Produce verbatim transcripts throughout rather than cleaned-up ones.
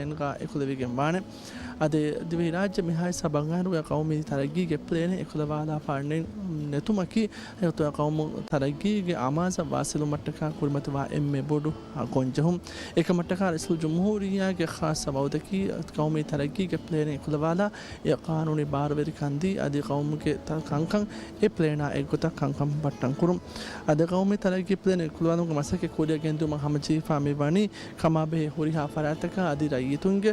ޕްލޭންގަ އެކުލެވިގެން ވާނެ. އަދި ދިވެހިރާއްޖެ މިހާހިސާބަށް ބަނގާރުގަ ޤައުމީ ތަރައްގީގެ ޕްލޭނެއް އެކުލަވާލާފަ ނެ-، ނެތުމަކީ، އެގޮތުން ޤައުމު ތަރައްގީގެ އަމާޒަށް ވާސިލުވުމަށްޓަކާ ކުރިމަތިވާ އެންމެ ބޮޑު ގޮންޖެހުން. އެކަމަށްޓަކާ ރައީސުލްޖުމްހޫރިއްޔާގެ ޚާއްޞަ ވައުދަކީ، ޤައުމީ ތަރައްގީގެ ޕްލޭނެއް އެކުލަވާލާ، އެ ޤާނޫނީ ބާރުވެރިކަން ދީ، އަދި ޤައުމުގެ ތަ-، ކަންކަން އެ ޕްލޭނާ އެއްގޮތަށް ކަންކަން ބައްޓަން ކުރުން. އަދި ޤައުމީ ތަރައްގީ ޕްލޭން އެކުލަވާލުމުގެ މަސައްކަތް ކުރިއަށް ގެންދިއުމަށް ހަމަޖެހިފާ މި ވަނީ، ކަމާބެހޭ ހުރިހާ ފަރާތްތަކަށް އަދި ރައްޔިތުންގެ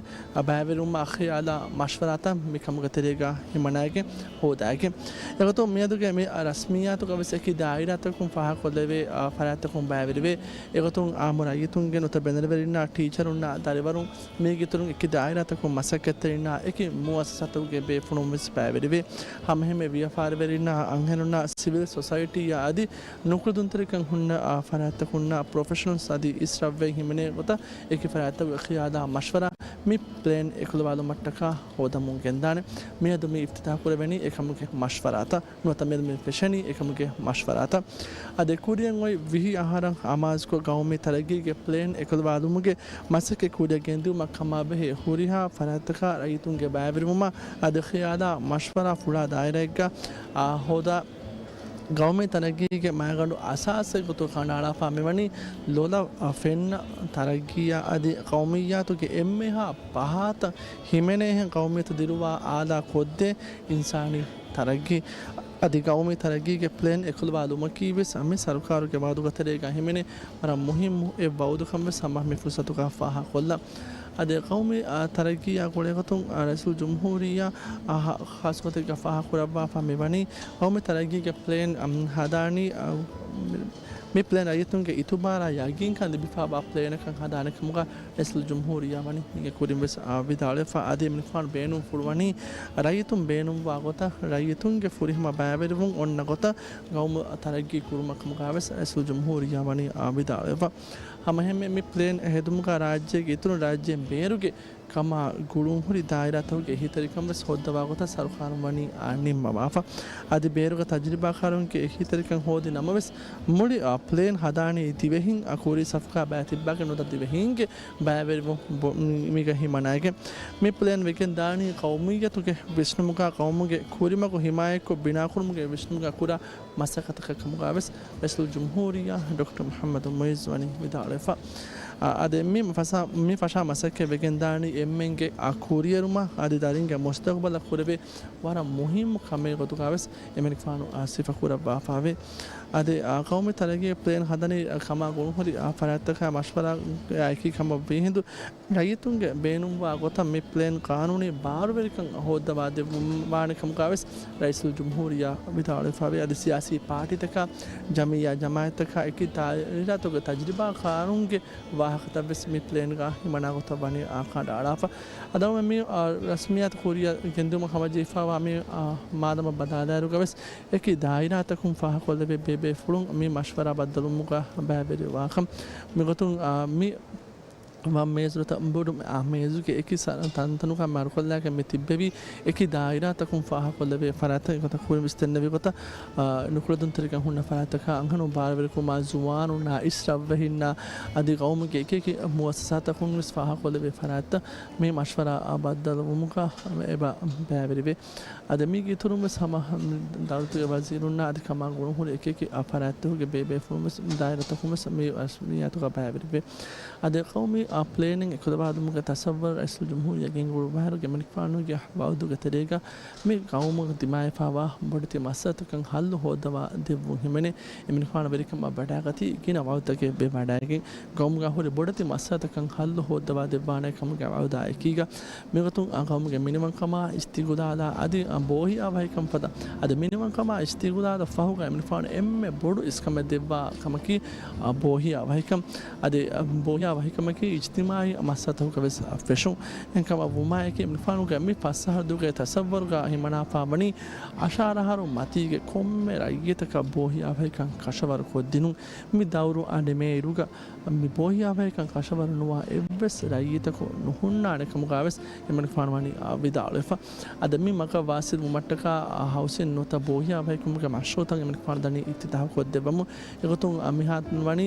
ބައިވެރިވުމާ ޚިޔާލާ މަޝްވަރާތައް މިކަމުގެ ތެރޭގަ ހިމަނައިގެން ހޯދައިގެން. އެގޮތުން މިއަދުގެ މި ރަސްމިއްޔާތުގަ ވެސް އެކި ދާއިރާތަކުން ފާހަގަކޮށްލެވޭ، އާ، ފަރާތްތަކުން ބައިވެރިވޭ. އެގޮތުން އާއްމު ރައްޔިތުންގެ ނުތަ ބެނެރަވެރިންނާ ޓީޗަރުންނާ ދަރިވަރުން މީގެ އިތުރުން އެކި ދާއިރާތަކުން މަސައްކަތްތެރިންނާ އެކި މުއައްސަސާތަކުގެ ބޭފުޅުން ވެސް ބައިވެރިވޭ. ހަމައެހެންމެ ވިޔަފާރިވެރިންނާ އަންހެނުންނާ ސިވިލް ސޮސައިޓީއާ އަދި ނުކުޅެދުންތެރިކަން ހުންނަ، އާ، ފަރާތްތަކުންނާ ޕްރޮފެޝަނަލްސް އަދި އިސްރަށްވެ ހިމެނޭ ގޮތަށް އެކި ފަރާތްތަކުގެ ޚިޔާލާ މަޝްވަރާ މި ޕްލޭން އެކުލަވާލުމަށްޓަކާ ހޯދަމުން ގެންދާނެ. މިއަދު މި އިފްތިތާޙް ކުރެވެނީ އެކަމުގެ މަޝްވަރާތައް ނުވަތަ މިއަދު މި ފެށެނީ އެކަމުގެ މަޝްވަރާތައް. އަދި ކުރިއަށް އޮތް ވިހި އަހަރަށް އަމާޒުކޮށް، ޤައުމީ ތަރައްގީގެ ޕްލޭން އެކުލަވާލުމުގެ މަސައްކަތް ކުރިއަށް ގެންދިއުމަށް ކަމާބެހޭ ހުރިހާ ފަރާތްތަކާ ރައްޔިތުންގެ ބައިވެރިވުމާ އަދި ޚިޔާލާ މަޝްވަރާ ފުޅާ ދާއިރާއެއްގަ، އާ، ހޯދާ ގައުމީ ތަރައްގީގެ މައިގަނޑު އަސާސެއް ގޮތުގަ ކަނޑައަޅާފަ މިވަނީ ލޮލަށް ފެންނަ ތަރައްގީއާ އަދި ޤައުމިއްޔާތުގެ އެންމެހާ ފަހާތަށް ހިމެނޭހެން ޤައުމިއްޔަތު ދިރުވާ އާލާ ކޮށްދޭ އިންސާނީ ތަރައްގީ އަދި ގައުމީ ތަރައްގީގެ ޕްލޭން އެކުލަވާލުމަކީ ވެސް މި ސަރުކާރުގެ ވައުދުގެ ތެރޭގަ ހިމެނޭ ވަރަށް މުހިއްމު އެއް ވައުދުކަން ވެސް ހަމަ މި ފުރުސަތުގަ ފާހަގަކޮށްލަން. އަދި ޤައުމީ، އާ، ތަރައްގީއާ ގުޅޭގޮތުން، އާ، ރައީސުލްޖުމްހޫރިއްޔާ، އާ، ޚާއްޞަ ގޮތެއްގަ ފާހަގަކުރައްވާފަ މިވަނީ، ޤައުމީ ތަރައްގީގެ ޕްލޭން، އަމް، ހަދާނީ، އާ، މި ޕްލޭން ރައްޔިތުންގެ އިތުބާރާ ޔަގީންކަން ލިބިފާވާ ޕްލޭނަކަށް ހަދާނެ ކަމުގަ ރައީސުލްޖުމްހޫރިއްޔާ ވަނީ މީގެ ކުރިން ވެސް، އާ، ވިދާޅުވެފަ. އަދި އެމަނިކުފާނު ބޭނުން ފުޅުވަނީ ރައްޔިތުން ބޭނުންވާ ގޮތަށް ރައްޔިތުންގެ ފުރިހަމަ ބައިވެރިވުން އޮންނަ ގޮތަށް ގައުމު ތަރައްގީ ކުރުމަށް ކަމުގަ ވެސް ރައީސުލްޖުމްހޫރިއްޔާ ވަނީ، އާ، ވިދާޅުވެފަ. ހަމައެހެންމެ މި ޕްލޭން ހެދުމުގަ ރާއްޖޭގެ އިތުރު ރާއްޖޭން ބޭރުގެ ކަމާ ގުޅުންހުރި ދާއިރާތަކުގެ އެހީތެރިކަން ވެސް ހޯއްދަވާ ގޮތަށް ސަރުކާރުން ވަނީ، އާ، ނިންމަވާފަ. އަދި ބޭރުގަ ތަޖުރިބާކާރުންގެ އެހީތެރިކަން ހޯދި ނަމަވެސް، މުޅި، އާ، ޕްލޭން ހަދާނީ ދިވެހިން، އާ، ކުރީ ސަފުގަ ބައިތިއްބާގެން ނުވަތަ ދިވެހީންގެ ބައިވެރިވުން ބޮ-، މި-، މީގަ ހިމަނައިގެން. މި ޕްލޭން ވެގެން ދާނީ ޤައުމިއްޔަތުގެ ވިސްނުމުގަ، ޤައުމުގެ ކުރިމަގު ހިމާޔަތްކޮށް ބިނާކުރުމުގެ ވިސްނުމުގަ ކުރާ މަސައްކަތަކަށް ކަމުގަ ވެސް ރައީސުލްޖުމްހޫރިއްޔާ ޑޮކްޓަރ މުޙައްމަދު މުޢިއްޒު ވަނީ ވިދާޅުވެފަ. އާ، އަދި މި ފަށާ، މި ފަށާ މަސައްކަތް ވެގެން ދާނީ އެންމެންގެ، އާ، ކުރިއެރުމަށް އަދި ދަރިންގެ މުސްތަޤުބަލަށް ކުރެވޭ ވަރަށް މުހިއްމު ކަމެއް ގޮތުގަ ވެސް އެމަނިކުފާނު، އާ، ސިފަ ކުރައްވާފަވޭ. އަދި، އާ، ޤައުމީ ތަރައްގީ ޕްލޭން ހަދަނީ، އާ، ކަމާ ގުޅުންހުރި، އާ، ފަރާތްތަކާ މަޝްވަރާއާ އެކީ ކަމަށް ވީހިނދު، ރައްޔިތުންގެ ބޭނުންވާ ގޮތަށް މި ޕްލޭން ޤާނޫނީ ބާރުވެރިކަން ހޯއްދަވާ ދެއްވާނެ ކަމުގަ ވެސް ރައީސުލްޖުމްހޫރިއްޔާ ވިދާޅުވެފަވޭ. އަދި ސިޔާސީ ޕާޓީތަކާ، ޖަމިއްޔާ ޖަމާއަތްތަކާ އެކި ދާއިރާތަކުގެ ތަޖުރިބާކާރުންގެ ވާހަކަތައް ވެސް މި ޕްލޭންގަ ހިމަނާ ގޮތަށް ވަނީ އާ ކަނޑައަޅާފަ. އަދި މި، އާ، ރަސްމިއްޔާތު ކުރިއަށް ގެންދިއުމަށް ހަމަޖެހިފައިވާ މި، އާ، މާދަމާ ބަލާލާއިރުގަ ވެސް އެކި ދާއިރާތަކުން ފާހަގަކޮށްލެވޭ ބޭބޭފުޅުން މި މަޝްވަރާ ބައްދަލުވުމުގަ ބައިވެރިވާކަން. މިގޮތުން، އާ، މި ވަން މޭޒު ނުވަތަ ބޮޑު އާ މޭޒުގެ އެކި ސަ-، ތަންތަނުގަ މަރުކޮށްލާގެން މި ތިއްބެވީ އެކި ދާއިރާތަކުން ފާހަގަކޮށްލެވޭ ފަރާތްތައް. އެގޮތަށް ކުރިން ވެސް ދެންނެވި ގޮތަށް، އާ، ނުކުޅެދުންތެރިކަން ހުންނަ ފަރާތްތަކާ އަންހެނުން ބާރުވެރިކުރުމާ ޒުވާނުންނާ އިސްރަށްވެހިންނާ އަދި ޤައުމުގެ އެކި އެކި މުއައްސަސާތަކުން ވެސް ފާހަގަކޮށްލެވޭ ފަރާތްތައް މި މަޝްވަރާ ބައްދަލުވުމުގަ އެބަ ބައިވެރިވޭ. އަދި މީގެ އިތުރުން ވެސް ހަމަ ދައުލަތުގެ ވަޒީރުންނާ އަދި ކަމާ ގުޅުންހުރި އެކި އެކި ފަރާތްތަކުގެ ބޭބޭފުޅުން ވެސް ދާއިރާތަކުން ވެސް މި ރަސްމިއްޔާތުގަ ބައިވެރިވޭ. އަދި ޤައުމީ ޕްލޭނިން އެކުލަވާލުމުގެ ތަސައްވަރު ރައީސުލްޖުމްހޫރިއްޔާ ގެންގުޅުއްވާއިރު އެމަނިކުފާނުގެ ވައުދުގެ ތެރޭގަ މި ޤައުމުގަ ދިމާވެފައިވާ ބޮޑެތި މައްސަލަތަކަށް ހައްލު ހޯއްދަވާ ދެއްވުން ހިމެނޭ. އެމަނިކުފާނު ވެރިކަމަށް ވަޑައިގަތީ ގިނަ ވައުދުތަކެއް ވެވަޑައިގެން ޤައުމުގަ ހުރި ބޮޑެތި މައްސަލަތަކަށް ހައްލު ހޯއްދަވާ ދެއްވާނެ ކަމުގެ ވައުދާ އެކީގަ މިގޮތުން އާ ޤައުމުގެ މިނިވަންކަމާ، އިސްތިގުލާލާ އަދި އާ ބޯހިޔާ ވަހިކަން ފަދަ، އަދި މިނިވަންކަމާ އިސްތިގުލާލަށް ފަހުގަ އެމަނިކުފާނު އެންމެ ބޮޑު އިސްކަމެއް ދެއްވާ ކަމަކީ އާ ބޯހިޔާ ވަހިކަން. އަދި އާ ބޯހިޔާ ވަހިކަމަކީ އިޖްތިމާޢީ މައްސަލަތަކުގަ ވެސް ފެށުން. އެހެންކަމަށް ވުމާއެކީ އެމަނިކުފާނުގެ މި ފަސް އަހަރުގެ ތަސައްވަރުގަ ހިމަނާފާ ވަނީ އަށާރަ އަހަރު މަތީގެ ކޮންމެ ރައްޔިތަކަށް ބޯހިޔާ ވަހިކަން ކަށަވަރު ކޮށްދިނުން. މި ދައުރު އަންނަ މޭ އިރުގަ މި ބޯހިޔާވަހިކަން ކަށަވަރު ނުވާ އެއްވެސް ރައްޔިތަކު ނުހުންނާނެ ކަމުގަ ވެސް އެމަނިކުފާނު ވަނީ ވިދާޅުވެފަ. އަދި މި މަގަށް ވާސިލް ވުމަށްޓަކާ ހައުސިން ނުވަތަ ބޯހިޔާވަހިކަމުގެ މަޝްރޫޢުތައް އެމަނިކުފާނު ދަނީ އިފްތިތާޙު ކޮށްދެއްވަމުން. އެގޮތުން މިހާތަނަށް ވަނީ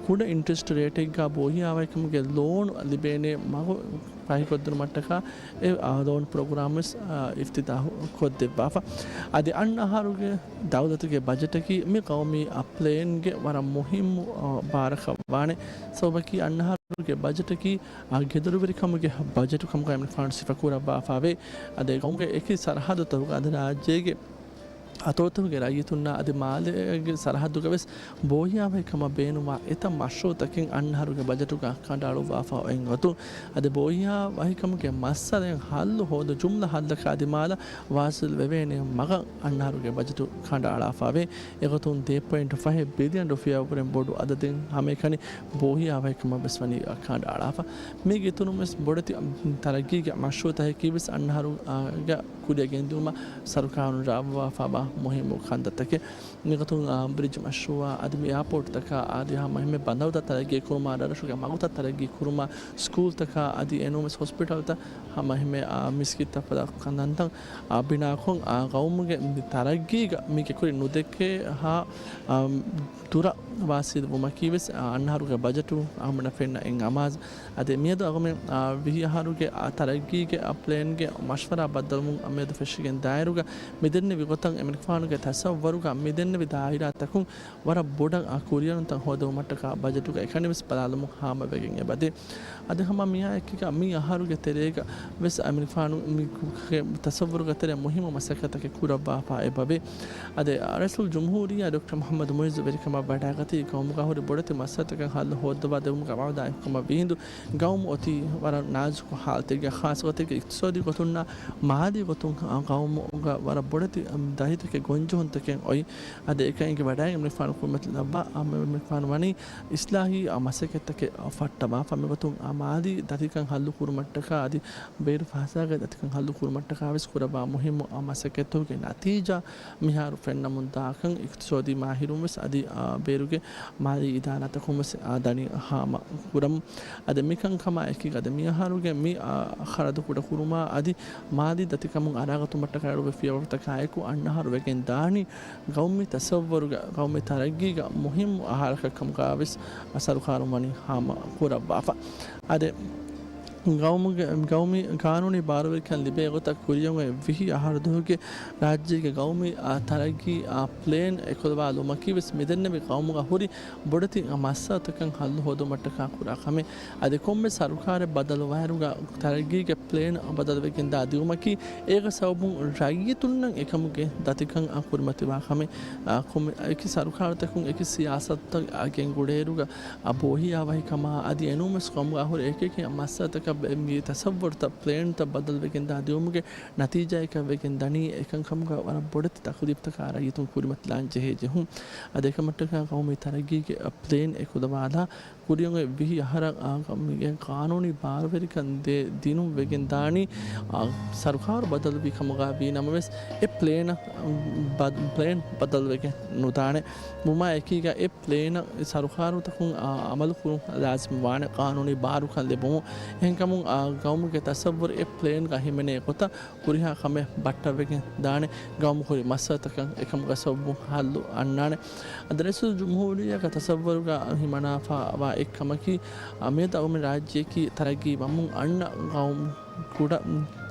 ކުޑަ އިންޓްރެސްޓް ރޭޓެއްގަ ބޯހިޔާވަހިކަމުގެ ލޯނު ލިބޭނެ މަގު ފަހިކޮށްދިނުމަށްޓަކާ އެ، އާ، ލޯން ޕްރޮގްރާމް ވެސް، އާ، އިފްތިތާހު ކޮށްދެއްވާފަ. އަދި އަންނަ އަހަރުގެ ދައުލަތުގެ ބަޖެޓަކީ މި ގައުމީ، އާ، ޕްލޭންގެ ވަރަށް މުހިއްމު، އާ، ބާރަކަށް ވާނެ. ސަބަބަކީ އަންނަ އަހަރުގެ ބަޖެޓަކީ، އާ، ގެދޮރުވެރިކަމުގެ ބަޖެޓު ކަމުގައި އެމަނިކުފާނު ސިފަކުރައްވާފަވޭ. އަދި ގައުމުގެ އެކި ސަރަހައްދުތަކުގަ އަދި ރާއްޖޭގެ އަތޮޅުތަކުގެ ރައްޔިތުންނާ އަދި މާލޭގެ ސަރަހައްދުގަ ވެސް ބޯހިޔާވަހިކަމަށް ބޭނުންވާ އެތައް މަޝްރޫއުތަކެއް އަންނަ އަހަރުގެ ބަޖެޓުގަ ކަނޑައަޅުއްވާފަ އޮތް ގޮތުން. އަދި ބޯހިޔާވަހިކަމުގެ މައްސަލައިން ހައްލު ހޯދު ޖުމްލަ ހައްލަކާ އަދި މާލަށް ވާސިލް ވެވޭނެ މަގަށް އަންނަ އަހަރުގެ ބަޖެޓު ކަނޑައަޅާފަވޭ. އެގޮތުން ދޭއް ޕޮއިންޓު ފަހެއް ބިލިއަން ރުފިޔާ ވުރެން ބޮޑު އަދަދެއް ހަމައެކަނި ބޯހިޔާވަހިކަމަށް ވެސް ވަނީ ކަނޑައަޅާފަ. މީގެ އިތުރުން ވެސް ބޮޑެތި ތަރައްގީގެ މަޝްރޫއުތަކަކީ ވެސް އަންނަ އަހަރުގަ ކުރިއަށް ގެންދިއުމަށް ސަރުކާރުން ރާވާފަވާ މުހިއްމު ކަންތައްތަކެއް. މިގޮތުން، އާ، ބްރިޖް މަޝްރޫއާ އަދި މި އެއާޕޯޓްތަކާ އަދި ހަމަ އެހެންމެ ބަނދަރުތައް ތަރައްގީ ކުރުމާ، ރަށްރަށުގެ މަގުތައް ތަރައްގީ ކުރުމާ، ސްކޫލްތަކާ އަދި އެނޫންވެސް ހޮސްޕިޓަލްތައް ހަމަ އެހެންމެ، އާ، މިސްކިތްތައް ފަދަ ކަންތައް، އާ، ބިނާކޮށް، އާ، ގައުމުގެ މި ތަރައްގީގަ މީގެ ކުރިން ނުދެކޭ ހާ، އާ، ދުރަށް ވާސިލް ވުމަކީ ވެސް، އާ، އަންނަ އަހަރުގެ ބަޖެޓު އަޅުގަނޑަށް ފެންނަ އެއް އަމާޒު. އަދި މިއަދު އަޅުގަނޑުމެން، އާ، ވިހި އަހަރުގެ، އާ، ތަރައްގީގެ، އާ، ޕްލޭންގެ މަޝްވަރާ ބައްދަލުވުން މިއަދު ފެށިގެން ދާއިރުގަ މިދެންނެވި ގޮތަށް އެމަނިކުފާނުގެ ތަސައްވަރުގަ މިދެންނެވި ދާއިރާތަކުން ވަރަށް ބޮޑަށް، އާ، ކުރިއެރުންތައް ހޯދެވުމަށްޓަކާ ބަޖެޓުގަ އެކަނިވެސް ބަލާލުމުން ހާމަވެގެން އެބަދޭ. އަދި ހަމަ މިއާ އެކީގަ މި އަހަރުގެ ތެރޭގަ ވެސް އެމަނިކުފާނު މި ތަސައްވަރުގެ ތެރޭ މުހިއްމު މަސައްކަތްތަކެއް ކުރައްވާފަ އެބަވޭ. އަދި ރައީސުލް ޖުމްހޫރިއްޔާ ޑޮކްޓަރ މުޙައްމަދު މުޢިއްޒު ވެރިކަމަށް ވަޑައިގަތީ ގައުމުގަ ހުރި ބޮޑެތި މައްސަލަތަކަށް ހައްލު ހޯއްދަވާ ދެވުމުގެ ވަޢުދާ އެކުކަމަށް ވީހިނދު ގައުމު އޮތީ ވަރަށް ނާޒުކު ހާލަތެއްގަ، ޚާއްޞަ ގޮތެއްގަ އިޤްތިޞާދީ ގޮތުންނާ މާލީ ގޮތުން ގައުމުގަ ވަރަށް ބޮޑެތި ދަތިތަކެއް ގޮންޖެހުންތަކެއް އޮތް. އަދި އެކަން އެނގި ވަޑައިގެން އެމަނިކުފާނު ކުރިމަތިލައްވާ، އެމަނިކުފާނު ވަނީ އިސްލާހީ މަސައްކަތްތަކެއް ފައްޓަވާފަ. މިގޮތުން މާލީ ދަތިކަން ހައްލު ކުރުމަށްޓަކާ އަދި ބޭރު ފައިސާގެ ދަތިކަން ހައްލު ކުރުމަށްޓަކާ ވެސް ކުރައްވާ މުހިއްމު މަސައްކަތްތަކުގެ ނަތީޖާ މިހާރު ފެންނަމުން ދާކަން އިޤްތިޞާދީ މާހިރުން ވެސް އަދި، އާ، ބޭރުގެ މާލީ އިދާރާތަކުން ވެސް، އާ، ދަނީ ހާމަ ކުރަމުން. އަދި މިކަންކަމާ އެކީގަ އަދި މިއަހަރުގެ މި، އާ، ޚަރަދު ކުޑަކުރުމާ އަދި މާލީ ދަތިކަމުން އަރާގަތުމަށްޓަކާ އެޅުވި ފިޔަވަޅުތަކާއެކު އަންނަ އަހަރު ވެގެން ދާނީ ގައުމީ ތަސައްވަރުގަ ގައުމީ ތަރައްގީގަ މުހިއްމު އަހަރަކަށް ކަމުގަ ވެސް ސަރުކާރުން ވަނީ ހާމަ ކުރައްވާފަ. އަދި ގައުމުގެ، ގައުމީ ގާނޫނީ ބާރުވެރިކަން ލިބޭ ގޮތަށް ކުރިއަށް އޮތް ވިހި އަހަރު ދުވަހުގެ ރާއްޖޭގެ ގައުމީ، އާ، ތަރައްގީ، އާ، ޕްލޭން އެކުލަވާލުމަކީ ވެސް މިދެންނެވި ގައުމުގަ ހުރި ބޮޑެތި މައްސަލަތަކަށް ހައްލު ހޯދުމަށްޓަކާ ކުރާ ކަމެއް. އަދި ކޮންމެ ސަރުކާރެއް ބަދަލުވާއިރުގަ ތަރައްގީގެ ޕްލޭން ބަދަލުވެގެން ދާ ދިއުމަކީ އޭގެ ސަބަބުން ރައްޔިތުންނަށް އެކަމުގެ ދަތިކަން ކުރިމަތިވާ ކަމެއް. އާ، ކޮންމެ އެކި ސަރުކާރުތަކުން އެކި ސިޔާސަތުތައް ގެންގުޅޭއިރުގަ، އާ، ބޯހިޔާވަހިކަމާ އަދި އެނޫންވެސް ގައުމުގަ ހުރި އެކި އެކި މައްސަލަތަކަށް މި ތަސައްވަރުތައް ޕްލޭންތައް ބަދަލުވެގެން ދާ ދިއުމުގެ ނަތީޖާއަކަށް ވެގެން ދަނީ އެކަންކަމުގަ ވަރަށް ބޮޑެތި ތަކުލީފްތަކާ ރައްޔިތުން ކުރިމަތިލާން ޖެހޭ ޖެހުން. އަދި އެކަމަށްޓަކާ ގައުމީ ތަރައްގީގެ ޕްލޭން އެކުލަވާލާ ކުރިއަށް އޮތް ވިހި އަހަރަށް، އާ، ގަ-، މި ގާނޫނީ ބާރުވެރިކަން ދޭ ދިނުން ވެގެން ދާނީ، އާ، ސަރުކާރު ބަދަލުވި ކަމުގަ ވީ ނަމަވެސް، އެ ޕްލޭނަށް، އާ، ބަ-، ޕްލޭން ބަދަލުވެގެން ނުދާނެ. ވުމާ އެކީގަ އެ ޕްލޭނަށް ސަރުކާރުތަކުން، އާ، އަމަލު ކުރުން ލާޒިމް ވާނެ ގާނޫނީ ބާރުކަން ލިބުމުން. އެހެންކަމުން، އާ، ގައުމުގެ ތަސައްވަރު އެ ޕްލޭންގަ ހިމެނޭ ގޮތަށް ހުރިހާ ކަމެއް ބައްޓަވެގެން ދާނެ. ގައުމު ހުރި މައްސަލަތަކަށް އެކަމުގެ ސަބަބުން ހައްލު އަންނާނެ. އަދި ރައީސުލްޖުމްހޫރިއްޔާގެ ތަސައްވަރުގަ ހިމަނާފަވާ އެއްކަމަކީ، އަ، މިއަދު އަޅުގަނޑު ރާއްޖެއަކީ ތަރައްގީ ވަމުން އަންނަ ގައުމު، ކުޑަ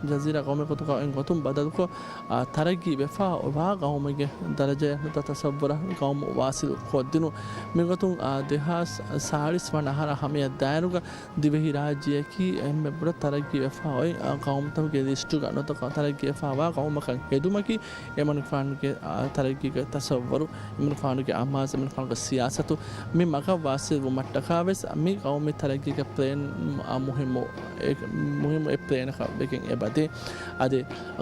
ޖަޒީރާ ގައުމެއް ގޮތުގަ އޮތް ގޮތުން ބަދަލުކޮށް، އަ، ތަރައްގީ ވެފަ ވާ ގައުމެއްގެ ދަރަޖަޔަށް ނުތަ ތަސައްވަރަށް ގައުމު ވާސިލު ކޮށްދިނުން. މިގޮތުން، އަ، ދެހާސް ސާޅީސް ވަނަ އަހަރާ ހަމަޔަށް ދާއިރުގަ ދިވެހި ރާއްޖެއަކީ އެންމެ ބޮޑަށް ތަރައްގީވެފަ އޮތް، އާ، ގައުމުތަކުގެ ލިސްޓުގަ ނުތަ ތަރައްގީވެފަވާ ގައުމަކަށް ހެދުމަކީ އެމަނިކުފާނުގެ، އާ، ތަރައްގީގެ ތަސައްވަރު، އެމަނިކުފާނުގެ އަމާޒު، އެމަނިކުފާނުގެ ސިޔާސަތު މި މަގަށް ވާސިލް ވުމަށްޓަކާ ވެސް މި ގައުމީ ތަރައްގީގެ ޕްލޭން، އާ، މުހިއްމު އެ، މުހިއްމު އެއް ޕްލޭނަކަށް ވެގެން އެބަދޭ. އަދި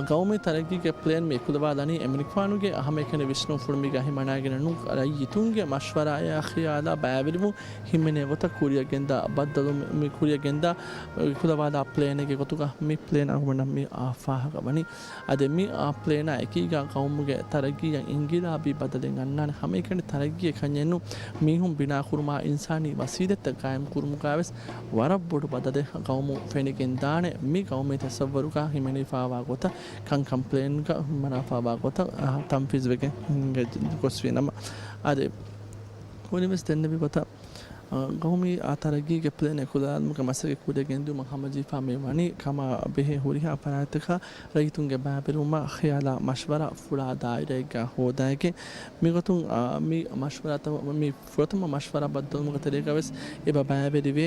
ގައުމީ ތަރައްގީގެ ޕްލޭން މި އެކުލަވާލަނީ އެމަނިކުފާނުގެ ހަމައެކަނި ވިސްނުންފުޅު މީގަ ހިމަނާގެނެއް ނޫން، ރައްޔިތުންގެ މަޝްވަރާއާ ޚިޔާލާ ބައިވެރިވުން ހިމެނޭ ގޮތަށް ކުރިއަށް ގެންދާ ބައްދަލު، މި ކުރިއަށް ގެންދާ އެކުލަވާލާ ޕްލޭނެއްގެ ގޮތުގަ މި ޕްލޭން އަޅުގަނޑަށް މި އާ ފާހަގަ ވަނީ. އަދި މި އާ ޕްލޭނާ އެކީގަ ގައުމުގެ ތަރައްގީއަށް އިންގިލާބީ ބަދަލެއް އަންނާނެ، ހަމައެކަނި ތަރައްގީއެއް ކަންޏެއް ނޫން، މީހުން ބިނާކުރުމާ އިންސާނީ ވަސީލަތްތައް ގާއިމް ކުރުމުގަ ވެސް ވަރަށް ބޮޑު ބަދަލެއް ގައުމު ފެނިގެން ދާނެ. މި ގައުމީ ތަސައްވަރުގަ ހިމެނިފަވާ ގޮތަށް، ކަންކަން ޕްލޭންގަ ހިމަނާފަވާ ގޮތަށް، އާ، ތަންފީޒުވެގެން ގޮސްވީ ނަމަ، އަދި ކުރިންވެސް ދެންނެވި ގޮތަށް، ގައުމީ ތަރައްގީގެ ޕްލޭން އެކުލަވާލުމުގެ މަސައްކަތް ކުރިއަށް ގެންދިއުމަށް ހަމަޖެހިފަ މި ވަނީ ކަމާ ބެހޭ ހުރިހާ ފަރާތްތަކަށް ރައްޔިތުންގެ ބައިވެރިވުމާ ޚިޔާލާ މަޝްވަރާ ފުޅާ ދާއިރާއެއްގަ ހޯދާގެން. މިގޮތުން، އާ، މި މަޝްވަރާތައް، މި ފުރަތަމަ މަޝްވަރާ ބައްދަލުވުމުގެ ތެރޭގަ ވެސް އެބަ ބައިވެރިވޭ.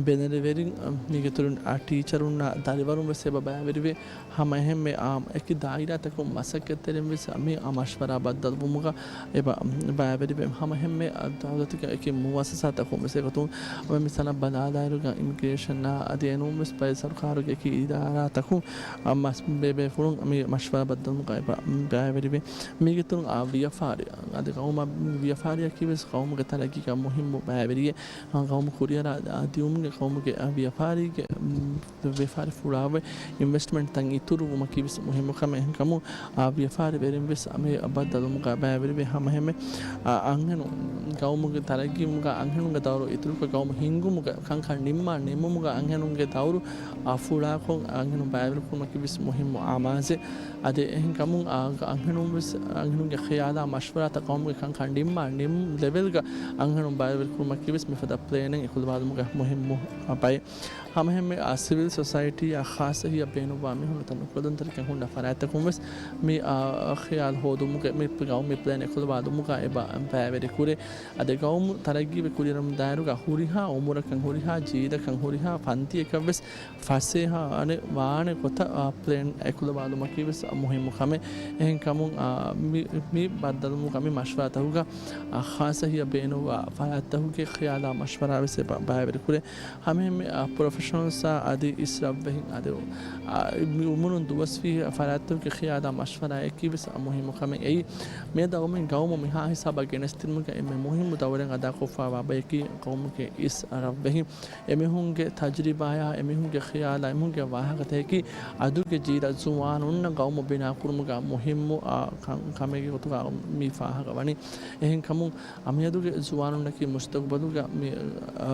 ބެނެރިވެރިން، މީގެ އިތުރުން، އާ، ޓީޗަރުންނާ ދަރިވަރުން ވެސް އެބަ ބައިވެރިވޭ. ހަމަ އެހެންމެ، އާ، އެކި ދާއިރާތަކުން މަސައްކަތްތެރިން ވެސް މި، އާ، މަޝްވަރާ ބައްދަލުވުމުގަ އެބަ ބައިވެރިވޭ. ހަމަ އެހެންމެ، އާ، ދައުލަތުގެ އެކި މުއައްސަސާތަކުން ވެސް އެގޮތުން މި މިސާލަށް ބަލާލާއިރުގަ އިމިގްރޭޝަންއާ އަދި އެނޫން ވެސް ބައެއް ސަރުކާރުގެ އެކި އިދާރާތަކުން، އާ، މަސް ބޭބޭފުޅުން މި މަޝްވަރާ ބައްދަލުވުމުގަ އެބަ ބައިވެރިވޭ. މީގެ އިތުރުން، އާ، ވިޔަފާރި، އަދި ގައުމަށް ވިޔަފާރިއަކީ ވެސް ގައުމުގެ ތަރައްގީގަ މުހިއްމު ބައިވެރިއެއް. އާ، ގައުމު ކުރިއަރާ ދިއުމުގެ ގައުމުގެ، އާ، ވިޔަފާރީގެ، މް، ވިޔަފާރި ފުޅާވެ އިންވެސްޓްމަންޓްތައް އިތުރުވުމަކީ ވެސް މުހިއްމު ކަމެއް. އެހެންކަމުން، އާ، ވިޔަފާރިވެރިން ވެސް މި ބައްދަލުވުމުގަ ބައިވެރިވޭ. ހަމަ އެހެންމެ، އާ، އަންހެނުން ގައުމުގެ ތަރައްގީވުމުގަ އަންހެނުންގެ ދައުރު އިތުރުކޮށް ގައުމު ހިންގުމުގެ ކަންކަން ނިންމާ ނިންމުމުގަ އަންހެނުންގެ ދައުރު، އާ، ފުޅާކޮށް އަންހެނުން ބައިވެރިކުރުމަކީ ވެސް މުހިއްމު އަމާޒެއް. އަދި އެހެންކަމުން، އާ، އަންހެނުން ވެސް، އަންހެނުންގެ ޚިޔާލާ މަޝްވަރާތައް ގައުމުގެ ކަންކަން ނިންމާ ނިން ލެވެލްގަ އަންހެނުން ބައިވެރިކުރުމަކީ ވެސް މިފަދަ ޕްލޭނެއް އެކުލަވާލުމުގެ މުހިއްމު ބައެއް. ހަމައެހެންމެ، އާ، ސިވިލް ސޮސައިޓީއާ ޚާއްސަ ހިޔަ ބޭނުންވާ މީހުންނަށް ނުކުޅަދުންތެރިކަން ހުންނަ ފަރާތްތަކުން ވެސް މި، އާ، ޚިޔާލު ހޯދުމުގެ މި ގައުމީ ޕްލޭން އެކުލަވާލުމުގަ އެބަ ބައިވެރި ކުރޭ. އަދި ގައުމު ތަރައްގީވެ ކުރިއަރުމުގެ ދާއިރުގަ ހުރިހާ އުމުރަކަށް، ހުރިހާ ޖީލަކަށް، ހުރިހާ ފަންތިއަކަށް ވެސް ފަސޭހަވާނެ، ވާނެ ގޮތަށް، އާ، ޕްލޭން އެކުލަވާލުމަކީ ވެސް މުހިއްމު ކަމެއް. އެހެންކަމުން، އާ، މި، މި ބައްދަލުވުމުގަ މި މަޝްވަރާތަކުގަ، އާ، ޚާއްސަ ހިޔަ ބޭނުންވާ ފަރާތްތަކުގެ ޚިޔާލާ މަޝްވަރާ ވެސް އެބަ ބައިވެރި ކުރޭ. ހަމައެހެންމެ، އާ، ޕްރޮފެޝަނަލްސްއާ އަދި އިސް ރަށްވެހިން އަދި، އާ، މި އުމުރުން ދުވަސްވީ ފަރާތްތަކުގެ ޚިޔާލާ މަޝްވަރާއަކީ ވެސް މުހިއްމު ކަމެއް. އެއީ، މިއަދު ގައުމުން ގައުމު މިހާ ހިސާބަށް ގެނެސްދިނުމުގެ އެންމެ މުހިއްމު ދައުރެއް އަދާކޮށްފައިވާ ބަޔަކީ ގައުމުގެ އިސް ރަށްވެހިން. އެމީހުންގެ ތަޖުރިބާއާ، އެމީހުންގެ ޚިޔާލާ، އެމީހުންގެ ވާހަކަތަކަކީ އަދުގެ ޖީލަށް ޒުވާނުންނަށް ގައުމު ބިނާކުރުމުގަ މުހިއްމު، އާ، ކަން، ކަމެއްގެ ގޮތުގަ މި ފާހަގަ ވަނީ. އެހެންކަމުން، އާ، މިއަދުގެ ޒުވާނުންނަކީ މުސްތަގުބަލުގަ މި، އާ،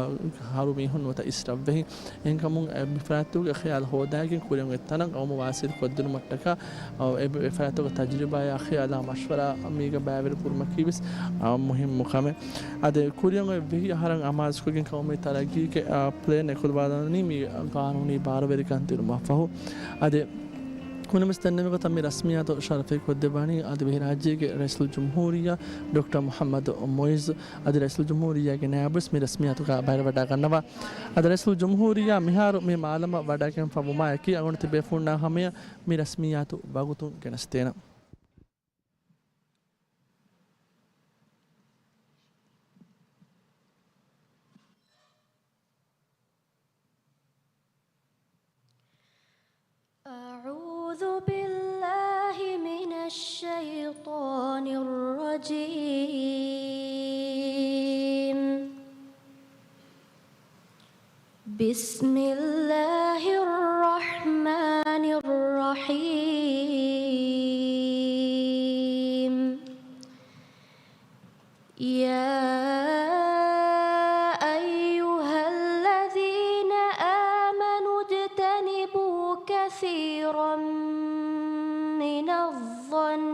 ހަރު މީހުން ނުވަތަ އިސް ރަށްވެހިން. އެހެންކަމުން، އެ، މި ފަރާތްތަކުގެ ޚިޔާލު ހޯދާގެން ކުރިއަށް އޮތް ތަނަށް ގައުމު ވާސިލް ކޮށްދިނުމަށްޓަކާ، އަ، އެ، އެ ފަރާތްތަކުގެ ތަޖުރިބާއާ ޚިޔާލާ މަޝްވަރާ މީގަ ބައިވެރި ކުރުމަކީ ވެސް، އަ، މުހިއްމު ކަމެއް. އަދި ކުރިއަށް އޮތް ވިހި އަހަރަށް އަމާޒުކޮށްގެން ގައުމީ ތަރައްގީގެ، އަ، ޕްލޭން އެކުލަވާލަނީ މި ގާނޫނީ ބާރުވެރިކަން ދިނުމަށްފަހު. އަދި ކުނިމިސް ދެންނެވި ގޮތަށް މި ރަސްމިއްޔާތު ޝަރަފީ ކޮށްދެއްވަނީ އަދި ވެހިރާއްޖޭގެ ރައީސުލްޖުމްހޫރިއްޔާ ޑޮކްޓަރ މުޙައްމަދު މުޢިއްޒު އަދި ރައީސުލްޖުމްހޫރިއްޔާގެ ނާއިބުވެސް މި ރަސްމިއްޔާތުގަ ބައިވެރިވަޑައިގަންނަވާ. އަދި ރައީސުލްޖުމްހޫރިއްޔާ މިހާރު މި މާލަމަށް ވަޑައިގެންފަވުމާއެކީ އަޅުގަނޑު ތިބޭފުޅުންނާ ހަމަޔަށް މި ރަސްމިއްޔާތު ވަގުތުން ގެނެސްދޭނަން. أعوذ بالله من الشيطان الرجيم. بسم الله الرحمن الرحيم. يا أيها الذين آمنوا اجتنبوا كثيرا من الظن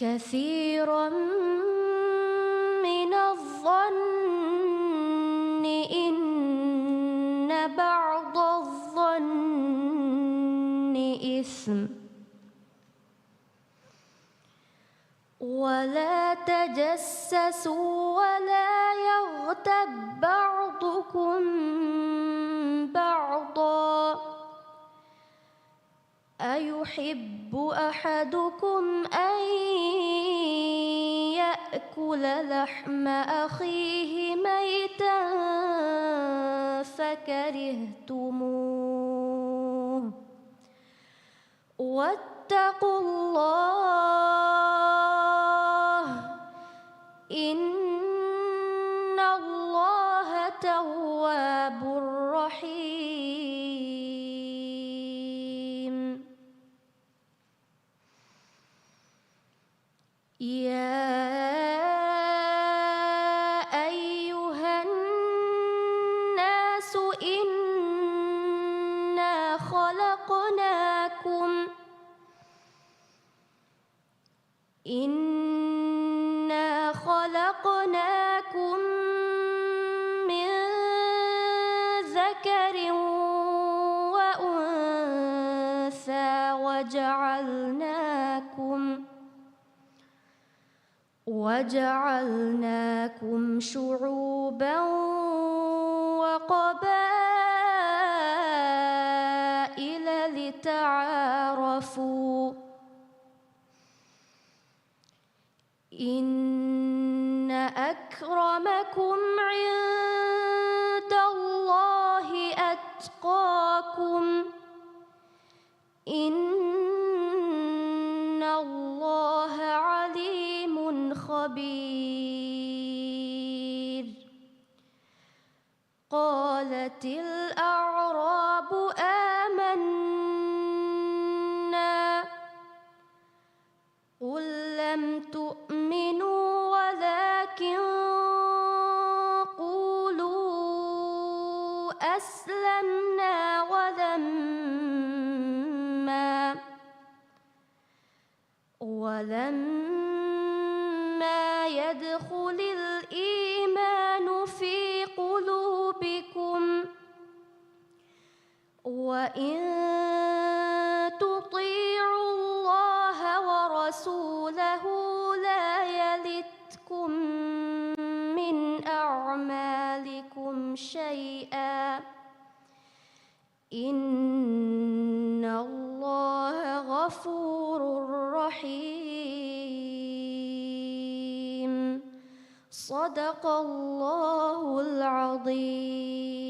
كثيرا من الظن إن بعض الظن إثم ولا تجسسوا ولا يغتب بعضكم بعضا أيحب أحدكم أن يأكل لحم أخيه ميتا فكرهتموه واتقوا الله إن الله تواب رحيم. يا أيها الناس إنا خلقناكم إن خلقناكم من ذكر وأنثى وجعلناكم، وجعلناكم شعوبا وقبائل لتعارفوا. إن أكرمكم عند الله أتقاكم. إن الله عليم خبير. قالت الأعراب آمنا، قل لم تؤمنوا ولكن قولوا أسلمنا ولما ولما يدخل الإيمان في قلوبكم، وإن تطيعوا الله ورسوله لا يلتكم من أعمالكم شيئا، إن الله غفور رحيم. صدق الله العظيم.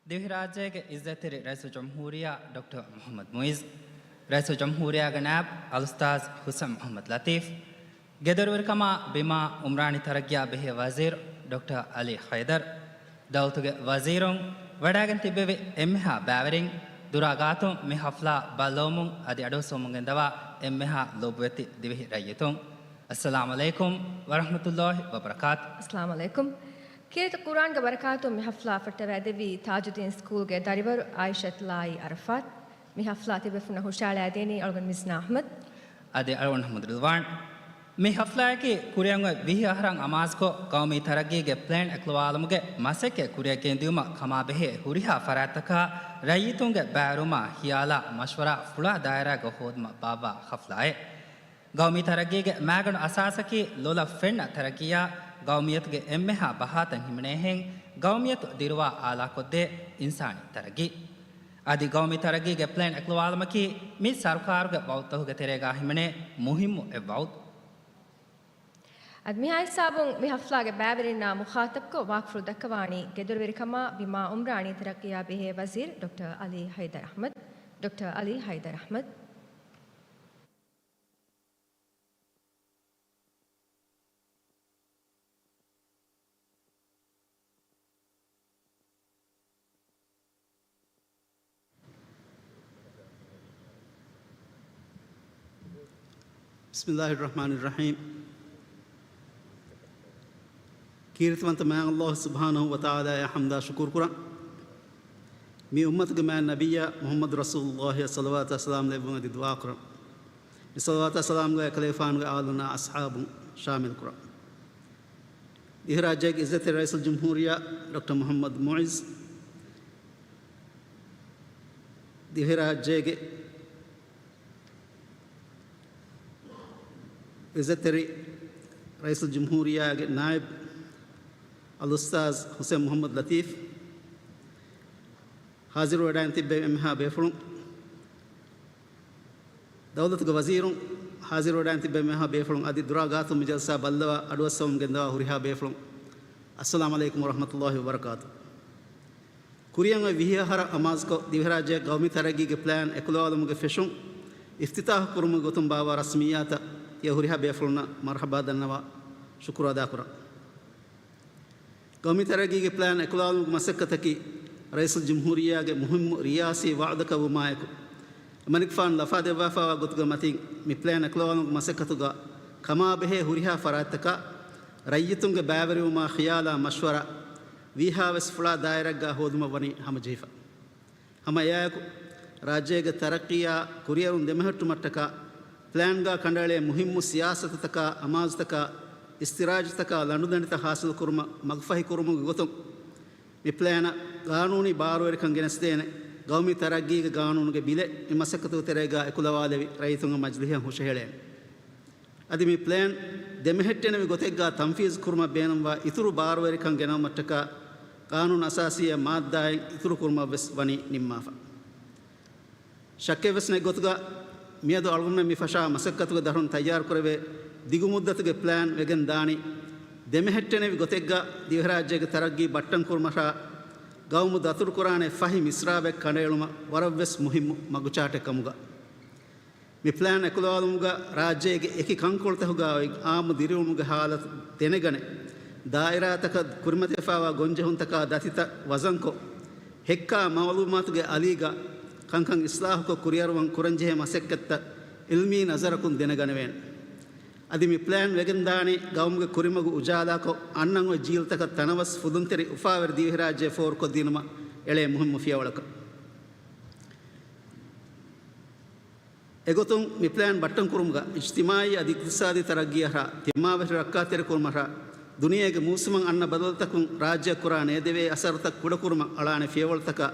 ދިވެހިރާއްޖޭގެ އިއްޒަތްތެރި ރައީސުލްޖުމްހޫރިއްޔާ ޑޮކްޓަރ މުޙައްމަދު މުޢިއްޒު، ރައީސުލްޖުމްހޫރިއްޔާގެ ނާއިބު އަލްއުސްތާޛު ޙުސެން މުޙައްމަދު ލަޠީފް، ގެދޮރުވެރިކަމާ ބިމާ އުމްރާނީ ތަރައްގީއާ ބެހޭ ވަޒީރު ޑޮކްޓަރ އަލީ ޙައިދަރު، ދައުލަތުގެ ވަޒީރުން ވަޑައިގެން ތިއްބެވި އެންމެހާ ބައިވެރިން، ދުރާ ގާތުން މި ޙަފްލާ ބައްލަވަމުން އަދި އަޑުއައްސަވަމުން ގެންދަވާ އެންމެހާ ލޯބިވެތި ދިވެހި ރައްޔިތުން، އައްސަލާމު ޢަލައިކުމް ވަރަޙްމަތުﷲ ވަބަރަކާތު. އައްސަލާމު ޢަލައިކުމް. ކީރިތި ޤުރުއާންގެ ބަރަކާތުން މި ޙަފްލާ ފައްޓަވައިދެއްވީ ތާޖުއްދީން ސްކޫލްގެ ދަރިވަރު ޢާއިޝަތު ލާއި ޢަރަފާތު. މި ޙަފްލާ ތިބޭފުޅުންނަށް ހުށައަޅައިދޭނީ އަޅުގަނޑު މިޒްނާ އަޙްމަދު. އަދި އަޅުގަނޑު އަޙްމަދު ރިޟްވާން. މި ޙަފްލާއަކީ ކުރިއަށް އޮތް ވިހި އަހަރަށް އަމާޒުކޮށް، ގައުމީ ތަރައްގީގެ ޕްލޭން އެކުލަވާލުމުގެ މަސައްކަތް ކުރިއަށް ގެންދިއުމަށް ކަމާބެހޭ ހުރިހާ ފަރާތްތަކާ ރައްޔިތުންގެ ބައިވެރިވުމާ ޚިޔާލާ މަޝްވަރާ ފުޅާ ދާއިރާގަ ހޯދުމަށް ބާއްވާ ޙަފްލާއެއް. ގައުމީ ތަރައްގީގެ މައިގަނޑު އަސާސަކީ ލޮލަށް ފެންނަ ތަރައްގީއާ، ގައުމިއްޔަތުގެ އެންމެހާ ބަހާތައް ހިމެނޭހެން، ގައުމިއްޔަތު ދިރުވާ އާލާކޮށްދޭ އިންސާނީ ތަރައްގީ. އަދި ގައުމީ ތަރައްގީގެ ޕްލޭން އެކުލަވާލުމަކީ، މި ސަރުކާރުގެ ވައުދުތަކުގެ ތެރޭގާ ހިމެނޭ މުހިއްމު އެއް ވައުދު. އަދި މިހާ ހިސާބުން މި ޙަފްލާގެ ބައިވެރިންނާ މުޚާޠަބްކޮށް ވާކްފުޅު ދައްކަވާނީ ގެދޮރުވެރިކަމާ ބިމާ އުމްރާނީ ތަރައްގީއާ ބެހޭ ވަޒީރު ޑޮކްޓަރ އަލީ ޙައިދަރު އަޙްމަދު. ޑޮކްޓަރ އަލީ ޙައިދަރު އަޙްމަދު. بسم الله الرحمن الرحيم. ކީރިތިވަންތަ މާތް ﷲ ސުބްޙާނަހޫ ވަތަޢާލާއަށް ޙަމްދާ ޝުކުރު ކުރަން. މި އުއްމަތުގެ މާތް ނަބިއްޔާ މުޙައްމަދު ރަސޫލުﷲއަށް ޞަލަވާތާ ސަލާމް ލެއްވުން އަދި ދުޢާ ކުރަން. މި ޞަލަވާތާ ސަލާމްގައި އެކަލޭގެފާނުގެ އާލުންނާ އަޞްޙާބުން ޝާމިލް ކުރަން. ދިވެހިރާއްޖޭގެ އިއްޒަތްތެރި ރައީސުލްޖުމްހޫރިއްޔާ ޑޮކްޓަރ މުޙައްމަދު މުޢިއްޒު، ދިވެހިރާއްޖޭގެ އިއްޒަތްތެރި ރައީސުލްޖުމްހޫރިއްޔާގެ ނާއިބު އަލްއުސްތާޛު ޙުސެން މުޙައްމަދު ލަޠީފް، ޙާޒިރުވެވަޑައިގެން ތިއްބެވި އެންމެހާ ބޭފުޅުން، ދައުލަތުގެ ވަޒީރުން، ޙާޒިރުވެވަޑައިގެން ތިއްބެވި އެންމެހާ ބޭފުޅުން އަދި ދުރާ ގާތުން މި ޖަލްސާ ބައްލަވާ އަޑުއައްސަވަމުން ގެންދަވާ ހުރިހާ ބޭފުޅުން، އައްސަލާމު ޢަލައިކުމް ވަރަޙްމަތުﷲ ވަބަރަކާތު. ކުރިއަށް އޮތް ވިހި އަހަރަށް އަމާޒުކޮށް، ދިވެހިރާއްޖޭގެ ގައުމީ ތަރައްގީގެ ޕްލޭން އެކުލަވާލުމުގެ ފެށުން އިފްތިތާޙު ކުރުމުގެ ގޮތުން ބާއްވާ ރަސްމިއްޔާތަށް ތިޔަ ހުރިހާ ބޭފުޅުންނަށް މަރްޙަބާ ދަންނަވާ ޝުކުރު އަދާކުރަން. ގައުމީ ތަރައްގީގެ ޕްލޭން އެކުލަވާލުމުގެ މަސައްކަތަކީ، ރައީސުލްޖުމްހޫރިއްޔާގެ މުހިއްމު ރިޔާސީ ވަޢުދަކަށް ވުމާއެކު، އެމަނިކުފާނު ލަފާ ދެއްވާފައިވާ ގޮތުގަ މަތިން މި ޕްލޭން އެކުލަވާލުމުގެ މަސައްކަތުގަ ކަމާބެހޭ ހުރިހާ ފަރާތްތަކަށް ރައްޔިތުންގެ ބައިވެރިވުމާ ޚިޔާލާ މަޝްވަރާ ވީހާވެސް ފުޅާ ދާއިރާއެއްގާ ހޯދުމަށް ވަނީ ހަމަޖެހިފަ. ހަމަ އެއާއެކު، ރާއްޖޭގެ ތަރައްޤީއާ ކުރިއެރުން ދެމެހެއްޓުމަށްޓަކާ، ޕްލޭންގާ ކަނޑައެޅޭ މުހިއްމު ސިޔާސަތުތަކާ، އަމާޒުތަކާ، އިސްތިރާޖުތަކާ ލަނޑުދަނޑިތައް ހާސިލުކުރުމަށް މަގުފަހިކުރުމުގެ ގޮތުން، މި ޕްލޭނަށް ގާނޫނީ ބާރުވެރިކަން ގެނެސްދޭނެ ގައުމީ ތަރައްގީގެ ގާނޫނުގެ ބިލެއް މި މަސައްކަތުގެ ތެރޭގާ އެކުލަވާލެވި، ރައްޔިތުންގެ މަޖިލީހަށް ހުށަހެޅޭނެ. އަދި މި ޕްލޭން ދެމެހެއްޓެނެވި ގޮތެއްގާ ތަންފީޒު ކުރުމަށް ބޭނުންވާ އިތުރު ބާރުވެރިކަން ގެނައުމަށްޓަކާ، ގާނޫނު އަސާސީއެއް މާއްދާއެއް އިތުރު ކުރުމަށްވެސް ވަނީ ނިންމާފަ. ޝައްކެއްވެސް ނެތް ގޮތުގަ، މިއަދު އަޅުގަނޑުމެން މި ފަށާ މަސައްކަތުގެ ދަށުން ތައްޔާރުކުރެވޭ ދިގުމުއްދަތުގެ ޕްލޭން ވެގެން ދާނީ، ދެމެހެއްޓެނެވި ގޮތެއްގަ ދިވެހިރާއްޖޭގެ ތަރައްގީ ބައްޓަންކުރުމަށާ، ގައުމު ދަތުރުކުރާނެ ފަހި މިސްރާބެއް ކަނޑައެޅުމަށް ވަރަށްވެސް މުހިއްމު މަގުޗާޓެއް ކަމުގަ. މި ޕްލޭން އެކުލަވާލުމުގަ ރާއްޖޭގެ އެކި ކަންކޮޅުތަކުގަ އޮތް އާއްމު ދިރިއުޅުމުގެ ހާލަތު ދެނެގަނެ، ދާއިރާތަކަށް ކުރިމަތިވެފައިވާ ގޮންޖެހުންތަކާ ދަތިތައް ވަޒަންކޮށް، ހެއްކާ މައުލޫމާތުގެ އަލީގަ ކަންކަން އިސްލާހުކޮށް ކުރިއަރުވަން ކުރަންޖެހޭ މަސައްކަތްތައް އިލްމީ ނަޒަރަކުން ދެނެގަނެވޭނެ. އަދި މި ޕްލޭން ވެގެންދާނީ ގައުމުގެ ކުރިމަގު އުޖާލާކޮށް، އަންނަން އޮތް ޖީލްތަކަށް ތަނަވަސް ފުލުންތެރި އުފާވެރި ދިވެހިރާއްޖެ ފޯރުކޮށްދިނުމަށް އެޅޭ މުހިއްމު ފިޔަވަޅަކަށް. އެގޮތުން މި ޕްލޭން ބައްޓަންކުރުމުގަ އިޖްތިމާއީ އަދި އިޤްތިޞާދީ ތަރައްގީއަށާ، ތިމާވެށި ރައްކާތެރިކުރުމަށާ، ދުނިޔޭގެ މޫސުމަށް އަންނަ ބަދަލުތަކުން ރާއްޖެއަށް ކުރާ ނޭދެވޭ އަސަރުތައް ކުޑަކުރުމަށް އަޅާނެ ފިޔަވަޅުތަކާ،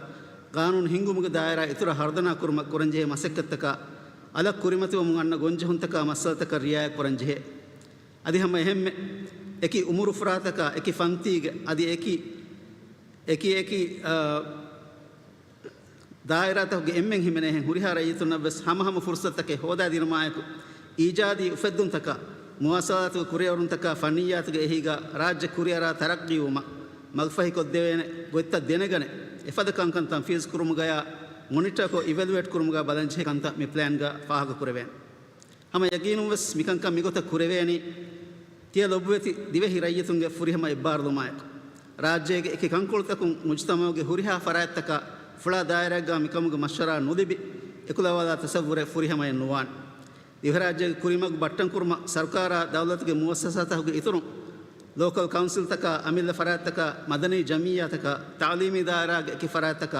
ގާނޫނު ހިންގުމުގެ ދާއިރާ އިތުރަށް ހަރުދަނާ ކުރުމަށް ކުރަންޖެހޭ މަސައްކަތްތަކާ، އަލަށް ކުރިމަތިވަމުން އަންނަ ގޮންޖެހުންތަކާ މައްސަލަތަކަށް ރިއާޔަތް ކުރަންޖެހޭ. އަދި ހަމަ އެހެންމެ، އެކި އުމުރު ފުރާތަކާ، އެކި ފަންތީގެ، އަދި އެކި، އެކި އެކި، އާ، ދާއިރާތަކުގެ އެންމެން ހިމެނޭހެން ހުރިހާ ރައްޔިތުންނަށްވެސް ހަމަހަމަ ފުރުސަތުތަކެއް ހޯދާދިނުމާއެކު، އީޖާދީ އުފެއްދުންތަކާ، މުވާސަލާތުގެ ކުރިއެރުންތަކާ، ފަންނިއްޔާތުގެ އެހީގަ ރާއްޖެ ކުރިއަރާ ތަރައްގީވުމަށް މަގުފަހިކޮށްދެވޭނެ ގޮތްތައް ދެނެގަނެ، އެފަދަ ކަންކަން ތަންފީޒުކުރުމުގަޔާ މޮނިޓަރކޮށް އިވެލުއޭޓްކުރުމުގަ ބަލަންޖެހޭ ކަންތައް މި ޕްލޭންގަ ފާހަގަކުރެވޭނެ. ހަމަ ޔަގީނުންވެސް މިކަންކަން މިގޮތަށް ކުރެވޭނީ، ތިޔަ ލޮބުވެތި ދިވެހި ރައްޔިތުންގެ ފުރިހަމަ އެއްބާރުލުމާއެކު، ރާއްޖޭގެ އެކި ކަންކޮޅުތަކުން މުޖުތަމަޢުގެ ހުރިހާ ފަރާތްތަކާ ފުޅާ ދާއިރާއެއްގާ މިކަމުގެ މަޝްވަރާ ނުލިބި، އެކުލަވާލާ ތަސައްވުރެއް ފުރިހަމައެއް ނުވާނެ. ދިވެހިރާއްޖޭގެ ކުރިމަގު ބައްޓަންކުރުމަށް ސަރުކާރާ ދައުލަތުގެ މުއައްސަސާތަކުގެ އިތުރުން، ލޯކަލް ކައުންސިލްތަކާ، އަމިއްލަ ފަރާތްތަކާ، މަދަނީ ޖަމިއްޔާތަކާ، ތަޢުލީމީ ދާއިރާގެ އެކި ފަރާތްތަކާ،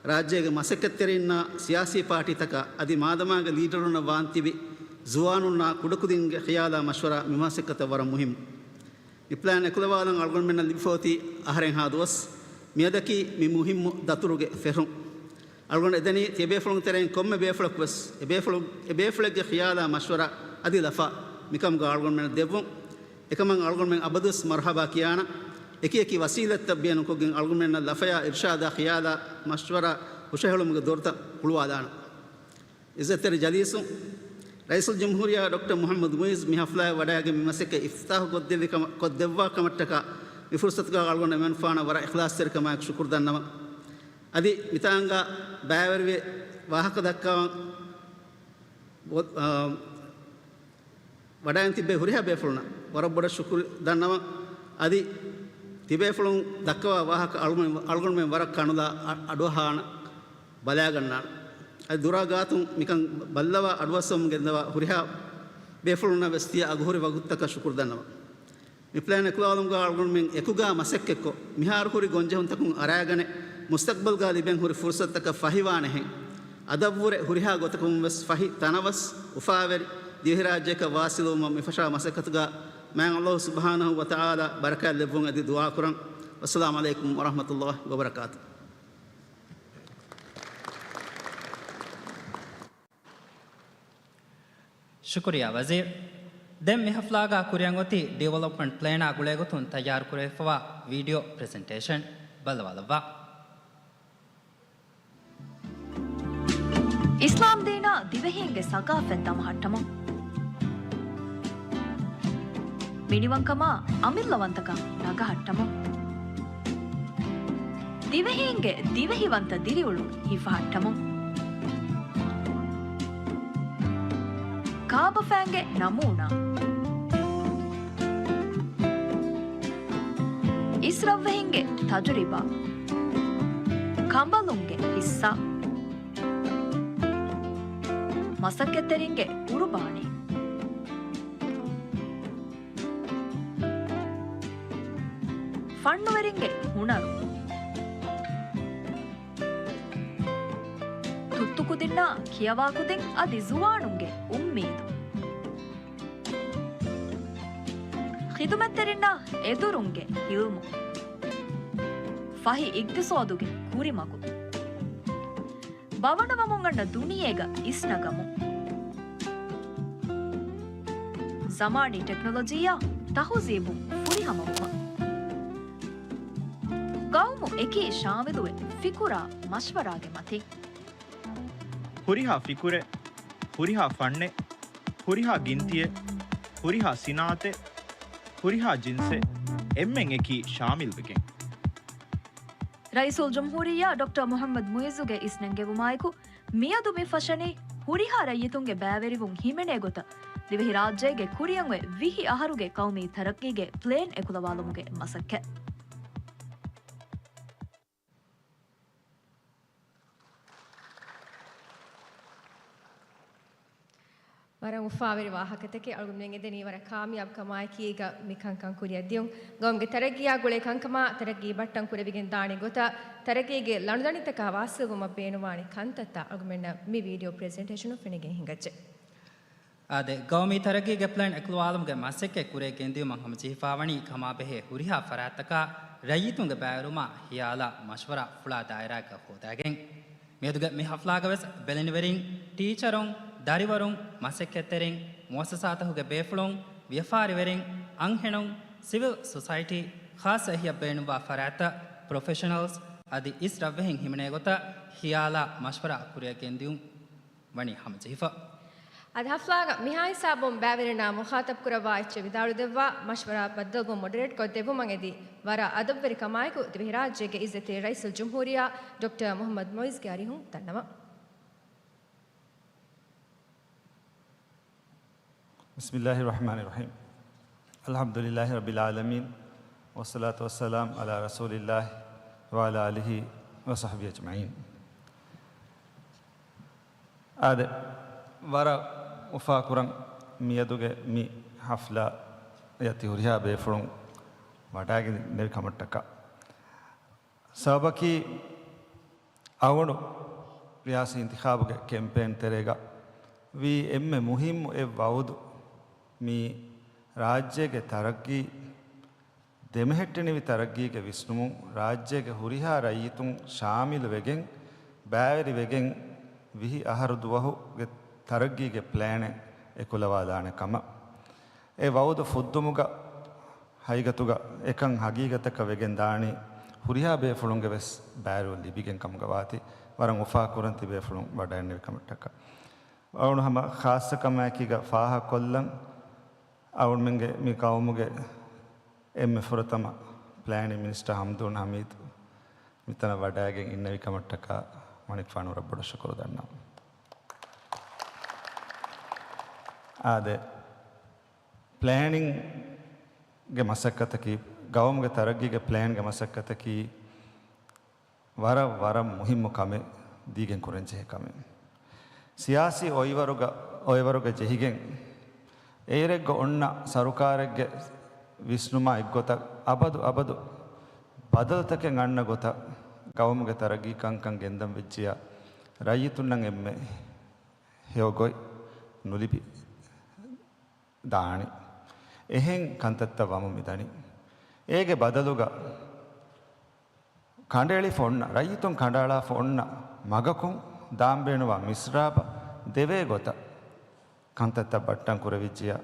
ރާއްޖޭގެ މަސައްކަތްތެރިންނާ، ސިޔާސީ ޕާޓީތަކާ، އަދި މާދަމާގެ ލީޑަރުންނަށް ވާން ތިބި ޒުވާނުންނާ ކުޑަކުދިންގެ ޚިޔާލާ މަޝްވަރާ މި މަސައްކަތަށް ވަރަށް މުހިއްމު. މި ޕްލޭން އެކުލަވާލަން އަޅުގަނޑުމެންނަށް ލިބިފައޮތީ އަހަރެއްހާ ދުވަސް. މިއަދަކީ މި މުހިއްމު ދަތުރުގެ ފެށުން. އަޅުގަނޑު އެދެނީ ތިޔަބޭފުޅުންގެ ތެރެއިން ކޮންމެ ބޭފުޅަކުވެސް އެބޭފުޅު-، އެބޭފުޅެއްގެ ޚިޔާލާ މަޝްވަރާ އަދި ލަފާ މިކަމުގަ އަޅުގަނޑުމެންނަށް ދެއްވުން. އެކަމަށް އަޅުގަނޑުމެން އަބަދުވެސް މަރުޙަބާ ކިޔާނަން. އެކި އެކި ވަސީލަތްތައް ބޭނުންކޮށްގެން އަޅުގަނޑުމެންނަށް ލަފަޔާ އިރްޝާދާ ޚިޔާލާ މަޝްވަރާ ހުށަހެޅުމުގެ ދޮރުތައް ހުޅުވާލާނަން. އިއްޒަތްތެރި ޖަލީސުން، ރައީސުލްޖުމްހޫރިއްޔާ ޑޮކްޓަރ މުޙައްމަދު މުޢިއްޒު މި ޙަފްލާއަށް ވަޑައިގެން މި މަސައްކަތް އިފްތިތާޙު ކޮށްދެއްވި ކަމަ-، ކޮށްދެއްވާ ކަމަށްޓަކާ މި ފުރުޞަތުގަ އަޅުގަނޑު އެމަންފާނަށް ވަރަށް އިޚްލާޞްތެރިކަމާއެކު ޝުކުރު ދަންނަވަން. އަދި މިތާނގަ ބައިވެރިވެ ވާހަކަ ދައްކަވަން ވޮ-، އާ، ވަޑައިން ތިއްބެވި ހުރިހާ ބޭފުޅުންނަށް ވަރަށް ބޮޑަށް ޝުކުރު ދަންނަވަން. އަދި ތިބޭފުޅުން ދައްކަވާ ވާހަކަ އަޅުގަނޑު-، އަޅުގަނޑުމެން ވަރަށް ކަނުލާ އަ-، އަޑުއަހާނަ ބަލާގަންނާނެ. އަދި ދުރާ ގާތުން މިކަން ބައްލަވާ އަޑުއައްސަވަމުން ގެންދަވާ ހުރިހާ ބޭފުޅުންނަށް ވެސް ތިޔަ އަގުހުރި ވަގުތުތަކަށް ޝުކުރު ދަންނަވަން. މި ޕްލޭން އެކުލަވާލުމުގަ އަޅުގަނޑުމެން އެކުގާ މަސައްކަތްކޮށް، މިހާރު ހުރި ގޮންޖެހުންތަކުން އަރާގަނެ، މުސްތަޤްބަލްގަ ލިބެން ހުރި ފުރުޞަތުތަކަށް ފަހިވާނެހެން، އަދަށްވުރެ ހުރިހާ ގޮތަކުން ވެސް ފަހި ތަނަވަސް އުފާވެރި ދިވެހިރާއްޖެއަކަށް ވާސިލުވުމަށް މިފަށާ މަސައްކަތުގަ މާތް ﷲ ސުބްޙާނަހޫ ވަތަޢާލާ ބަރަކާތް ލެއްވުން އެދި ދުޢާކުރަން. ވައްސަލާމު ޢަލައިކުމް ވަރަޙްމަތުﷲ ވަބަރަކާތުހު. ޝުކުރިއްޔާ ވަޒީރު. ދެން މި ޙަފްލާގަ ކުރިއަށް އޮތީ ޑިވެލޮޕްމަންޓް ޕްލޭނާ ގުޅޭގޮތުން ތައްޔާރުކުރެވިފަވާ ވީޑިއޯ ޕްރެޒެންޓޭޝަން. ބައްލަވާލައްވާ. އިސްލާމްދީނާ ދިވެހީންގެ ސަގާފަތް ދަމަހައްޓަމުން، މިނިވަންކަމާ އަމިއްލަވަންތަކަން ނަގަހައްޓަމުން، ދިވެހީންގެ ދިވެހިވަންތަ ދިރިއުޅުން ހިފަހައްޓަމުން، ކާބަފައިންގެ ނަމޫނާ، އިސްރަށްވެހިންގެ ތަޖުރިބާ، ކަނބަލުންގެ ހިއްސާ، މަސައްކަތްތެރިންގެ ޤުރުބާނީ. ފަންނުވެރިންގެ ހުނަރު. ތުއްތު ކުދިންނާ ކިޔަވާ ކުދިން އަދި ޒުވާނުންގެ އުއްމީދު. ޚިދުމަތްތެރިންނާ އެދުރުންގެ ހިލްމު. ފަހި އިގްތިސޯދުގެ ކުރިމަގު. ބަވަނަވަމުން އަންނަ ދުނިޔޭގަ އިސްނަގަމުން. ޒަމާނީ ޓެކްނޮލޮޖީއާ ތަހުޒީބުން ފުރިހަމަވުމަށް. ގައުމު އެކީ ޝާމިލުވެ ފިކުރާ މަޝްވަރާގެ މަތިން. ހުރިހާ ފިކުރެއް، ހުރިހާ ފަންނެއް، ހުރިހާ ގިންތިއެއް، ހުރިހާ ސިނާއަތެއް، ހުރިހާ ޖިންސެއް އެންމެން އެކީ ޝާމިލްވެގެން. ރައީސުލްޖުމްހޫރިއްޔާ ޑޮކްޓަރ މުޙައްމަދު މުޢިއްޒުގެ އިސްނެންގެވުމާއެކު، މިއަދު މި ފަށަނީ ހުރިހާ ރައްޔިތުންގެ ބައިވެރިވުން ހިމެނޭ ގޮތަށް ދިވެހިރާއްޖޭގެ ކުރިއަށް އޮތް ވިހި އަހަރުގެ ޤައުމީ ތަރައްޤީގެ ޕްލޭން އެކުލަވާލުމުގެ މަސައްކަތް. ވަރަށް އުފާވެރި ވާހަކަތަކެއް. އަޅުގަނޑުމެން އެދެނީ ވަރަށް ކާމިޔާބު ކަމާއެކީގަ މި ކަންކަން ކުރިއަށް ދިޔުން. ގައުމުގެ ތަރައްގީއާ ގުޅޭ ކަންކަމާ ތަރައްގީ ބައްޓަން ކުރެވިގެން ދާނެ ގޮތަށް ތަރައްގީގެ ލަނޑުދަނޑިތަކާ ވާސިލްވުމަށް ބޭނުންވާނެ ކަންތައްތައް އަޅުގަނޑުމެންނަށް މި ވީޑިއޯ ޕްރެޒެންޓޭޝަނުން ފެނިގެން ހިނގައްޖެ. އާދެ، ގައުމީ ތަރައްގީގެ ޕްލޭން އެކުލަވާލުމުގެ މަސައްކަތް ކުރިއަށް ގެންދިއުމަށް ހަމަޖެހިފާވަނީ ކަމާބެހޭ ހުރިހާ ފަރާތްތަކާ ރައްޔިތުންގެ ބައިވެރިވުމާ ހިޔާލާ މަޝްވަރާ ފުޅާ ދާއިރާއަކަށް ހޯދާގެން. މިއަދުގެ މި ހަފްލާގަވެސް ބެލެނިވެރިން، ޓީޗަރުން، ދަރިވަރުން، މަސައްކަތްތެރިން، މުއައްސަސާތަކުގެ ބޭފުޅުން، ވިޔަފާރިވެރިން، އަންހެނުން، ސިވިލް ސޮސައިޓީ، ޚާއްޞަ އެހީއަށް ބޭނުންވާ ފަރާތްތައް، ޕްރޮފެޝަނަލްސް އަދި އިސް ރަށްވެހިން ހިމެނޭ ގޮތަށް ހިޔާލާ މަޝްވަރާ ކުރިއަށް ގެންދިއުން ވަނީ ހަމަޖެހިފަ. އަދި ހަފްލާގަ މިހާ ހިސާބުން ބައިވެރިންނާ މުޚާތަބް ކުރައްވާ އެއްޗެއް ވިދާޅުދެއްވާ، މަޝްވަރާ ބައްދަލުވުން މޮޑަރޭޓް ކޮށްދެއްވުމަށް އެދި، ވަރަށް އަދަބުވެރި ކަމާއެކު ދިވެހިރާއްޖޭގެ އިއްޒަތްތެރި ރައީސުލްޖުމްހޫރިއްޔާ ޑޮކްޓަރ މުޙައްމަދު މުޢިއްޒުގެ އަރިހުން ދަންނަވަން. بسم الله الرحمن الرحيم. الحمد لله رب العالمين. والصلاة والسلام على رسول الله وعلى آله وصحبه أجمعين. އާދެ، ވަރަށް އުފާކުރަން މިއަދުގެ މި ހަފްލާއަށް ތި ހުރިހާ ބޭފުޅުން ވަޑައިގެން އިންނެވި ކަމަށްޓަކާ. ސަބަބަކީ އަޅުގަނޑު ރިޔާސީ އިންތިޚާބުގެ ކެމްޕޭން ތެރޭގަ ވީ އެންމެ މުހިއްމު އެއް ވައުދު މި ރާއްޖޭގެ ތަރައްގީ، ދެމެހެއްޓެނިވި ތަރައްގީގެ ވިސްނުމުން ރާއްޖޭގެ ހުރިހާ ރައްޔިތުން ޝާމިލު ވެގެން، ބައިވެރި ވެގެން ވިހި އަހަރު ދުވަހުގެ ތަރައްގީގެ ޕްލޭނެއް އެކުލަވާލާނެ ކަމަށް. އެ ވައުދު ފުއްދުމުގަ ހަގީގަތުގަ އެކަން ހަގީގަތަކަށް ވެގެން ދާނީ ހުރިހާ ބޭފުޅުންގެ ވެސް ބައިވެރިވުން ލިބިގެން ކަމުގަ ވާތީ، ވަރަށް އުފާކުރަން ތިބޭފުޅުން ވަޑައިންނެވި ކަމަށްޓަކާ. އަޅުގަނޑު ހަމަ ޚާއްޞަ ކަމާއެކީގަ ފާހަގަކޮށްލަން، އަޅުގަނޑުމެންގެ މި ޤައުމުގެ އެންމެ ފުރަތަމަ ޕްލޭނިން މިނިސްޓަރ ހަމްދޫން ހަމީދު މިތަނަށް ވަޑައިގެން އިންނެވި ކަމަށްޓަކާ މަނިކުފާނު ވަރަށް ބޮޑަށް ޝުކުރު ދަންނަވަން. އާދެ، ޕްލޭނިންގެ މަސައްކަތަކީ، ގައުމުގެ ތަރައްގީގެ ޕްލޭންގެ މަސައްކަތަކީ، ވަރަށް، ވަރަށް މުހިއްމު ކަމެއް، ދީގެން ކުރަންޖެހޭ ކަމެއް. ސިޔާސީ އޮއިވަރުގަ، އޮއިވަރުގަ ޖެހިގެން، އެއިރެއްގަ އޮންނަ ސަރުކާރެއްގެ ވިސްނުމާ އެއްގޮތަށް އަބަދު، އަބަދު ބަދަލުތަކެއް އަންނަ ގޮތަށް ގައުމުގެ ތަރައްގީ ކަންކަން ގެންދަން ވެއްޖިއްޔާ، ރައްޔިތުންނަށް އެންމެ ހެޔޮ ގޮތް ނުލިބި ދާނެ. އެހެން ކަންތައްތައް ވަމުން މިދަނީ. އޭގެ ބަދަލުގަ ކަނޑައެޅިފަ އޮންނަ، ރައްޔިތުން ކަނޑައަޅާފަ އޮންނަ މަގަކުން ދާން ބޭނުންވާ މިސްރާބަށް ދެވޭ ގޮތަށް ކަންތައްތައް ބައްޓަން ކުރެވިއްޖިއްޔާ،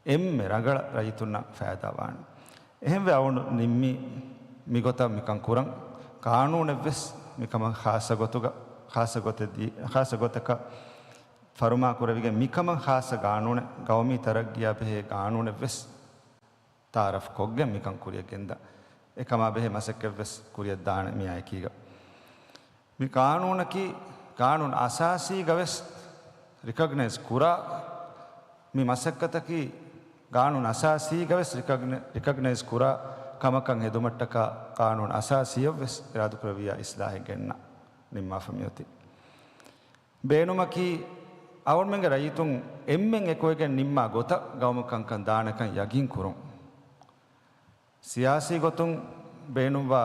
އެންމެ ރަނގަޅަށް ރައްޔިތުންނަށް ފައިދާ ވާނެ. އެހެންވެ އަޅުގަނޑު ނިންމީ މިގޮތަށް މިކަން ކުރަން، ޤާނޫނެއްވެސް މިކަމަށް ޚާއްޞަ ގޮތުގަ، ޚާއްޞަ ގޮތެއް ދީ، ޚާއްޞަ ގޮތަކަށް ފަރުމާ ކުރެވިގެން މިކަމަށް ޚާއްޞަ ޤާނޫނެއް، ގައުމީ ތަރައްގީއާ ބެހޭ ޤާނޫނެއްވެސް ތައާރަފް ކޮށްގެން މިކަން ކުރިއަށް ގެންދާ، އެކަމާ ބެހޭ މަސައްކަތްވެސް ކުރިއަށް ދާނެ މިއާއެކީގަ. މި ޤާނޫނަކީ، ޤާނޫނު އަސާސީގަވެސް ރިކޮގްނައިޒް ކުރާ، މި މަސައްކަތަކީ ޤާނޫނު އަސާސީގަވެސް ރިކޮގްނަ، ރިކޮގްނައިޒް ކުރާ ކަމަކަށް ހެދުމަށްޓަކާ ޤާނޫނު އަސާސީއަށްވެސް އިރާދަކުރެއްވިއްޔާ އިސްލާހެއް ގެންނަ ނިންމާފަ މިއޮތީ. ބޭނުމަކީ، އަޅުގަނޑުމެންގެ ރައްޔިތުން އެންމެން އެކުވެގެން ނިންމާ ގޮތަށް ގައުމު ކަންކަން ދާނެކަން ޔަގީން ކުރުން. ސިޔާސީ ގޮތުން ބޭނުންވާ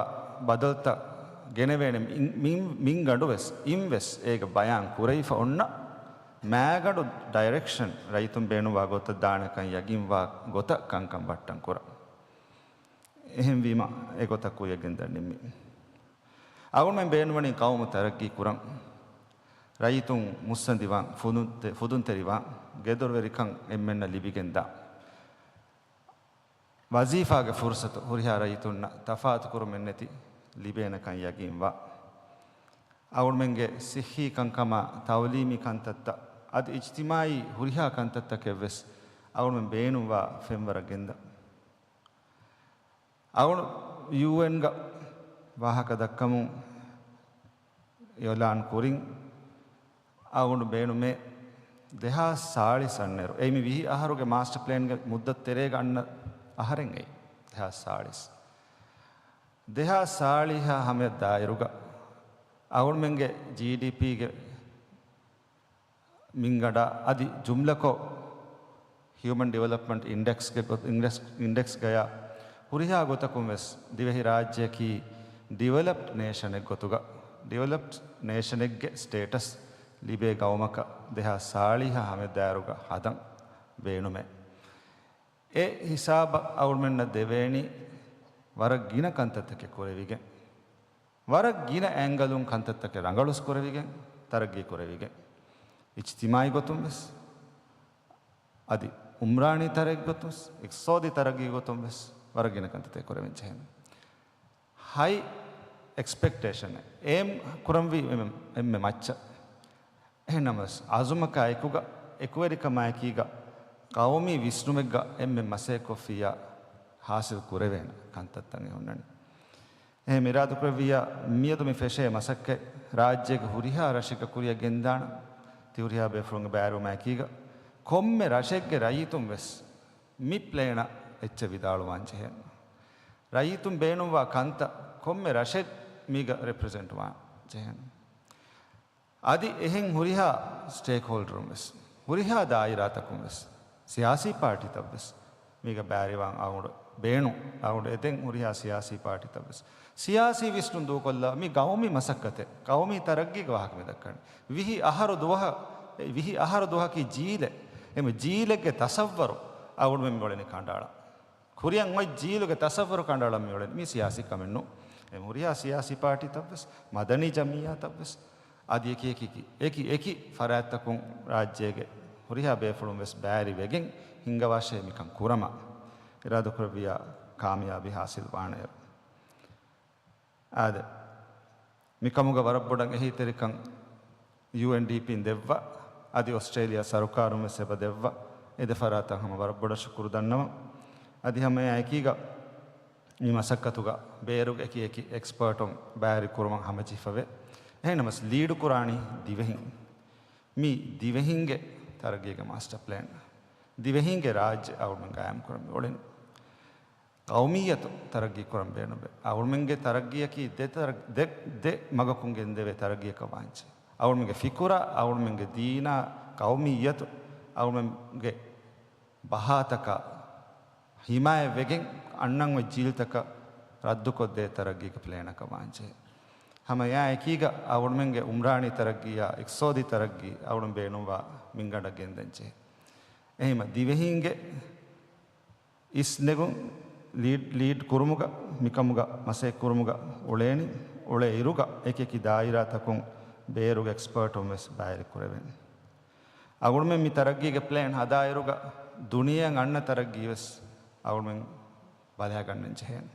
ބަދަލުތައް ގެނެވޭނެ މިން، މިން، މިންގަނޑުވެސް އިންވެސް އޭގެ ބަޔާން ކުރެވިފަ އޮންނަ މާގަނޑު ޑައިރެކްޝަން ރައްޔިތުން ބޭނުންވާ ގޮތަށް ދާނެކަން ޔަގީންވާ ގޮތަށް ކަންކަން ބައްޓަން ކުރަން. އެހެންވީމަ އެގޮތަށް ކުރިއަށް ގެންދަން ނިންމީ. އަޅުގަނޑުމެން ބޭނުންވަނީ ޤައުމު ތަރައްގީ ކުރަން، ރައްޔިތުން މުއްސަނދިވާން، ފުދުންތެ، ފުދުންތެރިވާން، ގެދޮރުވެރިކަން އެންމެންނަށް ލިބިގެންދާން. ވަޒީފާގެ ފުރުސަތު ހުރިހާ ރައްޔިތުންނަށް ތަފާތުކުރުމެއްނެތި ލިބޭނެކަން ޔަގީންވާ. އަޅުގަނޑުމެންގެ ޞިއްޙީ ކަންކަމާ، ތައުލީމީ ކަންތައްތައް، އަދި އިޖްތިމާޢީ ހުރިހާ ކަންތައްތަކެއްވެސް އަޅުގަނޑުމެން ބޭނުންވާ ފެންވަރަށް ގެންދަން. އަޅުގަނޑު ޔޫއެންގަ ވާހަކަ ދައްކަމުން އިޢުލާން ކުރިން، އަޅުގަނޑު ބޭނުމޭ ދެހާސް ސާޅީސް އަންނައިރު، އެއީ މި ވިހި އަހަރުގެ މާސްޓަ ޕްލޭންގެ މުއްދަތު ތެރޭގަ އަންނަ އަހަރެއް އެއީ ދެހާސް ސާޅީސް. ދެހާސް ސާޅީހާ ހަމަޔަށް ދާއިރުގަ އަޅުގަނޑުމެންގެ ޖީޑީޕީގެ މިންގަނޑާ އަދި ޖުމްލަކޮށް ހިއުމަން ޑިވެލޮޕްމަންޓް އިންޑެކްސްގެ ގޮ-، އިންޑެކްސް، އިންޑެކްސްގަޔާ ހުރިހާ ގޮތަކުން ވެސް ދިވެހި ރާއްޖެއަކީ ޑިވެލޮޕްޑް ނޭޝަނެއް ގޮތުގަ، ޑިވެލޮޕްޑް ނޭޝަނެއްގެ ސްޓޭޓަސް ލިބޭ ގައުމަކަށް ދެހާސް ސާޅީހާ ހަމަ ދާއިރުގަ ހަދަން ބޭނުމޭ. އެ ހިސާބަށް އަޅުގަނޑުމެންނަށް ދެވޭނީ ވަރަށް ގިނަ ކަންތައްތަކެއް ކުރެވިގެން، ވަރަށް ގިނަ އެންގަލުން ކަންތައްތަކެއް ރަނގަޅުސް ކުރެވިގެން، ތަރައްގީ ކުރެވިގެން، އިޖްތިމާޢީ ގޮތުން ވެސް، އަދި އުމްރާނީ ތަރައްގީ ގޮތުން ވެސް، އިޤްތިޞާދީ ތަރައްގީ ގޮތުން ވެސް ވަރަށް ގިނަ ކަންތައްތައް ކުރެވެން ޖެހޭނެ. ހައި އެކްސްޕެކްޓޭޝަން އޭމް ކުރަންވީ އެންމެ، އެންމެ މައްޗަށް. އެހެންނަމަވެސް، އަޒުމަކާ އެކުގަ، އެކުވެރިކަމާއެކީގަ، ޤައުމީ ވިސްނުމެއްގަ އެންމެ މަސައްކަތްކޮށްފިއްޔާ ހާސިލް ކުރެވޭނެ ކަންތައްތައް އެ ހުންނަނީ. އެހެން އިރާދަކުރެއްވިއްޔާ، މިއަދު މި ފެށޭ މަސައްކަތް ރާއްޖޭގެ ހުރިހާ ރަށެއްގަ ކުރިއަށް ގެންދާނަން، ތި ހުރިހާ ބޭފުޅުންގެ ބައިވެރިވުމާއެކީގަ، ކޮންމެ ރަށެއްގެ ރައްޔިތުން ވެސް މި ޕްލޭނަށް އެއްޗެއް ވިދާޅުވާން ޖެހޭނެ. ރައްޔިތުން ބޭނުންވާ ކަންތައް ކޮންމެ ރަށެއް މީގަ ރެޕްރެޒެންޓް ވާން ޖެހޭނެ. އަދި އެހެން ހުރިހާ ސްޓޭކްހޯލްޑަރުން ވެސް، ހުރިހާ ދާއިރާތަކުން ވެސް، ސިޔާސީ ޕާޓީތައް ވެސް މީގަ ބައިވެރިވާން އަޅުގަނޑު ބޭނުން، އަޅުގަނޑު އެދެން ހުރިހާ ސިޔާސީ ޕާޓީތައް ވެސް. ސިޔާސީ ވިސްނުން ދޫކޮށްލާ މި ގައުމީ މަސައްކަތެއް، ގައުމީ ތަރައްގީގެ ވާހަކަ މި ދައްކަނީ. ވިހި އަހަރު ދުވަހަށް، ވިހި އަހަރު ދުވަހަކީ ޖީލެއް. އެމެ ޖީލެއްގެ ތަސައްވަރު އަޅުގަނޑުމެން މިއުޅެނީ ކަނޑައަޅަން. ކުރިއަށް އޮތް ޖީލުގެ ތަސައްވަރު ކަނޑައަޅަން މިއުޅެނީ. މީ ސިޔާސީ ކަމެއް ނޫން. އެ ހުރިހާ ސިޔާސީ ޕާޓީތައްވެސް، މަދަނީ ޖަމިއްޔާތައްވެސް، އަދި އެކި އެކި، އެކި އެކި ފަރާތްތަކުން ރާއްޖޭގެ ހުރިހާ ބޭފުޅުން ވެސް ބައިވެރިވެގެން ހިންގަވާށޭ މިކަން ކުރަމާ. އިރާދަކުރެއްވިއްޔާ ކާމިޔާބީ ހާސިލް ވާނެއެވެ. އާދެ، މިކަމުގަ ވަރަށް ބޮޑަށް އެހީތެރިކަން ޔޫއެންޑީޕީން ދެއްވާ، އަދި އޮސްޓްރޭލިޔާ ސަރުކާރުން ވެސް އެބަ ދެއްވާ. އެ ދެ ފަރާތަށް ހަމަ ވަރަށް ބޮޑަށް ޝުކުރު ދަންނަވަން. އަދި ހަމަ އެއާ އެކީގަ މި މަސައްކަތުގަ ބޭރުގެ އެކި އެކި އެކްސްޕާޓުން ބައިވެރި ކުރުމަށް ހަމަޖެހިފަވޭ. އެހެންނަމަސް ލީޑު ކުރާނީ ދިވެހިން. މި ދިވެހިންގެ ތަރައްގީގެ މާސްޓަ ޕްލޭން، ދިވެހިންގެ ރާއްޖެ އަޅުގަނޑުމެން ގާއިމް ކުރަން މި އުޅެނީ. ޤައުމިއްޔަތު ތަރައްގީ ކުރަން ބޭނުންވޭ. އަޅުގަނޑުމެންގެ ތަރައްގީއަކީ ދެ ތަރަ-، ދެ، ދެ މަގަކުން ގެންދެވޭ ތަރައްގީއަކަށް ވާންޖެހޭ. އަޅުގަނޑުމެންގެ ފިކުރާ، އަޅުގަނޑުމެންގެ ދީނާ، ޤައުމިއްޔަތު އަޅުގަނޑުމެންގެ ބަހާތަކާ ހިމާޔަތްވެގެން އަންނަން އޮތް ޖީލްތަކަށް ރައްދުކޮށްދޭ ތަރައްގީގެ ޕްލޭނަކަށް ވާންޖެހޭ. ހަމަ އެއާ އެކީގަ އަޅުގަނޑުމެންގެ އުމްރާނީ ތަރައްގީއާ އިޤްތިޞާދީ ތަރައްގީ އަޅުގަނޑު ބޭނުންވާ މިންގަނޑަށް ގެންދަންޖެހޭ. އެހެންމަ ދިވެހިންގެ އިސްނެގުން ލީޑް، ލީޑް ކުރުމުގަ، މިކަމުގަ މަސައްކަތް ކުރުމުގަ އުޅޭނީ، އުޅޭ އިރުގަ އެކި އެކި ދާއިރާތަކުން ބޭރުގެ އެކްސްޕާޓުން ވެސް ބައިވެރި ކުރެވޭނެ. އަޅުގަނޑުމެން މި ތަރައްގީގެ ޕްލޭން ހަދާ އިރުގަ ދުނިޔެއަށް އަންނަ ތަރައްގީ ވެސް އަޅުގަނޑުމެން ބަލައިގަންނަން ޖެހޭނެ.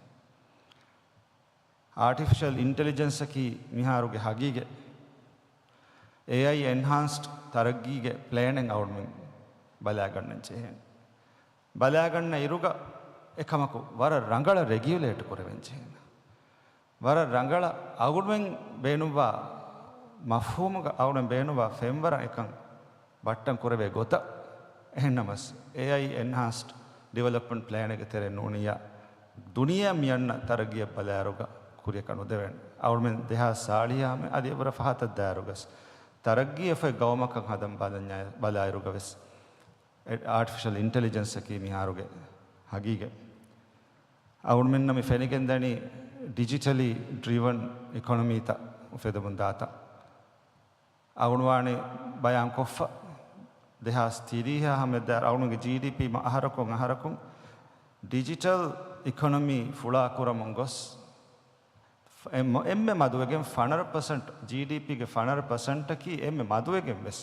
އާޓިފިޝަލް އިންޓެލިޖެންސަކީ މިހާރުގެ ހަގީގަތް. އޭއައި އެންހާންސްޑް ތަރައްގީގެ ޕްލޭނެއް އަޅުގަނޑުމެން ބަލައިގަންނަން ޖެހޭނެ. ބަލައިގަންނަ އިރުގަ އެކަމަކު ވަރަށް ރަނގަޅަށް ރެގިއުލޭޓް ކުރެވެން ޖެހޭނެ. ވަރަށް ރަނގަޅަށް އަޅުގަނޑުމެން ބޭނުންވާ މަފްހޫމުގަ އަޅުގަނޑުމެން ބޭނުންވާ ފެންވަރަށް އެކަން ބައްޓަން ކުރެވޭ ގޮތަށް. އެހެންނަމަސް، އޭއައި އެންހާންސްޑް ޑިވެލޮޕްމަންޓް ޕްލޭނެއްގެ ތެރެއިން ނޫނިއްޔާ، ދުނިޔެއަށް މިއަންނަ ތަރައްގީއަށް ބަލާއިރުގަ ކުރިއަކަށް ނުދެވޭނެ. އަޅުގަނޑުމެން ދެހާސް ސާޅީހާ ހަމަ އަދި އެއްވަރަށް ފަހަތަށް ދާއިރުގަސް، ތަރައްގީއަށް ފަހެ ގައުމަކަށް ހަދަން ބަލަންޏާ-، ބަލާއިރުގަ ވެސް، އެ-، އާޓިފިޝަލް އިންޓެލިޖެންސަކީ މިހާރުގެ ހަގީގަތް. އަޅުމެންނަށް މި ފެނިގެންދަނީ ޑިޖިޓަލީ ޑްރިވަން އިކޮނޮމީތައް އުފެދެމުން ދާތަން. އަޅުން ވާނީ ބަޔާންކޮށްފަ، ދެހާސް ތިރީހާ ހަމައަށް ދާއިރު އަޅުންގެ ޖީޑީޕީ އަހަރަކުން އަހަރަކުން ޑިޖިޓަލް އިކޮނޮމީ ފުޅާކުރަމުން ގޮސް، އެންމެ، އެންމެ މަދުވެގެން ފަނަރަ ޕަސެންޓް، ޖީޑީޕީގެ ފަނަރަ ޕަސެންޓަކީ އެންމެ މަދުވެގެން ވެސް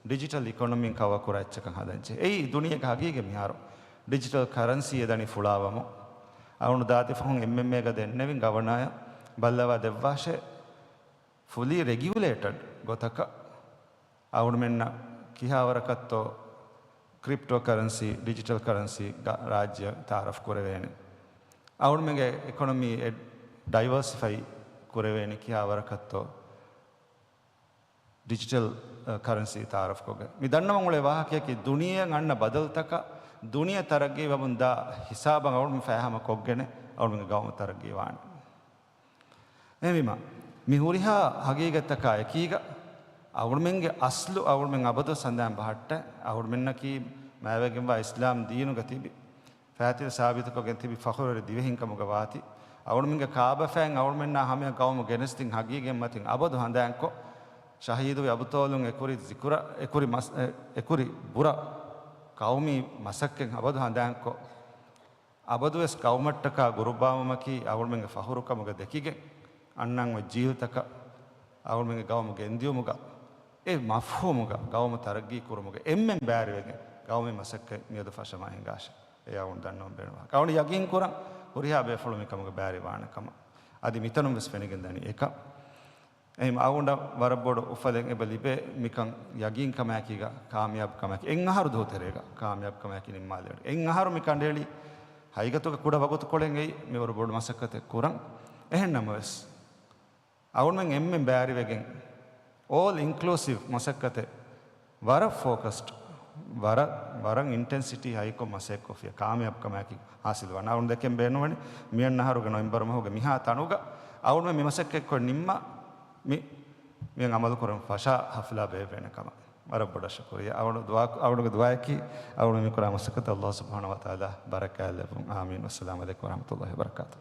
ޑިޖިޓަލް އިކޮނޮމީން ކަވަރ ކުރާ އެއްޗަކަށް ހަދަންޖެހޭ. އެއީ ދުނިޔޭގެ ހަގީގަތް މިހާރު. ޑިޖިޓަލް ކަރަންސީ އެދަނީ ފުޅާވަމުން. އަޅުން ދާދި ފަހުން އެމްއެމްއޭގަ ދެންނެވިން ގަވަނާޔަށް ބައްލަވާ ދެއްވާށޭ، ފުލީ ރެގިއުލޭޓަޑް ގޮތަކަށް އަޅުމެންނަށް ކިހާވަރަކަށްތޯ ކްރިޕްޓޯ ކަރަންސީ، ޑިޖިޓަލް ކަރަންސީ ގ-، ރާއްޖެ ތައާރަފް ކުރެވޭނެ. އަޅުމެންގެ އިކޮނޮމީ އެ-، ޑައިވަރސިފައި ކުރެވޭނެ ކިހާވަރަކަށްތޯ ޑިޖިޓަލް، އަ، ކަރަންސީ ތައާރަފްކޮށްގެން. މި ދަންނަވަން އުޅޭ ވާހަކަޔަކީ ދުނިޔެއަށް އަންނަ ބަދަލުތަކަށް ދުނިޔެ ތަރައްގީވަމުން ދާ ހިސާބަށް އަޅުމެން ފައިހަމަ ކޮށްގެނެ އަޅުމެންގެ ގައުމު ތަރައްގީ ވާނެ. އެހެންވީމަ، މި ހުރިހާ ހަގީގަތްތަކާ އެކީގަ، އަޅުމެންގެ އަސްލު އަޅުމެން އަބަދުވެސް ހަނދާން ބަހައްޓަ، އަޅުމެންނަކީ މާވެގެންވާ އިސްލާމް ދީނުގަ ތިބި، ފައިތިލަ ސާބިތުކޮށްގެން ތިބި ފަޚުރުވެރި ދިވެހިންކަމުގަ ވާތީ، އަޅުމެންގެ ކާބަފައިން އަޅުމެންނާ ހަމަޔަށް ގައުމު ގެނެސްދިން ހަގީގަތް މަތިން އަބަދު ހަނދާންކޮށް، ޝަހީދުވި އަބުތޯލުން އެކުރި ޒިކުރަ، އެކުރި މަސް-، އެ-، އެކުރި ބުރަ ޤައުމީ މަސައްކަތް އަބަދު ހަނދާންކޮށް، އަބަދުވެސް ގައުމަށްޓަކާ ގުރުއްބާވުމަކީ އަޅުމެންގެ ފަޚުރުކަމުގަ ދެކިގެން، އަންނަން އޮތް ޖީލްތަކަށް އަޅުމެންގެ ގައުމު ގެންދިޔުމުގަ، އެ މަފްހޫމުގަ ގައުމު ތަރައްގީ ކުރުމުގަ އެންމެން ބައިވެރިވެގެން ގައުމީ މަސައްކަތް މިއަދު ފަށަމާ ހިނގާށޭ. އެ އަޅުން ދަންނަވަން ބޭނުންވާ. އަޅުން ޔަގީން ކުރަން ހުރިހާ ބޭފުޅުން މިކަމުގަ ބައިވެރިވާނެ ކަމަށް. އަދި މިތަނުން ވެސް ފެނިގެން ދަނީ އެކަން. އެހެން އަޅުގަނޑަށް ވަރަށް ބޮޑު އުފަލެއް އެބަ ލިބޭ މިކަން ޔަގީންކަމާއެކީގަ ކާމިޔާބުކަމާއެކީ އެއް އަހަރު ދުވަހު ތެރޭގަ ކާމިޔާބުކަމާއެކީ ނިންމާލެވޭނެ. އެއް އަހަރު މި ކަނޑައެޅީ ހަގީގަތުގަ ކުޑަ ވަގުތުކޮޅެއް އެއީ މިވަރު ބޮޑު މަސައްކަތެއް ކުރަން. އެހެން ނަމަވެސް، އަޅުމެން އެންމެން ބައިވެރިވެގެން، އޯލް އިންކްލޫސިވް މަސައްކަތެއް ވަރަށް ފޯކަސްޑް، ވަރަށް، ވަރަށް އިންޓެންސިޓީ ހައިކޮށް މަސައްކަތްކޮށްފިޔާ ކާމިޔާބުކަމާއެކީ ހާސިލް ވާނެ. އަޅުން ދެކެން ބޭނުންވަނީ މިއަންނަ އަހަރުގެ ނޮވެމްބަރު މަހުގެ މިހާ ތަނުގަ އަޅުމެން މި މަސައްކަތްކޮށް ނިންމާ މި، މިއަށް އަމަލުކުރަން ފަށާ ހަފްލާ ބޭއްވޭނެ ކަމަށް. ވަރަށް ބޮޑަށް ޝުކުރިއްޔާ. އަޅުގަނޑު ދުޢާ، އަޅުގަނޑުގެ ދުޢާއަކީ އަޅުގަނޑު މި ކުރާ މަސައްކަތަށް ﷲ ސުބްޙާނަހޫ ވަތަޢާލާ ބަރަކާތް ލެއްވުން. އާމީން. ވައްސަލާމު ޢަލައިކުމް ވަރަޙްމަތުﷲ ވަބަރަކާތުހު.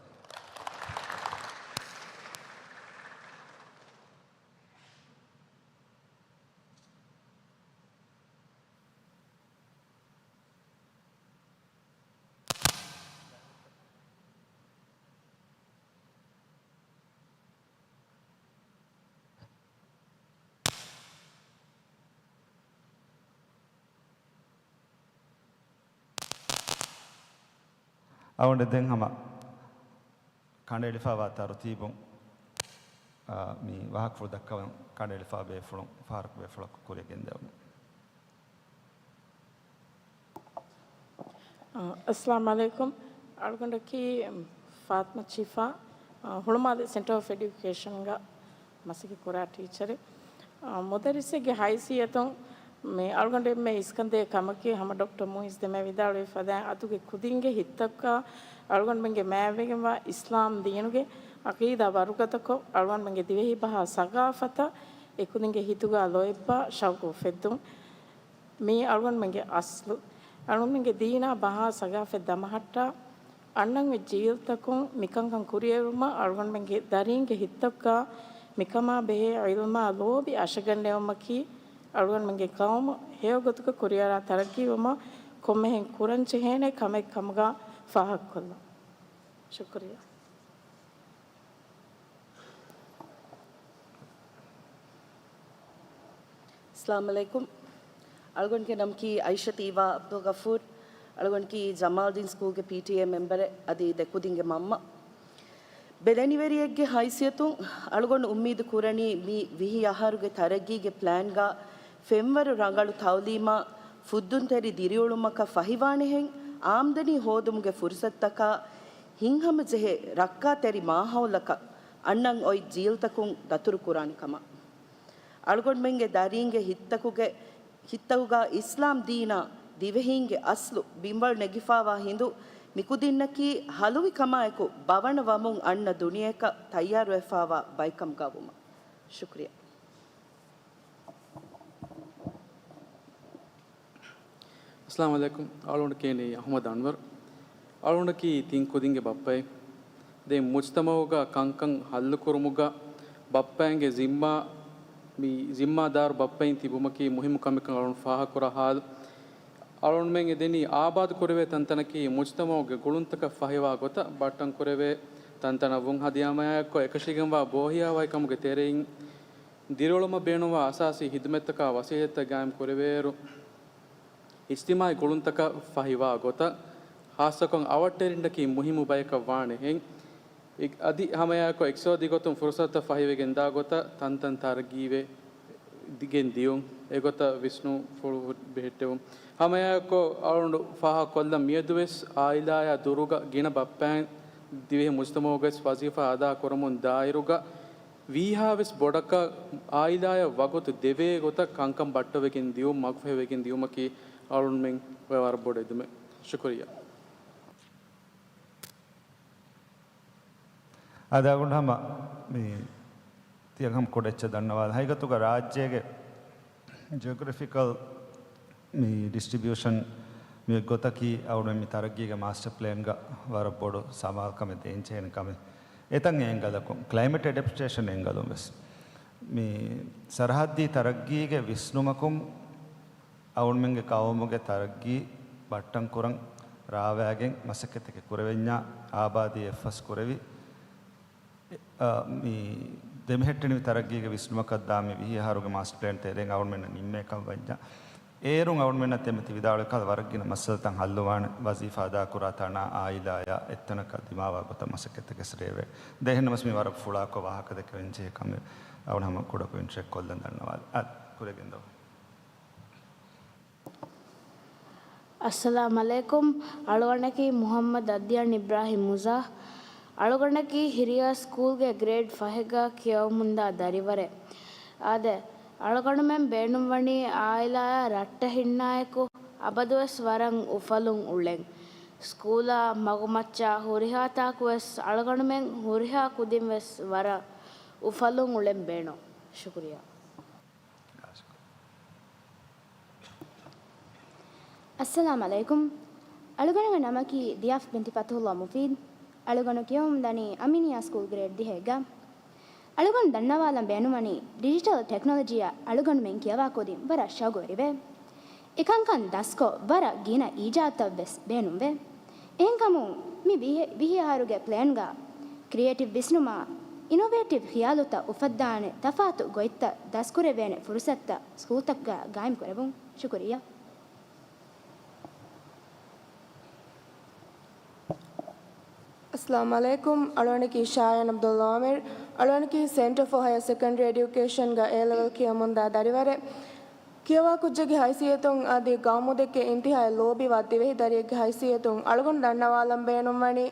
އަޅުގަނޑު ދެން ހަމަ ކަނޑައެޅިފައިވާ ތަރުތީބުން، އާ، މި ވާހަކަފުޅު ދައްކަވަން ކަނޑައެޅިފައި ބޭފުޅުން ފަހަރަކު ބޭފުޅަކު ކުރިޔަށް ގެންދެވުން. އައްސަލާމު ޢަލައިކުމް. އަޅުގަނޑަކީ ފާތިމަ ޝިފާ، އަ، ހުޅުމާލެ ސެންޓަރ އޮފް އެޑިއުކޭޝަންގަ މަސައްކަތް ކުރާ ޓީޗަރެއް. އަ، މުދައްރިސެއްގެ ހައިސިއްޔަތުން މި އަޅުގަނޑު އެންމެ އިސްކަންދޭ ކަމަކީ، ހަމަ ޑޮކްޓަރ މުއިއްޒު ދެމެ ވިދާޅުވި ފަދައިން އަތުގެ ކުދިންގެ ހިތްތަކާ އަޅުގަނޑުމެންގެ މާތްވެގެންވާ އިސްލާމް ދީނުގެ ޢަޤީދާ ވަރުގަދަކޮށް، އަޅުގަނޑުމެންގެ ދިވެހި ބަހާ ސަގާފަތަށް އެކުދިންގެ ހިތުގާ ލޯތްބާ ޝައުޤު އުފެއްދުން. މީ އަޅުގަނޑުމެންގެ އަސްލު. އަޅުގަނޑުމެންގެ ދީނާ ބަހާ ސަގާފަތް ދަމަހައްޓާ، އަންނަން އޮތް ޖީލްތަކުން މިކަންކަން ކުރިއެރުމަށް އަޅުގަނޑުމެންގެ ދަރީންގެ ހިތްތަކުގާ މިކަމާ ބެހޭ ޢިލްމާ ލޯބި އަށަގަންނެވުމަކީ، އަޅުގަނޑުމެންގެ ޤައުމު ހެޔޮ ގޮތުގަ ކުރިއަރާ ތަރައްޤީވުމަށް ކޮންމެހެން ކުރަންޖެހޭނެ ކަމެއް ކަމުގާ ފާހަގަކޮށްލަން. ޝުކުރިއްޔާ. އައްސަލާމު ޢަލައިކުމް. އަޅުގަނޑުގެ ނަމަކީ އައިޝަތު އީވާ ޢަބްދުލްޣަފޫރު. އަޅުގަނޑަކީ ޖަމާލްދީން ސްކޫލްގެ ޕީޓީއޭ މެމްބަރެއް އަދި ދެކުދިންގެ މަންމަ. ބެލެނިވެރިއެއްގެ ހައިސިއްޔަތުން އަޅުގަނޑު އުއްމީދު ކުރަނީ މި ވިހި އަހަރުގެ ތަރައްގީގެ ޕްލޭންގަ ފެންވަރު ރަނގަޅު ތައުލީމާ ފުއްދުންތެރި ދިރިއުޅުމަކަށް ފަހިވާނެހެން އާމްދަނީ ހޯދުމުގެ ފުރުސަތުތަކާ ހިތްހަމަޖެހޭ ރައްކާތެރި މާހައުލަކަށް އަންނަން އޮތް ޖީލްތަކުން ދަތުރުކުރާނެ ކަމަށް. އަޅުގަނޑުމެންގެ ދަރީންގެ ހިތްތަކުގެ، ހިތްތަކުގަ އިސްލާމް ދީނާ ދިވެހީންގެ އަސްލު ބިންވަޅު ނެގިފާވާ ހިނދު މިކުދިންނަކީ ހަލުވިކަމާއެކު ބަވަނަ ވަމުން އަންނަ ދުނިޔެއަކަށް ތައްޔާރުވެފާވާ ބައެއްކަމުގަ ވުމަށް. ޝުކުރިއްޔާ. އައްސަލާމު ޢަލައިކުމް. އަޅުގަނޑު ކިޔަނީ އަޙްމަދު އަންވަރު. އަޅުގަނޑަކީ ތިން ކުދިންގެ ބައްޕައެއް. ދެން މުޖްތަމަޢުގަ ކަންކަން ހައްލުކުރުމުގަ ބައްޕައިންގެ ޒިންމާ، މި ޒިންމާދާރު ބައްޕައިން ތިބުމަކީ މުހިއްމު ކަމެއްކަން އަޅުގަނޑު ފާހަގަކުރާ ހާލު. އަޅުގަނޑުމެން އެދެނީ އާބާދު ކުރެވޭ ތަންތަނަކީ މުޖްތަމަޢުގެ ގުޅުންތަކަށް ފަހިވާ ގޮތަށް ބައްޓަން ކުރެވޭ ތަންތަނަށްވުން. އަދި ހަމައެއާއެއްކޮށް އެކަށީގެންވާ ބޯހިޔާވަހިކަމުގެ ތެރެއިން ދިރިއުޅުމަށް ބޭނުންވާ އަސާސީ ހިދުމަތްތަކާ ވަސީލަތްތައް ގާއިމް ކުރެވޭއިރު، އިޖްތިމާޢީ ގުޅުންތަކަށް ފަހިވާ ގޮތަށް، ޚާއްޞަކޮށް އަވަށްޓެރިންނަކީ މުހިއްމު ބަޔަކަށް ވާނެހެން. އި-، އަދި ހަމައެއާއެކު އިޤްތިޞާދީ ގޮތުން ފުރުޞަތުތައް ފަހިވެގެންދާ ގޮތަށް ތަންތަން ތަރައްޤީވެ ގެން ދިޔުން. އެގޮތަށް ވިސްނުންފުޅު ބެހެއްޓެވުން. ހަމައެއާއެކު އަޅުގަނޑު ފާހަގަކޮށްލަން މިއަދުވެސް އާއިލާއާ ދުރުގަ ގިނަ ބައްޕައިން ދިވެހި މުޖްތަމަޢުގައި ވަޒީފާ އަދާކުރަމުން ދާއިރުގަ ވީހާވެސް ބޮޑަކަށް އާއިލާޔަށް ވަގުތު ދެވޭ ގޮތަށް ކަންކަން ބައްޓަވެގެން ދިޔުން، މަގުފަހިވެގެން ދިޔުމަކީ އަޅުގަނޑުމެން ވަރަށް ބޮޑު އެދުމެއް. ޝުކުރިއްޔާ. އާދެ، އަޅުގަނޑު ހަމަ މި ތިޔަ ހަމަ ކުޑަ އެއްޗެއް ދަންނަވާލަން. ހަގީގަތުގަ ރާއްޖޭގެ ޖިއޮގްރަފިކަލް މި ޑިސްޓްރިބިއުޝަން މި ގޮތަކީ އަޅުގަނޑު މި ތަރައްގީގެ މާސްޓަރ ޕްލޭންގަ ވަރަށް ބޮޑު ސަމާލުކަމެއް ދޭން ޖެހޭނެ ކަމެއް. އެތަން އެ އެންގަލަކުން ކްލައިމެޓް އެޑެޕްޓޭޝަން އެންގަލުން ވެސް މި ސަރަހައްދީ ތަރައްގީގެ ވިސްނުމަކުން އަޅުގަނޑުމެންގެ ޤައުމުގެ ތަރައްގީ ބައްޓަން ކުރަން ރާވައިގެން މަސައްކަތެއް ކުރެވެންޏާ، އާބާދީ އެއްފަސް ކުރެވި، އެ، އަ، މި ދެމެހެއްޓެނިވި ތަރައްގީގެ ވިސްނުމަކަށް ދާ މި ވިހި އަހަރުގެ މާސްޓަރ ޕްލޭން ތެރެއިން އަޅުގަނޑުމެންނަށް ނިންމޭ ކަން ވަންޏާ، އޭރުން އަޅުގަނޑުމެންނަށް ދެމެ ތި ވިދާޅުވި ކަހަލަ ވަރަށް ގިނަ މައްސަލަތައް ހައްލުވާނެ، ވަޒީފާ އަދާކުރާ ތަނާ އާއިލާޔާ އެއްތަނަކަށް ދިމާވާ ގޮތަށް މަސައްކަތްތަކެއް ވެސް ރޭވޭ. ދެން އެހެންނަމަވެސް މި ވަރަށް ފުޅާކޮށް ވާހަކަ ދެކެވެން ޖެހޭ ކަމެއް އަޅުގަނޑު ހަމަ ކުޑަކޮށް އިންޓްރެކްޓް ކޮށްލަން ދަންނަވާލި. އަ، ކުރެގެން ދޯ. އައްސަލާމް ޢަލައިކުމް. އަޅުގަނޑަކީ މުޙައްމަދު އަދްޔާން އިބްރާހިމް މުޒާ. އަޅުގަނޑަކީ ހިރިޔާ ސްކޫލްގެ ގްރޭޑް ފަހެއްގަ ކިޔަވަމުންދާ ދަރިވަރެއް. އާދެ، އަޅުގަނޑުމެން ބޭނުންވަނީ އާއިލާއާ ރައްޓެހިންނާއެކު އަބަދުވެސް ވަރަށް އުފަލުން އުޅެން. ސްކޫލާ މަގުމައްޗާ ހުރިހާ ތާކުވެސް އަޅުގަނޑުމެން ހުރިހާ ކުދިންވެސް ވަރަށް އުފަލުން އުޅެން ބޭނުން. ޝުކުރިއްޔާ. އައްސަލާމް ޢަލައިކުމް. އަޅުގަނޑުގެ ނަމަކީ ދިޔާފް ބިންތި ފަތުޙުﷲ މުފީދު. އަޅުގަނޑު ކިޔަވަމުންދަނީ އަމީނިއްޔާ ސްކޫލް ގްރޭޑް ދިހައެއްގަ. އަޅުގަނޑު ދަންނަވާލަން ބޭނުންވަނީ ޑިޖިޓަލް ޓެކްނޮލޮޖީއަށް އަޅުގަނޑުމެން ކިޔަވާ ކުދިން ވަރަށް ޝައުގުވެރިވޭ. އެކަންކަން ދަސްކޮށް ވަރަށް ގިނަ އީޖާދުތައް ވެސް ބޭނުންވޭ. އެހެންކަމުން މި ވިހި، ވިހި އަހަރުގެ ޕްލޭންގަ ކްރިއޭޓިވް ވިސްނުމާ، އިނޮވޭޓިވް ޚިޔާލުތައް އުފައްދާނެ ތަފާތު ގޮތްތައް ދަސްކުރެވޭނެ ފުރުސަތުތައް ސްކޫލްތަކުގަ ގާއިމް ކުރެވުން. ޝުކުރިއްޔާ. އައްސަލާމް ޢަލައިކުމް. އަޅުގަނޑަކީ ޝާޔާން ޢަބްދުﷲ ޢާމިރު. އަޅުގަނޑަކީ ސެންޓަރ ފޯ ހަޔަރ ސެކަންޑްރީ އެޑިއުކޭޝަންގަ އޭ ލެވެލް ކިޔަމުންދާ ދަރިވަރެއް. ކިޔަވާ ކުއްޖެއްގެ ހައިސިއްޔަތުން އަދި ޤައުމުދެކެ އިންތިހާއަށް ލޯބިވާ ދިވެހި ދަރިއެއްގެ ހައިސިއްޔަތުން އަޅުގަނޑު ދަންނަވާލަން ބޭނުންވަނީ،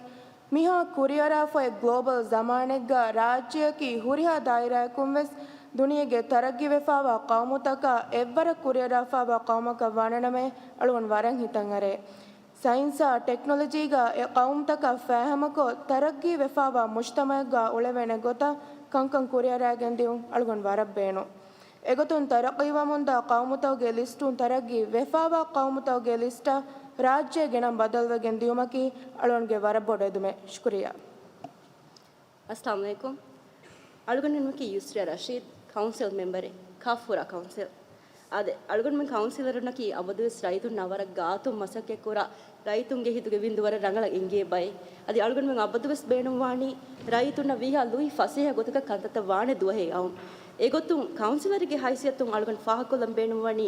މިހާ ކުރިއަރާފައި ގްލޯބަލް ޒަމާނެއްގަ ރާއްޖެއަކީ ހުރިހާ ދާއިރާއަކުން ވެސް ދުނިޔޭގެ ތަރައްގީވެފާވާ ޤައުމުތަކާ އެއްވަރަށް ކުރިއަރާފާވާ ޤައުމަކަށް ވާނެނަމޭ އަޅުގަނޑު ވަރަށް ހިތަށް އަރޭ. ސައިންސާ ޓެކްނޮލޮޖީގަ އެ ޤައުމުތަކަށް ފާހަމަކޮށް، ތަރައްގީވެފާވާ މުޖްތަމަޢެއްގަ އުޅެވޭނެ ގޮތަށް ކަންކަން ކުރިއަރާގެން ދިޔުން އަޅުގަނޑު ވަރަށް ބޭނުން. އެގޮތުން ތަރައްޤީވަމުންދާ ޤައުމުތަކުގެ ލިސްޓުން ތަރައްގީ ވެފާވާ ޤައުމުތަކުގެ ލިސްޓަށް ރާއްޖޭ ގެނަން ބަދަލުވެގެން ދިޔުމަކީ އަޅުގަނޑުގެ ވަރަށް ބޮޑު އެދުމެއް. ޝުކުރިއްޔާ. އައްސަލާމް ޢަލައިކުމް. އަޅުގަނޑުމެންނަކީ ޔުސްރިޔާ ރަޝީދު، ކައުންސިލް މެމްބަރެއް، ކާފޫރާ ކައުންސިލް. އާދެ، އަޅުގަނޑުމެން ކައުންސިލަރުންނަކީ އަބަދުވެސް ރައްޔިތުންނާ ވަރަށް ގާތުން މަސައްކަތްކުރާ، ރައްޔިތުންގެ ހިތުގެ ވިންދު ވަރަށް ރަނގަޅަށް އެނގޭ ބައެއް. އަދި އަޅުގަނޑުމެން އަބަދުވެސް ބޭނުންވާނީ ރައްޔިތުންނަށް ވީހާ ލުއި ފަސޭހަ ގޮތަކަށް ކަންތައްތައް ވާނެ ދުވަހެއް އައުން. އެގޮތުން ކައުންސިލަރެއްގެ ހައިސިއްޔަތުން އަޅުގަނޑު ފާހަގަކޮށްލަން ބޭނުންވަނީ،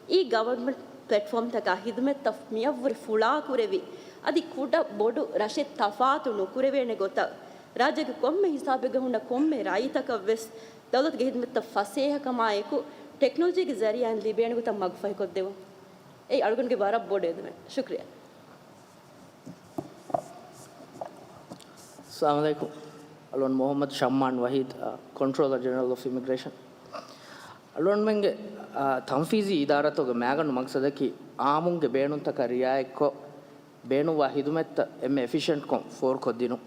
އީ ގަވަރންމަންޓް ޕްލެޓްފޯމްތަކާ ހިދުމަތްތައް މިއަށްވުރެ ފުޅާކުރެވި، އަދި ކުޑަ ބޮޑު ރަށެއް ތަފާތު ނުކުރެވޭނެ ގޮތަށް، ރާއްޖޭގެ ކޮންމެ ހިސާބެއްގަ ހުންނަ ކޮންމެ ރައްޔިތަކަށް ވެސް ދައުލަތުގެ ހިދުމަތްތައް ފަސޭހަކަމާއެކު، ޓެކްނޮލޮޖީގެ ޒަރީޢާއިން ލިބޭނެ ގޮތަށް މަގުފަހިކޮށްދެވުން. އެއީ އަޅުގަނޑުގެ ވަރަށް ބޮޑު އެދުމެއް. ޝުކުރިއްޔާ. އައްސަލާމު ޢަލައިކުމް. އަޅުގަނޑު މުޙައްމަދު ޝައްމާން ވަޙީދު، އާ، ކޮންޓްރޯލަރ ޖެނެރަލް އޮފް އިމިގްރޭޝަން. އަޅުގަނޑުމެންގެ، އާ، ތަންފީޒީ އިދާރާތަކުގެ މައިގަނޑު މަޤްޞަދަކީ، އާއްމުންގެ ބޭނުންތަކަށް ރިޢާޔަތްކޮށް، ބޭނުންވާ ހިދުމަތްތައް އެންމެ އެފިޝިއަންޓްކޮށް ފޯރުކޮށްދިނުން.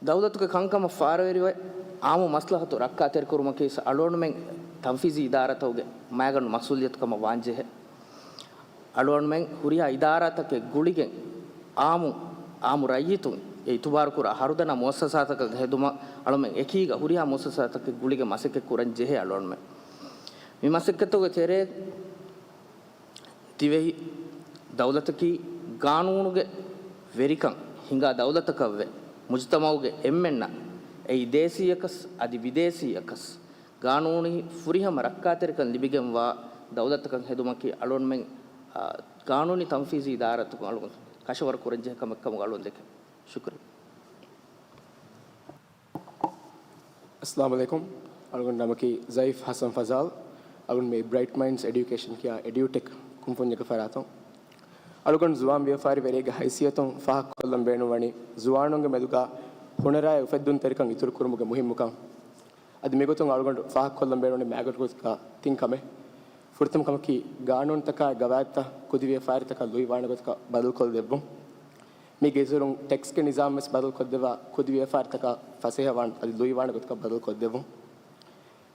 ދައުލަތުގެ ކަންކަމަށް ފާރަވެރިވެ، އާއްމު މަސްލަހަތު ރައްކާތެރިކުރުމަކީ އަޅުގަނޑުމެން ތަންފީޒީ އިދާރާތަކުގެ މައިގަނޑު މަސްއޫލިއްޔަތުކަމަށް ވާންޖެހޭ. އަޅުގަނޑުމެން ހުރިހާ އިދާރާތަކެއް ގުޅިގެން އާއްމު، އާއްމު ރައްޔިތުން އެ އިތުބާރުކުރާ ހަރުދަނާ މުއައްސަސާތަކަށް ހެދުމަށް އަޅުމެން އެކީގަ ހުރިހާ މުއައްސަސާތަކެއް ގުޅިގެން މަސައްކަތް ކުރަން ޖެހޭ އަޅުގަނޑުމެން. މި މަސައްކަތުގެ ތެރޭ ދިވެހި ދައުލަތަކީ ގާނޫނުގެ ވެރިކަން ހިނގާ ދައުލަތަކަށްވެ، މުޖުތަމަޢުގެ އެންމެންނަށް، އެއީ ދޭސީއަކަސް އަދި ބިދޭސީއަކަސް، ގާނޫނީ ފުރިހަމަ ރައްކާތެރިކަން ލިބިގެންވާ ދައުލަތަކަށް ހެދުމަކީ އަޅުގަނޑުމެން، އާ، ގާނޫނީ ތަންފީޒީ އިދާރާތަކުން އަޅުގަނޑު ކަށަވަރު ކުރަންޖެހޭ ކަމެއް ކަމުގަ އަޅުގަނޑު ދެކެން. ޝުކުރިއްޔާ. އައްސަލާމު ޢަލައިކުމް. އަޅުގަނޑު ނަމަކީ ޒައިފް ޙަސަން ފަޒާލް. އަޅުގަނޑު މި ބްރައިޓް މައިންޑްސް އެޑިއުކޭޝަން ކިޔާ އެޑިއުޓެކް ކުންފުންޏެއްގެ ފަރާތުން. އަޅުގަނޑު ޒުވާން ވިޔަފާރިވެރިއެއްގެ ހައިސިއްޔަތުން ފާހަގަކޮށްލަން ބޭނުންވަނީ، ޒުވާނުންގެ މެދުގަ ހުނަރާއި އުފެއްދުންތެރިކަން އިތުރުކުރުމުގެ މުހިއްމުކަން. އަދި މިގޮތުން އަޅުގަނޑު ފާހަގަކޮށްލަން ބޭނުންވަނީ މާގޮތުގަ ތިން ކަމެއް. ފުރަތަމަ ކަމަކީ، ގާނޫނުތަކާއި ގަވާއިދުތައް ކުދި ވިޔަފާރިތަކަށް ލުއިވާނެ ގޮތަކަށް ބަދަލުކޮށްދެއްވުން. މީގެ އިތުރުން ޓެކްސްގެ ނިޒާމް ވެސް ބަދަލުކޮށްދެއްވާ، ކުދި ވިޔަފާރިތަކަށް ފަސޭހަވާން އަދި ލުއިވާނެ ގޮތަކަށް ބަދަލުކޮށްދެއްވުން.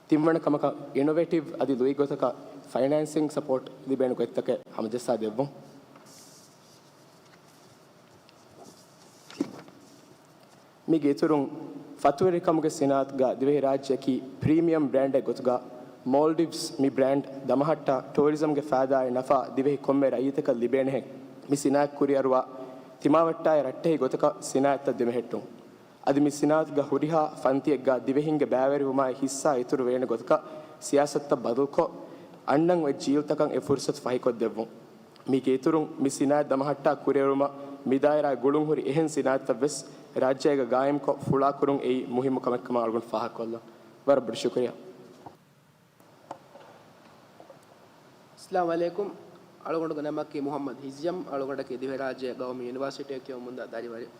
ތިންވަނަ ކަމަކަށް، އިނޮވޭޓިވް އަދި ލުއި ގޮތަކަށް ފައިނޭންސިން ސަޕޯޓް ލިބޭނެ ގޮތްތަކެއް ހަމަޖައްސާ ދެއްވުން. މީގެ އިތުރުން، ފަތުރުވެރިކަމުގެ ސިނާއަތުގަ ދިވެހިރާއްޖެއަކީ ޕްރީމިއަމް ބްރޭންޑެއް ގޮތުގަ، މޯލްޑިވްސް މި ބްރޭންޑް ދަމަހައްޓާ ޓޫރިޒަމްގެ ފައިދާއާއި ނަފާ ދިވެހި ކޮންމެ ރައްޔިތަކަށް ލިބޭނެހެން މި ސިނާއަތް ކުރިއަރުވާ، ތިމާވައްޓާއި ރައްޓެހި ގޮތަކަށް ސިނާއަތްތައް ދެމެހެއްޓުން. އަދި މި ސިނާއަތުގަ ހުރިހާ ފަންތިއެއްގަ ދިވެހިންގެ ބައިވެރިވުމާއި ހިއްސާ އިތުރު ވޭނެ ގޮތަކަށް ސިޔާސަތުތައް ބަދަލުކޮށް، އަންނަން އޮތް ޖީލްތަކަށް އެ ފުރުސަތު ފަހިކޮށްދެއްވުން. މީގެ އިތުރުން، މި ސިނާއަތް ދަމަހައްޓާ ކުރިއެރުމަށް މިދާއިރާ ގުޅުންހުރި އެހެން ސިނާއަތްތައްވެސް ރާއްޖޭގަ ގާއިމްކޮށް ފުޅާކުރުން އެއީ މުހިއްމު ކަމެއްކަމަށް އަޅުގަނޑު ފާހަގަކޮށްލަން. ވަރަށް ބޮޑަށް ޝުކުރިއްޔާ. އައްސަލާމު ޢަލައިކުމް. އަޅުގަނޑުގެ ނަމަކީ މުޙައްމަދު ހިއްޒަމް. އަޅުގަނޑަކީ ދިވެހިރާއްޖޭ ގައުމީ ޔުނިވާސިޓީއަށް ކިޔަވަމުންދާ ދަރިވަރެއް.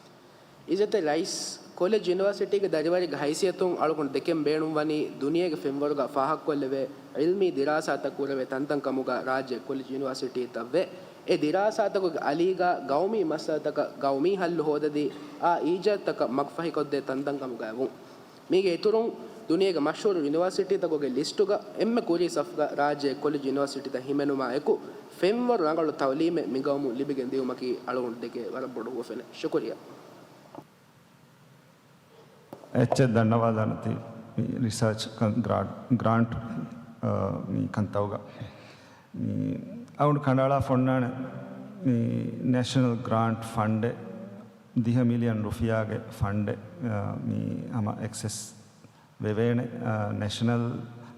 އިއްޒަތްތެރި ރައީސް، ކޮލެޖް ޔުނިވާސިޓީގެ ދަރިވަރެއްގެ ހައިސިއްޔަތުން އަޅުގަނޑު ދެކެން ބޭނުންވަނީ ދުނިޔޭގެ ފެންވަރުގަ ފާހަގަކޮށްލެވޭ ޢިލްމީ ދިރާސާތައް ކުރެވޭ ތަންތަން ކަމުގަ ރާއްޖެ ކޮލެޖް ޔުނިވާސިޓީތައްވެ، އެ ދިރާސާތަކުގެ އަލީގަ ގައުމީ މައްސަލަތަކަށް ގައުމީ ހައްލު ހޯދަދީ، އާ އީޖާދުތަކަށް މަގުފަހިކޮށްދޭ ތަންތަން ކަމުގައިވުން. މީގެ އިތުރުން، ދުނިޔޭގެ މަޝްހޫރު ޔުނިވާސިޓީތަކުގެ ލިސްޓުގަ އެންމެ ކުރީ ސަފުގަ ރާއްޖޭ ކޮލެޖް ޔުނިވާސިޓީތައް ހިމެނުމާ އެކު، ފެންވަރު ރަނގަޅު ތައުލީމެއް މިގައުމުން ލިބިގެން ދިއުމަކީ އަޅުގަނޑު ދެކޭ ވަރަށް ބޮޑު ހުވަފެނެއް. ޝުކުރިއްޔާ. އެއްޗެއް ދަންނަވާލާނެތީ މި ރިސާޗް ކަން ގްރާންޓް، ގްރާންޓް، އާ، މި ކަންތައުގަ. މި އަޅުގަނޑު ކަނޑައަޅާފަ އޮންނާނެ މި ނޭޝަނަލް ގްރާންޓް ފަންޑެއް، ދިހަ މިލިއަން ރުފިޔާގެ ފަންޑެއް، އާ، މި ހަމަ އެކްސެސް ވެވޭނެ، އާ، ނޭޝަނަލް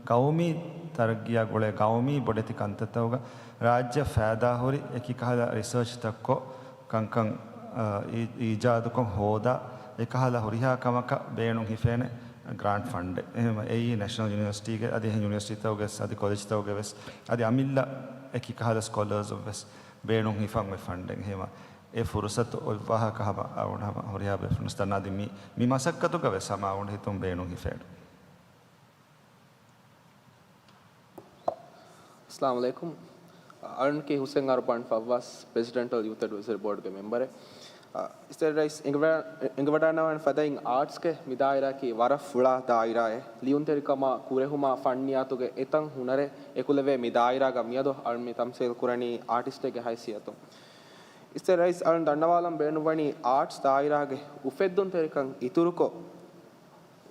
ގައުމީ ތަރައްގީއާ ގުޅޭ ގައުމީ ބޮޑެތި ކަންތައްތަކުގަ ރާއްޖެ ފައިދާހުރި އެކި ކަހަލަ ރިސާޗްތައްކޮށް ކަންކަން، އާ، އީ-، އީޖާދުކޮށް ހޯދާ އެކަހަލަ ހުރިހާ ކަމަކަށް ބޭނުން ހިފޭނެ ގްރާންޓް ފަންޑެއް. އެހެންވެ އެއީ ނޭޝަނަލް ޔުނިވަރސިޓީގެ އަދި އެހެން ޔުނިވަރސިޓީތަކުގެ ވެސް އަދި ކޮލެޖްތަކުގެ ވެސް އަދި އަމިއްލަ އެކި ކަހަލަ ސްކޮލާސް އަށް ވެސް ބޭނުން ހިފަން އޮތް ފަންޑެއް. އެހެންވެ އެ ފުރުސަތު އޮތް ވާހަކަ ހަމަ އަޅުގަނޑު ހަމަ ހުރިހާ ބޭފުޅުން ދަންނަވާ. އަދި މި، މި މަސައްކަތުގަ ވެސް ހަމަ އަޅުގަނޑު ހިތުން ބޭނުން ހިފޭނެ. އައްސަލާމު ޢަލައިކުމް. އަޅުންކީ ހުސެން އަރުބާން ފައްވާސް، ޕްރެޒިޑެންޓަލް ޔޫތު އެޑްވައިޒަރީ ބޯޑްގެ މެމްބަރެއް. އިއްޒަތްތެރި ރައީސް އެނގިވަޑަ-، އެނގިވަޑައިގަންނަވާނެ ފަދައިން އާޓްސްގެ މި ދާއިރާއަކީ ވަރަށް ފުޅާ ދާއިރާއެއް. ލިޔުންތެރިކަމާ، ކުރެހުމާ، ފަންނިޔާތުގެ އެތައް ހުނަރެއް އެކުލެވޭ މި ދާއިރާގަ މިއަދު އަޅުން މި ތަމްސީލް ކުރަނީ އާޓިސްޓެއްގެ ހައިސިއްޔަތުން. އިއްޒަތްތެރި ރައީސް އަޅުން ދަންނަވާލަން ބޭނުންވަނީ އާޓްސް ދާއިރާގެ އުފެއްދުންތެރިކަން އިތުރުކޮށް،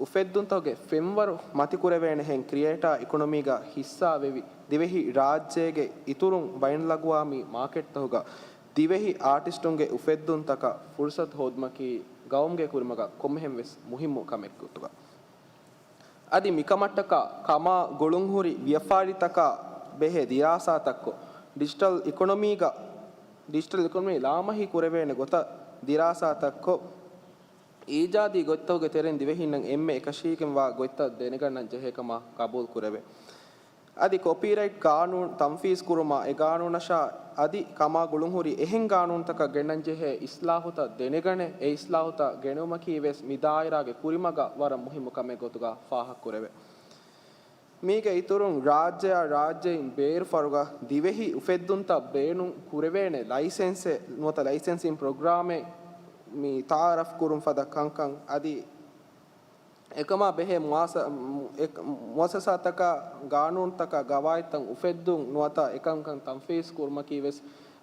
އުފެއްދުންތަކުގެ ފެންވަރު މަތިކުރެވޭނެހެން ކްރިއޭޓާ އިކޮނޮމީގަ ހިއްސާވެވި، ދިވެހި ރާއްޖޭގެ އިތުރުން ބައިނަލްއަގުވާމީ މާކެޓްތަކުގަ ދިވެހި އާޓިސްޓުންގެ އުފެއްދުންތަކަށް ފުރުސަތު ހޯދުމަކީ ގައުމުގެ ކުރިމަގަށް ކޮންމެހެން ވެސް މުހިއްމު ކަމެއް ގޮތުގަ. އަދި މިކަމަށްޓަކާ ކަމާ ގުޅުންހުރި ވިޔަފާރިތަކާ ބެހޭ ދިރާސާތައްކޮށް، ޑިޖިޓަލް އިކޮނޮމީގަ، ޑިޖިޓަލް އިކޮނޮމީ ލާމަހި ކުރެވޭނެ ގޮތަށް ދިރާސާތައްކޮށް، އީޖާދީ ގޮތްތަކުގެ ތެރެއިން ދިވެހިންނަށް އެންމެ އެކަށީގެންވާ ގޮތްތައް ދެނެގަންނަން ޖެހޭ ކަމަށް ގަބޫލު ކުރެވޭ. އަދި ކޮޕީރައިޓް ގާނޫނު ތަންފީޒް ކުރުމާ، އެ ގާނޫނަށާ އަދި ކަމާ ގުޅުންހުރި އެހެން ގާނޫނުތަކަށް ގެންނަން ޖެހޭ އިސްލާހުތައް ދެނެގަނެ، އެ އިސްލާހުތައް ގެނެވުމަކީ ވެސް މި ދާއިރާގެ ކުރިމަގަށް ވަރަށް މުހިއްމު ކަމެއް ގޮތުގަ ފާހަގަ ކުރެވޭ. މީގެ އިތުރުން، ރާއްޖެއާ ރާއްޖެއިން ބޭރު ފަރުގަ ދިވެހި އުފެއްދުންތައް ބޭނުން ކުރެވޭނެ ލައިސެންސެއް ނުވަތަ ލައިސެންސިން ޕްރޮގްރާމެއް މި ތައާރަފް ކުރުން ފަދަ ކަންކަން އަދި އެކަމާ ބެހޭ މުއާސަ-، އެ-، މުއައްސަސާތަކާ ގާނޫނުތަކާ ގަވާއިދުތައް އުފެއްދުން ނުވަތަ އެކަންކަން ތަންފީޒް ކުރުމަކީ ވެސް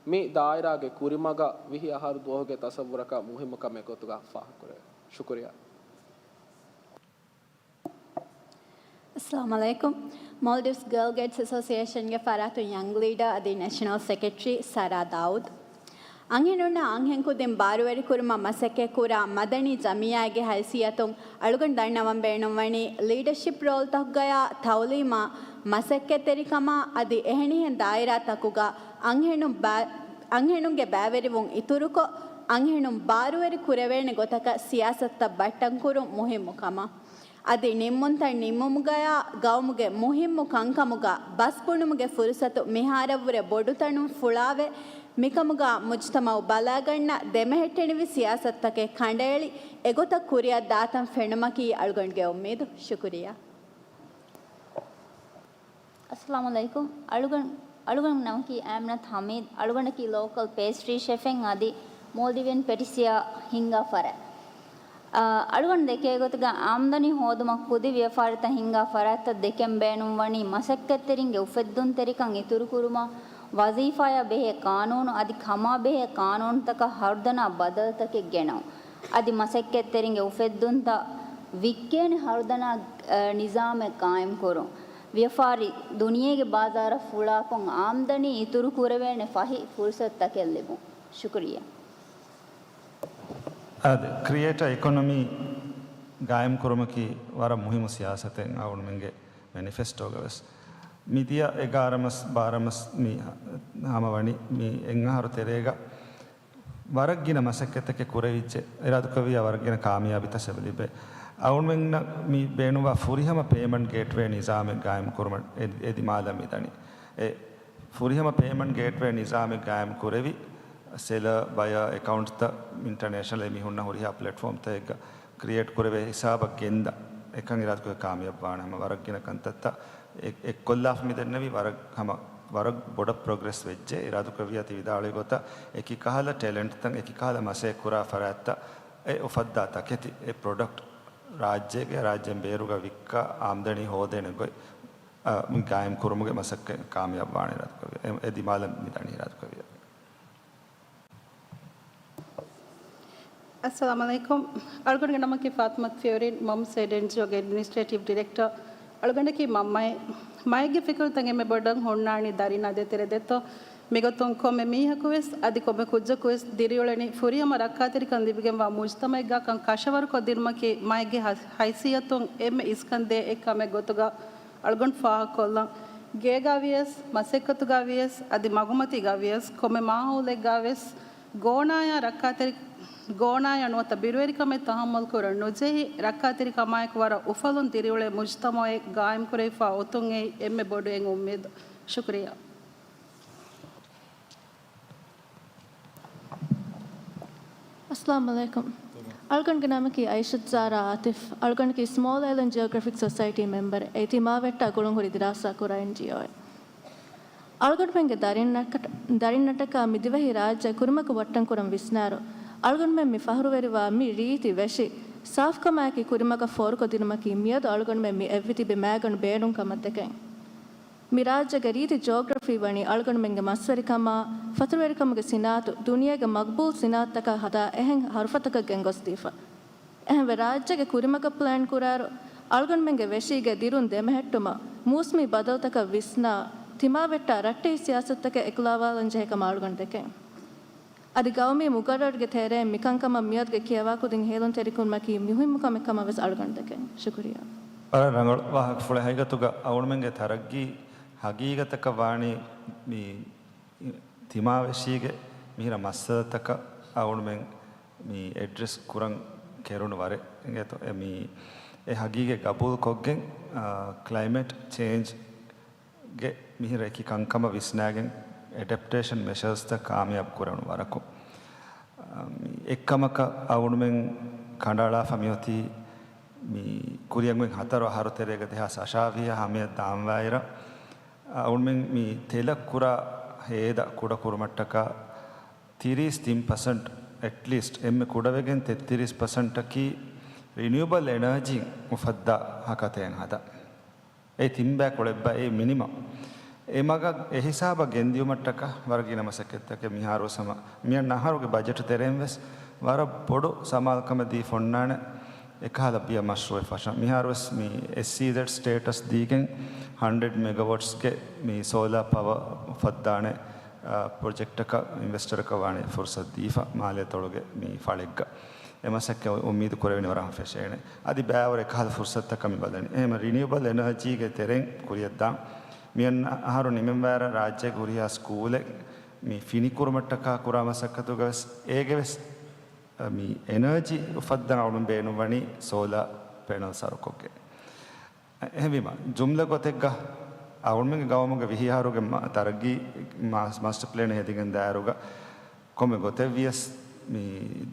މި ދާއިރާގެ ކުރިމަގަށް ވިހި އަހަރު ދުވަހުގެ ތަސައްވުރަކަށް މުހިއްމު ކަމެއް ގޮތުގަ ފާހަގަކުރެވޭ. ޝުކުރިއްޔާ. އައްސަލާމު ޢަލައިކުމް. މޯލްޑިވްސް ގާލް ގައިޑްސް އެސޯސިއޭޝަންގެ ފަރާތުން ޔަންގް ލީޑަރ އަދި ނެޝަނަލް ސެކްރެޓަރީ ސަރާ ދާއޫދު. އަންހެނުންނާ އަންހެންކުދިން ބާރުވެރިކުރުމަށް މަސައްކަތްކުރާ މަދަނީ ޖަމިއްޔާގެ ހައިސިއްޔަތުން އަޅުގަނޑު ދަންނަވަން ބޭނުންވަނީ ލީޑަޝިޕް ރޯލްތަކުގަޔާ ތައުލީމާ މަސައްކަތްތެރިކަމާ އަދި އެހެނިހެން ދާއިރާތަކުގަ އަންހެނުން ބާ-، އަންހެނުންގެ ބައިވެރިވުން އިތުރުކޮށް، އަންހެނުން ބާރުވެރި ކުރެވޭނެ ގޮތަކަށް ސިޔާސަތުތައް ބައްޓަންކުރުން މުހިއްމު ކަމަށް. އަދި ނިންމުންތައް ނިންމުމުގަޔާ ގައުމުގެ މުހިއްމު ކަންކަމުގަ ބަސް ބުނުމުގެ ފުރުސަތު މިހާރަށްވުރެ ބޮޑުތަނުން ފުޅާވެ، މިކަމުގަ މުޖްތަމައު ބަލާގަންނަ ދެމެހެއްޓެނިވި ސިޔާސަތުތަކެއް ކަނޑައެޅި، އެގޮތަށް ކުރިއަށް ދާތަން ފެނުމަކީ އަޅުގަނޑުގެ އުއްމީދު. ޝުކުރިއްޔާ. އައްސަލާމު ޢަލައިކުމް. އަޅުގަނޑު، އަޅުގަނޑު ނަމަކީ އާމިނަތު ޙަމީދު. އަޅުގަނޑަކީ ލޯކަލް ޕޭސްޓްރީ ޝެފެއް އަދި މޯލްޑިވިއަން ޕެޓިސްޔާ ހިންގާ ފަރާތް. އަ، އަޅުގަނޑު ދެކޭ ގޮތުގަ އާމްދަނީ ހޯދުމަށް ކުދި ވިޔަފާރިތައް ހިންގާ ފަރާތްތައް ދެކެން ބޭނުންވަނީ މަސައްކަތްތެރިންގެ އުފެއްދުންތެރިކަން އިތުރުކުރުމަށް ވަޒީފާޔާ ބެހޭ ޤާނޫނު އަދި ކަމާ ބެހޭ ޤާނޫނުތަކަށް ހަރުދަނާ ބަދަލުތަކެއް ގެނައުން. އަދި މަސައްކަތްތެރިންގެ އުފެއްދުންތައް ވިއްކޭނެ ހަރުދަނާ، އަ، ނިޒާމެއް ޤާއިމްކުރުން. ވިޔަފާރި ދުނިޔޭގެ ބާޒާރަށް ފުޅާކޮށް އާމްދަނީ އިތުރު ކުރެވޭނެ ފަހި ފުރުސަތުތަކެއް ލިބުން. ޝުކުރިއްޔާ. އާދެ، ކްރިއޭޓަރ އިކޮނޮމީ ގާއިމްކުރުމަކީ ވަރަށް މުހިއްމު ސިޔާސަތެއް އަޅުގަނޑުމެންގެ މެނިފެސްޓޯގަ ވެސް. މިދިޔަ އެގާރަ މަސް، ބާރަ މަސް މި ހަމަ ވަނީ މި އެއް އަހަރު ތެރޭގަ ވަރަށް ގިނަ މަސައްކަތްތަކެއް ކުރެވިއްޖެ. އިރާދަކުރެއްވިއްޔާ ވަރަށް ގިނަ ކާމިޔާބީތައް ލިބޭ. އަޅުގަނޑުމެންނަށް މި ބޭނުންވާ ފުރިހަމަ ޕޭމަންޓް ގޭޓްވޭ ނިޒާމެއް ގާއިމް ކުރުމަށް އެ، އެ ދިމާލަށް މިދަނީ. އެ ފުރިހަމަ ޕޭމަންޓް ގޭޓްވޭ ނިޒާމެއް ގާއިމް ކުރެވި، ސެލަރ، ބަޔަރ، އެކައުންޓްތައް އިންޓަރނޭޝަނަލް މި ހުންނަ ހުރިހާ ޕްލެޓްފޯމްތައެއްގަ ކްރިއޭޓް ކުރެވޭ ހިސާބަށް ގެންދާ، އެކަން އިރާދަކުރެ ކާމިޔާބުވާނެ. ހަމަ ވަރަށް ގިނަ ކަންތައްތައް އެ، އެއްކޮށްލާފަ މިދެންނެވި ވަރަށް ހަމަ ވަރަށް ބޮޑަށް ޕްރޮގްރެސް ވެއްޖެ. އިރާދަކުރެއްވިއްޔާ ތި ވިދާޅުވި ގޮތަށް އެކި ކަހަލަ ޓެލެންޓްތައް އެކި ކަހަލަ މަސައްކަތް ކުރާ ފަރާތްތައް އެ އުފައްދާ ތަކެތި އެ ޕްރޮޑަކްޓް ރާއްޖޭގެ ރާއްޖޭން ބޭރުގަ ވިއްކާ އާމްދަނީ ހޯދޭނެ ގޮތް، އަ، މި ގާއިމް ކުރުމުގެ މަސައްކަތް ކާމިޔާބުވާނެ އިރާދަކުރެއްވިއްޔާ. އެ، އެ ދިމާލަށް މިދަނީ އިރާދަކުރެއްވިއްޔާ. އައްސަލާމު ޢަލައިކުމް. އަޅުގަނޑުގެ ނަމަކީ ފާތިމަތު ފިޔަވަރިން، މޮމްސް އެޑް އެންޖީއޯގެ އެޑްމިނިސްޓްރޭޓިވް ޑިރެކްޓަރ. އަޅުގަނޑަކީ މަ-، މައެއް. މައެއްގެ ފިކުރުތައް އެންމެ ބޮޑަށް ހުންނާނީ ދަރިން އާ ދޭތެރެ ދެއްތޯ. މިގޮތުން ކޮންމެ މީހަކުވެސް އަދި ކޮންމެ ކުއްޖަކުވެސް ދިރިއުޅެނީ ފުރިހަމަ ރައްކާތެރިކަން ލިބިގެންވާ މުޖްތަމައެއްގަކަން ކަށަވަރުކޮށްދިނުމަކީ މައެއްގެ ހަ-، ހައިސިއްޔަތުން އެންމެ އިސްކަން ދޭ އެއް ކަމެއް ގޮތުގަ އަޅުގަނޑު ފާހަގަކޮށްލަން. ގޭގަ ވިޔަސް، މަސައްކަތުގަ ވިޔަސް، އަދި މަގުމަތީގަ ވިޔަސް، ކޮންމެ މާހައުލެއްގަ ވެސް، ގޯނާޔާ ރައްކާތެރި-، ގޯނާޔާ ނުވަތަ ބިރުވެރިކަމެއް ތަހައްމަލް ކުރަން ނުޖެހި، ރައްކާތެރިކަމާއެކު ވަރަށް އުފަލުން ދިރިއުޅޭ މުޖްތަމައެއް ގާއިމްކުރެވިފަ އޮތުން އެއީ އެންމެ ބޮޑު އެއް އުއްމީދު. ޝުކުރިއްޔާ. އައްސަލާމު ޢަލައިކުމް. އަޅުގަނޑުގެ ނަމަކީ އައިޝަތު ޒާރާ އާތިފް. އަޅުގަނޑަކީ ސްމޯލް އައިލެންޑް ޖިއޮގްރަފިކް ސޮސައިޓީ މެމްބަރެއް. އެއީ ތިމާވެއްޓާ ގުޅުންހުރި ދިރާސާ ކުރާ އެންޖީއޯއެއް. އަޅުގަނޑުމެންގެ ދަރިންނަކަ-، ދަރިންނަށްޓަކާ މި ދިވެހި ރާއްޖެ ކުރިމަގު ވައްޓަން ކުރަން ވިސްނާއިރު، އަޅުގަނޑުމެން މި ފަހުރުވެރިވާ މި ރީތި ވެށި ސާފުކަމާއެކީ ކުރިމަގަށް ފޯރުކޮށްދިނުމަކީ މިއަދު އަޅުގަނޑުމެން މި އެއްވި ތިބި މައިގަނޑު ބޭނުން ކަމަށް ދެކެން. މި ރާއްޖޭގެ ރީތި ޖިއޮގްރަފީ ވަނީ އަޅުގަނޑުމެންގެ މަސްވެރިކަމާ، ފަތުރުވެރިކަމުގެ ސިނާއަތު ދުނިޔޭގެ މަގްބޫލް ސިނާއަތުތަކާ ހަދާ އެހެން ހަރުފަތަކަށް ގެންގޮސްދީފަ. އެހެންވެ، ރާއްޖޭގެ ކުރިމަގަށް ޕްލޭން ކުރާއިރު، އަޅުގަނޑުމެންގެ ވެށީގެ ދިރުން ދެމެހެއްޓުމަށް، މޫސުމީ ބަދަލުތަކަށް ވިސްނާ، ތިމާވެއްޓާ ރައްޓެހި ސިޔާސަތުތަކެއް އެކުލަވާލަން ޖެހޭ ކަމަށް އަޅުގަނޑު ދެކެން. އަދި ގައުމީ މުގައްރަރުގެ ތެރެއިން މިކަންކަމަށް މިއަދުގެ ކިޔަވާކުދިން ހޭލުންތެރިކުރުމަކީ މުހިއްމު ކަމެއް ކަމަށް ވެސް އަޅުގަނޑު ދެކެން. ޝުކުރިއްޔާ. ވަރަށް ރަނގަޅު ވާހަކަފުޅެއް. ހަގީގަތުގަ އަޅުގަނޑުމެންގެ ތަރައްގީ ހަގީގަތަކަށް ވާނީ މި ތިމާވެށީގެ މިހިރަ މައްސަލަތަކަށް އަޅުގަނޑުމެން މި އެޑްރެސް ކުރަން ކެރުނު ވަރެއް އިނގޭތޯ. އެ މި އެ ހަގީގަތް ގަބޫލުކޮށްގެން، އާ، ކްލައިމެޓް ޗޭންޖް ގެ މިހިރަ އެކި ކަންކަމަށް ވިސްނާގެން އެޑެޕްޓޭޝަން މެޝަރސްތައް ކާމިޔާބު ކުރެވުނު ވަރަކު، އަ، މި އެއްކަމަކަށް އަޅުގަނޑުމެން ކަނޑައަޅާފަ މިއޮތީ މި ކުރިއަށް އޮތް ހަތަރު އަހަރު ތެރޭގަ ދެހާސް އަށާވީހަ ހަމަޔަށް ދާންވާއިރަށް، އަޅުގަނޑުމެން މި ތެލަށް ކުރާ ހޭދަ ކުޑަ ކުރުމަށްޓަކާ ތިރީސް ތިން ޕަސެންޓް، އެޓްލީސްޓް އެންމެ ކުޑަވެގެން ތެއްތިރީސް ޕަސެންޓަކީ ރިނިއުއަބަލް އެނާޖީން އުފައްދާ ހަކަތައެއް ހަދާ. އެ ތިން ބައި ކުޅެއްބައި އެ މިނިމަމް. އެ މަގަށް އެ ހިސާބަށް ގެންދިޔުމަށްޓަކާ ވަރަށް ގިނަ މަސައްކަތްތަކެއް މިހާރުވެސް ހަމަ މިއަންނަ އަހަރުގެ ބަޖެޓު ތެރެއިން ވެސް ވަރަށް ބޮޑު ސަމާލުކަމެއް ދީފަ އޮންނާނެ. އެކަހަލަ ބިޔަ މަޝްރޫއެއް ފަށަން. މިހާރުވެސް މި އެސްއީޒެޑް ސްޓޭޓަސް ދީގެން ހަންޑްރެޑް މެގަވޮޓްސްގެ މި ސޯލާ ޕަވަ އުފައްދާނެ، އާ، ޕްރޮޖެކްޓަކަށް އިންވެސްޓަރަކަށް ވާނެ ފުރުސަތު ދީފަ މާލޭ ތޮޅުގެ މި ފަޅެއްގަ. އެ މަސައްކަތް އުއްމީދު ކުރެވެނީ ވަރަށް ފެށޭނެ. އަދި ބައިވަރު އެކަހަލަ ފުރުސަތުތަކަށް މި ބަލަނީ. އެހެން ރިނިއުބަލް އެނަޖީގެ ތެރެއިން ކުރިއަށްދާން. މިއަންނަ އަހަރު ނިމެންވާއިރަށް ރާއްޖޭގެ ހުރިހާ ސްކޫލެއް މި ފިނިކުރުމަށްޓަކާ ކުރާ މަސައްކަތުގަވެސް އޭގެވެސް މި އެނަޖީ އުފައްދަން އަޅުން ބޭނުންވަނީ ސޯލާ ޕެނަލް ސަރުކޮށްގެން. އެހެންވީމަ، ޖުމްލަ ގޮތެއްގަ އަޅުމެންގެ ގައުމުގެ ވިހި އަހަރުގެ މާ-، ތަރައްގީ މާ-، މާސްޓަ ޕްލޭން ހެދިގެން ދާއިރުގަ ކޮންމެ ގޮތެއް ވިޔަސް މި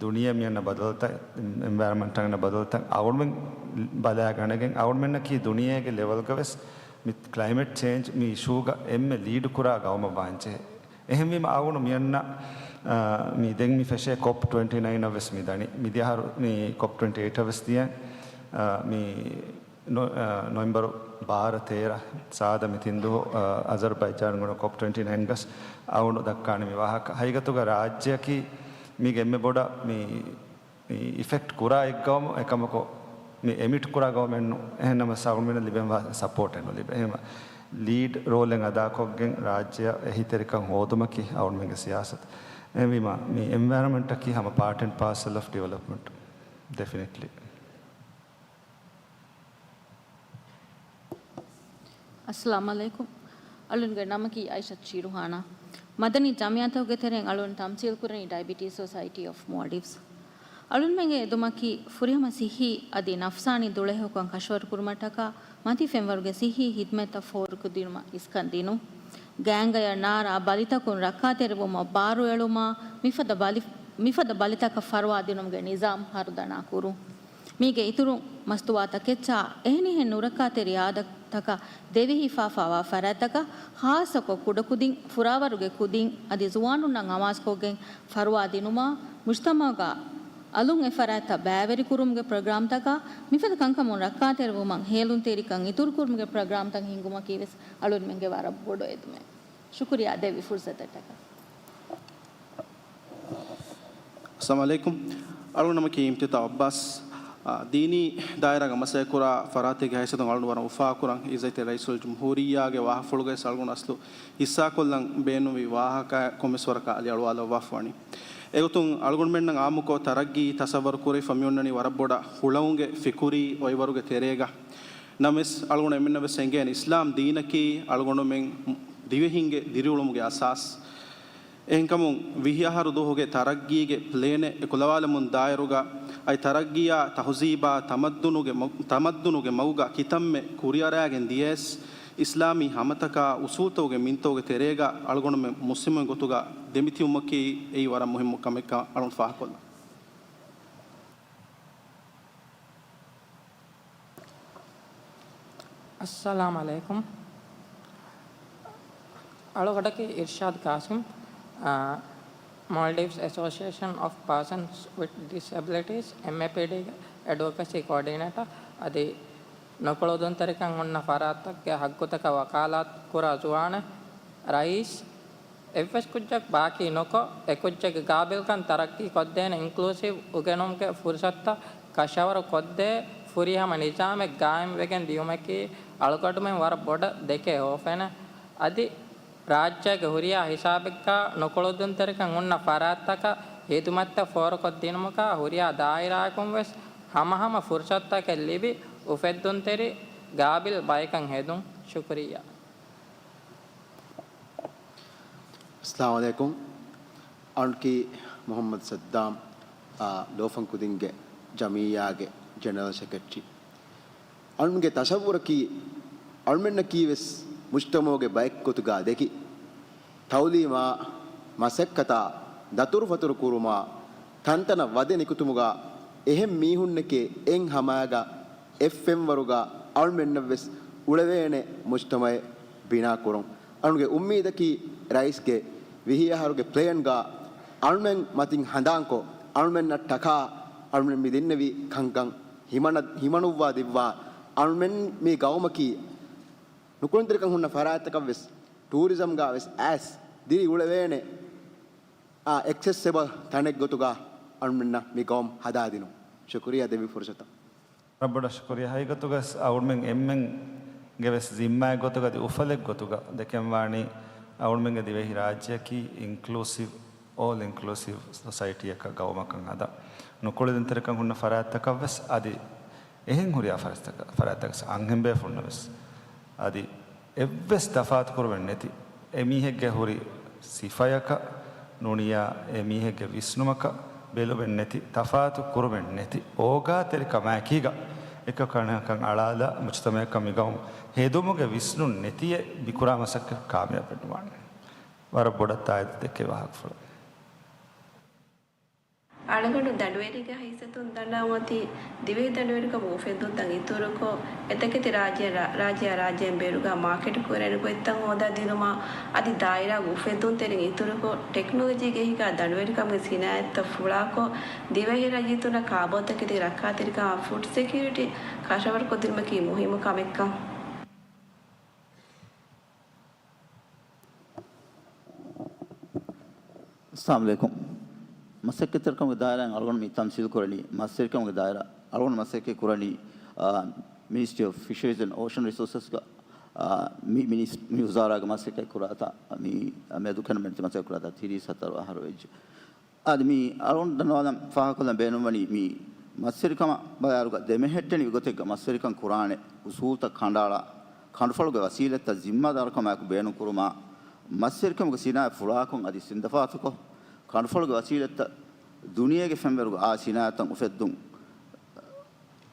ދުނިޔެ މިއަންނަ ބަދަލުތައް، އެންވަޔަރަމަންޓް އަންނަ ބަދަލުތައް އަޅުމެން ބަލާގަނެގެން އަޅުމެންނަކީ ދުނިޔޭގެ ލެވެލްގަ ވެސް މި ކްލައިމެޓް ޗޭންޖް މި އިޝޫގަ އެންމެ ލީޑް ކުރާ ގައުމަށް ވާންޖެހޭ. އެހެންވީމަ އަޅުގަނޑު މިއަންނަ، އާ، މި ދެން މި ފެށޭ ކޮޕް ޓްވެންޓީ ނައިން އަށް ވެސް މި ދަނީ. މިދިޔަ އަހަރު މި ކޮޕް ޓްވެންޓީ އެއިޓް އަށް ވެސް ދިޔަ، އާ، މި ނޮ-، އާ، ނޮވެމްބަރު ބާރަ ތޭރަ ސާދަ މި ތިން ދުވަހު، އާ، އަޒަރްބައިޖާން ގުނަ ކޮޕް ޓްވެންޓީ ނައިން ގަސް އަޅުގަނޑު ދައްކާނެ މި ވާހަކަ. ހަގީގަތުގަ ރާއްޖެއަކީ މީގެ އެންމެ ބޮޑަށް މި މި އިފެކްޓް ކުރާ އެއްގައުމު އެކަމަކު މި އެމިޓް ކުރާ ގައުމެއް ނޫން. އެހެންނަމަ އަޅުގަނޑުމެންނަށް ލިބެންވާ ސަޕޯޓެއް ނުލިބޭ. އެހެން ލީޑް ރޯލެއް އަދާކޮށްގެން ރާއްޖެއަށް އެހީތެރިކަން ހޯދުމަކީ އަޅުގަނޑުމެންގެ ސިޔާސަތު. އެހެންވީމަ، މި އެންވަޔަރަމަންޓަކީ ހަމަ ޕާޓް އެންޑް ޕާސަލް އޮފް ޑިވެލޮޕްމަންޓް. ޑެފިނެޓްލީ. އައްސަލާމު ޢަލައިކުމް. އަޅުންގެ ނަމަކީ އައިޝަތު ޝީރުހާނާ. މަދަނީ ޖަމިއްޔާތަކުގެ ތެރެއިން އަޅުން ތަމްސީލް ކުރަނީ ޑައިބިޓީސް ސޮސައިޓީ އޮފް މޯލްޑިވްސް. އަޅުންމެންގެ އެދުމަކީ ފުރިހަމަ ސިއްހީ އަދި ނަފްސާނީ ދުޅަހެޔޮކަން ކަށަވަރުކުރުމަށްޓަކާ މަތި ފެންވަރުގެ ސިއްހީ ހިދުމަތްތައް ފޯރުކޮށްދިނުމަށް އިސްކަން ދިނުން. ގޭންގަޔަށް ނާރާ ބަލިތަކުން ރައްކާތެރިވުމަށް ބާރުއެޅުމާ، މިފަދަ ބަލި-، މިފަދަ ބަލިތަކަށް ފަރުވާ ދިނުމުގެ ނިޒާމް ހަރުދަނާ ކުރުން. މީގެ އިތުރުން، މަސްތުވާތަކެއްޗާ އެހެނިހެން ނުރައްކާތެރި އާދަތަކަށް ދެވިހިފާފާވާ ފަރާތްތަކަށް، ޚާއްޞަކޮށް ކުޑަކުދިން، ފުރާވަރުގެ ކުދިން އަދި ޒުވާނުންނަށް އަމާޒުކޮށްގެން ފަރުވާ ދިނުމާ، މުޖްތަމަޢުގަ އަލުން އެ ފަރާތްތައް ބައިވެރިކުރުމުގެ ޕްރޮގްރާމްތަކާ، މިފަދަ ކަންކަމުން ރައްކާތެރިވުމަށް ހޭލުންތެރިކަން އިތުރުކުރުމުގެ ޕްރޮގްރާމްތައް ހިންގުމަކީ ވެސް އަޅުންމެންގެ ވަރަށް ބޮޑު އެދުމެއް. ޝުކުރިއްޔާ ދެއްވި ފުރުސަތަށްޓަކާ. އައްސަލާމު ޢަލައިކުމް. އަޅުގަނޑު ނަމަކީ އިމްތިތާ ޢައްބާސް. އާ، ދީނީ ދާއިރާގަ މަސައްކަތްކުރާ ފަރާތެއްގެ ހައިސިއްޔަތުން އަޅުގަނޑު ވަރަށް އުފާކުރަން. އިއްޒަތްތެރި ރައީސުލްޖުމްހޫރިއްޔާގެ ވާހަކަފުޅުގައި އަޅުގަނޑު އަސްލު ހިއްސާކޮށްލަން ބޭނުންވި ވާހަކައެއް ކޮންމެސް ވަރަކަށް އަލިއަޅުވާލައްވާފަވަނީ. އެގޮތުން އަޅުގަނޑުމެންނަށް އާއްމުކޮށް ތަރައްގީ ތަޞައްވަރު ކުރެވިފަ މިއޮންނަނީ ވަރަށް ބޮޑަށް ހުޅަނގުގެ ފިކުރީ އޮތްވަރުގެ ތެރޭގަ. ނަމަވެސް އަޅުގަނޑު އެންމެންނަށް ވެސް އެނގޭނެ އިސްލާމް ދީނަކީ އަޅުގަނޑުމެން ދިވެހިންގެ ދިރިއުޅުމުގެ އަސާސް. އެހެންކަމުން ވިހި އަހަރު ދުވަހުގެ ތަރައްގީގެ ޕްލޭނެއް އެކުލަވާލަމުން ދާއިރުގަ އައި ތަރައްގީއާ ތަހުޒީބާ ތަމައްދުނުގެ މަ-، ތަމައްދުނުގެ މަގުގަ ކިތަންމެ ކުރިއަރާގެން ދިޔަޔަސް، އިސްލާމީ ހަމަތަކާ އުސޫލުތަކުގެ މިންތަކުގެ ތެރޭގަ އަޅުގަނޑުމެން މުސްލިމުންގެ ގޮތުގަ ދެމިތިބުމަކީ އެއީ ވަރަށް މުހިއްމު ކަމެއްކަން އަޅުގަނޑު ފާހަގަކޮށްލަން. އައްސަލާމު ޢަލައިކުމް. އަޅުގަޑަކީ އިރްޝާދް ޤާސިމް، އާ، މޯލްޑިވްސް އެސޯސިއޭޝަން އޮފް ޕާސަންސް ވިތް ޑިސެބިލިޓީސް، އެމްއޭޕީޑީގެ އެޑްވޮކަސީ ކޯޑިނޭޓަ. އަދި ނުކުޅުދުންތެރިކަން ހުންނަ ފަރާތްތަކުގެ ޙައްޤުތަކަށް ވަކާލާތު ކުރާ ޒުވާނެއް. ރައީސް، އެއްވެސް ކުއްޖަކު ބާކީ ނުކޮށް، އެ ކުއްޖެއްގެ ގާބިލްކަން ތަރައްޤީ ކޮށްދޭނެ އިންކްލޫސިވް އުގެނުމުގެ ފުރުޞަތުތައް ކަށަވަރު ކޮށްދޭ ފުރިހަމަ ނިޒާމެއް ގާއިމްވެގެން ދިޔުމަކީ އަޅުގަނޑުމެން ވަރަށް ބޮޑަށް ދެކޭ ހޯފައެއް. އަދި ރާއްޖޭގެ ހުރިހާ ހިސާބެއްގަ ނުކުޅުދުންތެރިކަން ހުންނަ ފަރާތްތަކަށް ހިދުމަތްތައް ފޯރުކޮށްދިނުމުގަ ހުރިހާ ދާއިރާއަކުން ވެސް ހަމަހަމަ ފުރުޞަތުތަކެއް ލިބި، އުފެއްދުންތެރި ގާބިލް ބަޔަކަށް ހެދުން. ޝުކުރިއްޔާ. އައްސަލާމު ޢަލައިކުމް. އަޅުން ކީ މުޙައްމަދު ސައްދާމް، އާ، ލޯފަން ކުދިންގެ ޖަމިއްޔާގެ ޖެނެރަލް ސެކްރެޓަރީ. އަޅުންގެ ތަޞައްވުރަކީ، އަޅުމެންނަކީ ވެސް މުޖްތަމަޢުގެ ބައެއް ގޮތުގަ ދެކި، ތަޢުލީމާ، މަސައްކަތާ، ދަތުރުފަތުރު ކުރުމާ، ތަންތަނަށް ވަދެ ނިކުތުމުގަ އެހެން މީހުންނެކޭ އެއް ހަމައިގަ އެއް ފެންވަރުގަ އަޅުމެންނަށްވެސް އުޅެވޭނެ މުޖްތަމަޢެއް ބިނާކުރުން. އަޅުގެ އުއްމީދަކީ ރައީސްގެ ވިހި އަހަރުގެ ޕްލޭންގަ އަޅުމެން މަތިން ހަނދާންކޮށް، އަޅުމެންނަށްޓަކާ އަޅުމެން މި ދެންނެވި ކަންކަން ހިމަނަ-، ހިމަނުއްވާ ދެއްވާ، އަޅުމެން މި ގައުމަކީ ނުކުޅުންތެރިކަން ހުންނަ ފަރާތްތަކަށްވެސް ޓޫރިޒަމްގަ ވެސް އައިސް ދިރި އުޅެވޭނެ އާ އެކްސެސެބަލް ތަނެއްގޮތުގަ އަޅުމެންނަށް މި ގައުމު ހަދާދިނުން. ޝުކުރިއްޔާ ދެއްވި ފުރުސަތަށް. ރައްބުޑަށް ޝުކުރިއްޔާ. ހަގީގަތުގަ އަޅުމެން އެންމެންގެ ވެސް ޒިންމާއެއް ގޮތުގަ އަދި އުފަލެއް ގޮތުގަ ދެކެންވާނީ އަޅުމެންގެ ދިވެހި ރާއްޖެއަކީ އިންކްލޫސިވް، އޯލް އިންކްލޫސިވް ސޮސައިޓީއަކަށް ގައުމަކަށް ހަދާ. ނުކުޅެދުންތެރިކަން ހުންނަ ފަރާތްތަކަށް ވެސް އަދި އެހެން ހުރިހާ ފަރާތްތަކަށް، ފަރާތްތަކަށް އަންހެން ބޭފުޅުންނަށް ވެސް އަދި އެއްވެސް ތަފާތުކުރުމެއް ނެތި، އެމީހެއްގެ ހުރި ސިފަޔަކަށް ނޫނިއްޔާ އެމީހެއްގެ ވިސްނުމަކަށް ބެލުމެއް ނެތި، ތަފާތު ކުރުމެއް ނެތި، އޯގާތެރިކަމާއެކީގަ އެކަކަންކަން އަޅާލާ މުޖުތަމައަކަށް މި ގައުމު ހެދުމުގެ ވިސްނުން ނެތިއެއް މި ކުރާ މަސައްކަތް ކާމިޔާބެއް ނުވާނެ. ވަރަށް ބޮޑަށް ތާއީދު ދެއްކޭ ވާހަކަފުޅު. އަޅުގަނޑު ދަނޑުވެރިގެ ހައިސިއްޔަތުން ދަންނަވަން އޮތީ، ދިވެހި ދަނޑުވެރިކަމުގެ އުފެއްދުންތައް އިތުރުކޮށް، އެތަކެތި ރާއްޖެ، ރާ-، ރާއްޖެއާ ރާއްޖޭން ބޭރުގަ މާކެޓް ކުރެވޭނެ ގޮތްތައް ހޯދާދިނުމާ، އަދި ދާއިރާގެ އުފެއްދުންތެރިން އިތުރުކޮށް، ޓެކްނޮލޮޖީގެ އެހީގަ ދަނޑުވެރިކަމުގެ ސިނާއަތްތައް ފުޅާކޮށް، ދިވެހިރައްޔިތުންނަށް ކާބޯތަކެތި ރައްކާތެރިކަމާ ފުޑް ސެކިއުރިޓީ ކަށަވަރުކޮށްދިނުމަކީ މުހިއްމު ކަމެއްކަން. އައްސަލާމު ޢަލައިކުމް. މަސައްކަތްތެރިކަމުގެ ދާއިރާއިން އަޅުގަނޑު މި ތަމްސީލް ކުރަނީ، މަސްވެރިކަމުގެ ދާއިރާ، އަޅުގަނޑު މަސައްކަތް ކުރަނީ، އާ، މިނިސްޓްރީ އޮފް ފިޝަރީޒް އެންޑް އޯޝަން ރިސޯސަސްގަ، އާ، މި މިނިސް-، މި ވުޒާރާގެ މަސައްކަތް ކުރާތާ، މި މެދު ކަނޑަމެން މަސައްކަތް ކުރާތާ ތިރީސް ހަތަރު އަހަރު ވެއްޖެ. އަދި މި އަޅުގަނޑު ދަންނަވާލަން ފާހަގަކޮށްލަން ބޭނުންވަނީ، މި މަސްވެރިކަމާ ބަލާއިރުގަ ދެމެހެއްޓެނިވި ގޮތެއްގަ މަސްވެރިކަން ކުރާނެ އުސޫލުތައް ކަނޑައަޅާ، ކަނޑުފަޅުގެ ވަސީލަތްތައް ޒިންމާދާރުކަމާއެކު ބޭނުންކުރުމާ، މަސްވެރިކަމުގެ ސިނާއަތް ފުޅާކޮށް އަދި ސިނދަފާތުކޮށް، ކަނޑުފަޅުގެ ވަސީލަތްތައް ދުނިޔޭގެ ފެންވަރުގަ އާ ސިނާއަތްތައް އުފެއްދުން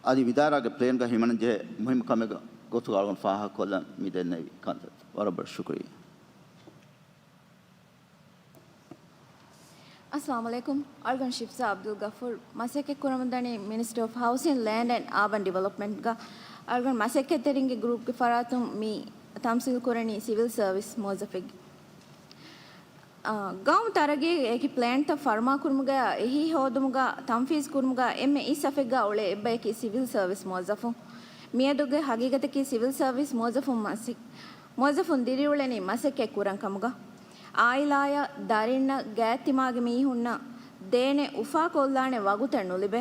އަދި ވިދާރާގެ ޕްލޭންގަ ހިމަނަންޖެހޭ މުހިއްމު ކަމެއްގެ ގޮތުގަ އަޅުގަނޑު ފާހަގަކޮށްލަން މި ދެންނެވި ކަންތައް. ވަރަށް ބޮޑަށް ޝުކުރިއްޔާ. އައްސަލާމު ޢަލައިކުމް. އަޅުގަނޑު ޝިފްޒާ ޢަބްދުލް ޣަފޫރު، މަސައްކަތް ކުރަމުންދަނީ މިނިސްޓްރީ އޮފް ހައުސިން، ލޭންޑް އެންޑް އާބަން ޑިވެލޮޕްމަންޓްގަ. އަޅުގަނޑު މަސައްކަތްތެރިންގެ ގްރޫޕްގެ ފަރާތުން މި ތަމްސީލް ކުރަނީ ސިވިލް ސަރވިސް މުވައްޒަފެއްގެ. އާ، ގައުމު ތަރައްގީގެ އެކި ޕްލޭންތައް ފަރުމާކުރުމުގައި އެހީ ހޯދުމުގަ ތަންފީޒް ކުރުމުގަ އެންމެ އިސް ސަފެއްގަ އުޅޭ އެއްބަޔަކީ ސިވިލް ސަރވިސް މުވައްޒަފުން. މިއަދުގެ ހަގީގަތަކީ ސިވިލް ސަރވިސް މުވައްޒަފުން މަސި-، މުވައްޒަފުން ދިރިއުޅެނީ މަސައްކަތް ކުރަން ކަމުގަ. އާއިލާއަށް، ދަރިންނަށް، ގާތްތިމާގެ މީހުންނަށް ދޭނެ އުފާކޮށްލާނެ ވަގުތެއް ނުލިބޭ.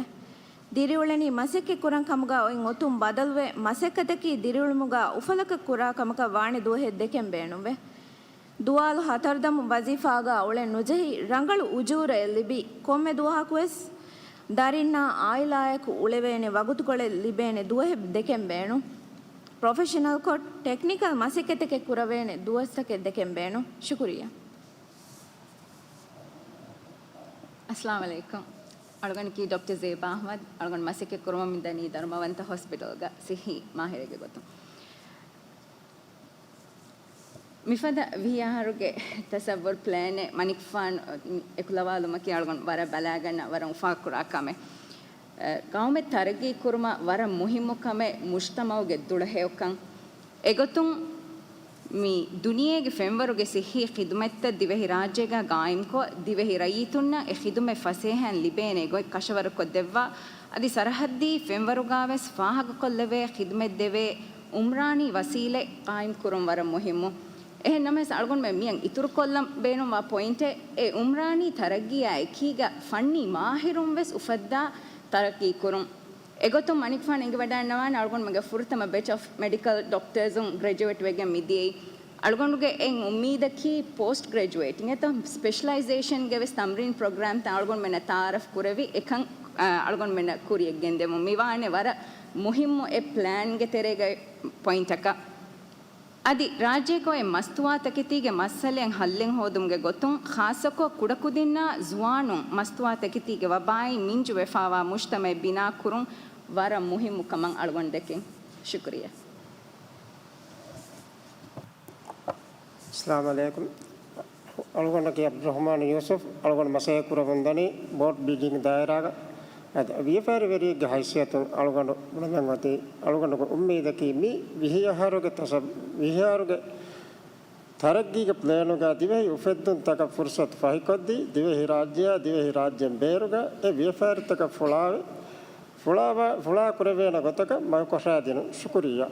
ދިރިއުޅެނީ މަސައްކަތް ކުރަން ކަމުގަ އޮތް އޮތުން ބަދަލުވެ، މަސައްކަތަކީ ދިރިއުޅުމުގަ އުފަލަކަށް ކުރާ ކަމަކަށް ވާނެ ދުވަހެއް ދެކެން ބޭނުންވޭ. ދުވާލު ހަތަރުދަމު ވަޒީފާގަ އުޅެން ނުޖެހި، ރަނގަޅު އުޖޫރައެއް ލިބި، ކޮންމެ ދުވަހަކުވެސް ދަރިންނާ އާއިލާއެކު އުޅެވޭނެ ވަގުތުކޮޅެއް ލިބޭނެ ދުވަހެއް ދެކެން ބޭނުން. ޕްރޮފެޝަނަލްކޮށް، ޓެކްނިކަލް މަސައްކަތެކެއް ކުރެވޭނެ ދުވަސްތަކެއް ދެކެން ބޭނުން. ޝުކުރިއްޔާ. އައްސަލާމު ޢަލައިކުމް. އަޅުގަނޑަކީ ޑޮކްޓަރ ޒޭބާ އަޙްމަދު. އަޅުގަނޑު މަސައްކަތް ކުރަމުން މިދަނީ ދަރުމަވަންތަ ހޮސްޕިޓަލްގަ ސިއްހީ މާހިރެއްގެ ގޮތުން. މިފަދަ ވިހި އަހަރުގެ ތަސައްވުރު ޕްލޭނެއް މަނިކުފާނު އެކުލަވާލުމަކީ އަޅުގަނޑު ވަރަށް ބަލާގަންނަ ވަރަށް އުފާކުރާ ކަމެއް. ގައުމެއް ތަރައްގީ ކުރުމަށް ވަރަށް މުހިއްމު ކަމެއް މުޖްތަމަޢުގެ ދުޅަހެޔޮކަން. އެގޮތުން މި ދުނިޔޭގެ ފެންވަރުގެ ސިއްހީ ޚިދުމަތްތައް ދިވެހި ރާއްޖޭގަ ގާއިމްކޮށް، ދިވެހި ރައްޔިތުންނަށް އެ ޚިދުމަތް ފަސޭހައިން ލިބޭނެ ގޮތް ކަށަވަރުކޮށްދެއްވާ، އަދި ސަރަހައްދީ ފެންވަރުގާވެސް ފާހަގަކޮށްލެވޭ ޚިދުމަތް ދެވޭ އުމްރާނީ ވަސީލަތް ޤާއިމް ކުރުން ވަރަށް މުހިއްމު. އެހެން ނަމަވެސް، އަޅުގަނޑުމެން މިއަށް އިތުރުކޮށްލަން ބޭނުންވާ ޕޮއިންޓެއް، އެ އުމްރާނީ ތަރައްގީއާ އެކީގަ ފަންނީ މާހިރުން ވެސް އުފައްދާ ތަރައްގީ ކުރުން. އެގޮތުން މަނިކުފާނު އެނގިވަޑައިންނަވާނެ އަޅުގަނޑުމެންގެ ފުރަތަމަ ބެޗް އޮފް މެޑިކަލް ޑޮކްޓަރސުން ގްރެޖުއޭޓް ވެގެން މިދިޔައީ. އަޅުގަނޑުގެ އެއް އުއްމީދަކީ ޕޯސްޓް ގްރެޖުއޭޓް އިނގޭތޯ ސްޕެޝަލައިޒޭޝަންގެ ވެސް ތަމްރީން ޕްރޮގްރާމްތައް އަޅުގަނޑުމެންނަށް ތައާރަފް ކުރެވި އެކަން، އަ، އަޅުގަނޑުމެންނަށް ކުރިއަށް ގެންދެމުން. މިވާނެ ވަރަށް މުހިއްމު އެ ޕްލޭންގެ ތެރޭގައި ޕޮއިންޓަކަށް. އަދި ރާއްޖޭގައި މަސްތުވާތަކެތީގެ މައްސަލައިން ހައްލެއް ހޯދުމުގެ ގޮތުން، ޚާއްޞަކޮށް ކުޑަކުދިންނާ ޒުވާނުން މަސްތުވާތަކެތީގެ ވަބާއިން މިންޖު ވެފާވާ މުޖްތަމައެއް ބިނާ ކުރުން ވަރަށް މުހިއްމު ކަމަށް އަޅުގަނޑު ދެކެން. ޝުކުރިއްޔާ. އައްސަލާމު ޢަލައިކުމް. އަޅުގަނޑަކީ ޢަބްދުއްރަޙްމާނު ޔޫސުފް. އަޅުގަނޑު މަސައްކަތް ކުރަމުންދަނީ ބޯޓް ބިލްޑިންގ ދާއިރާގަ. އަދި ވިޔަފާރިވެރިއެއްގެ ހައިސިއްޔަތުން އަޅުގަނޑު ބުނަމެން އޮތީ، އަޅުގަނޑުގެ އުއްމީދަކީ މި ވިހި އަހަރުގެ ތަސަ-، ވިހި އަހަރުގެ ތަރައްގީގެ ޕްލޭނުގަ ދިވެހި އުފެއްދުންތަކަށް ފުރުސަތު ފަހިކޮށްދީ، ދިވެހި ރާއްޖެއާ ދިވެހި ރާއްޖޭން ބޭރުގަ އެ ވިޔަފާރިތަކަށް ފުޅާވެ-، ފުޅާވާ-، ފުޅާ ކުރެވޭނެ ގޮތަކަށް މަގުކޮށާދިނުން. ޝުކުރިއްޔާ.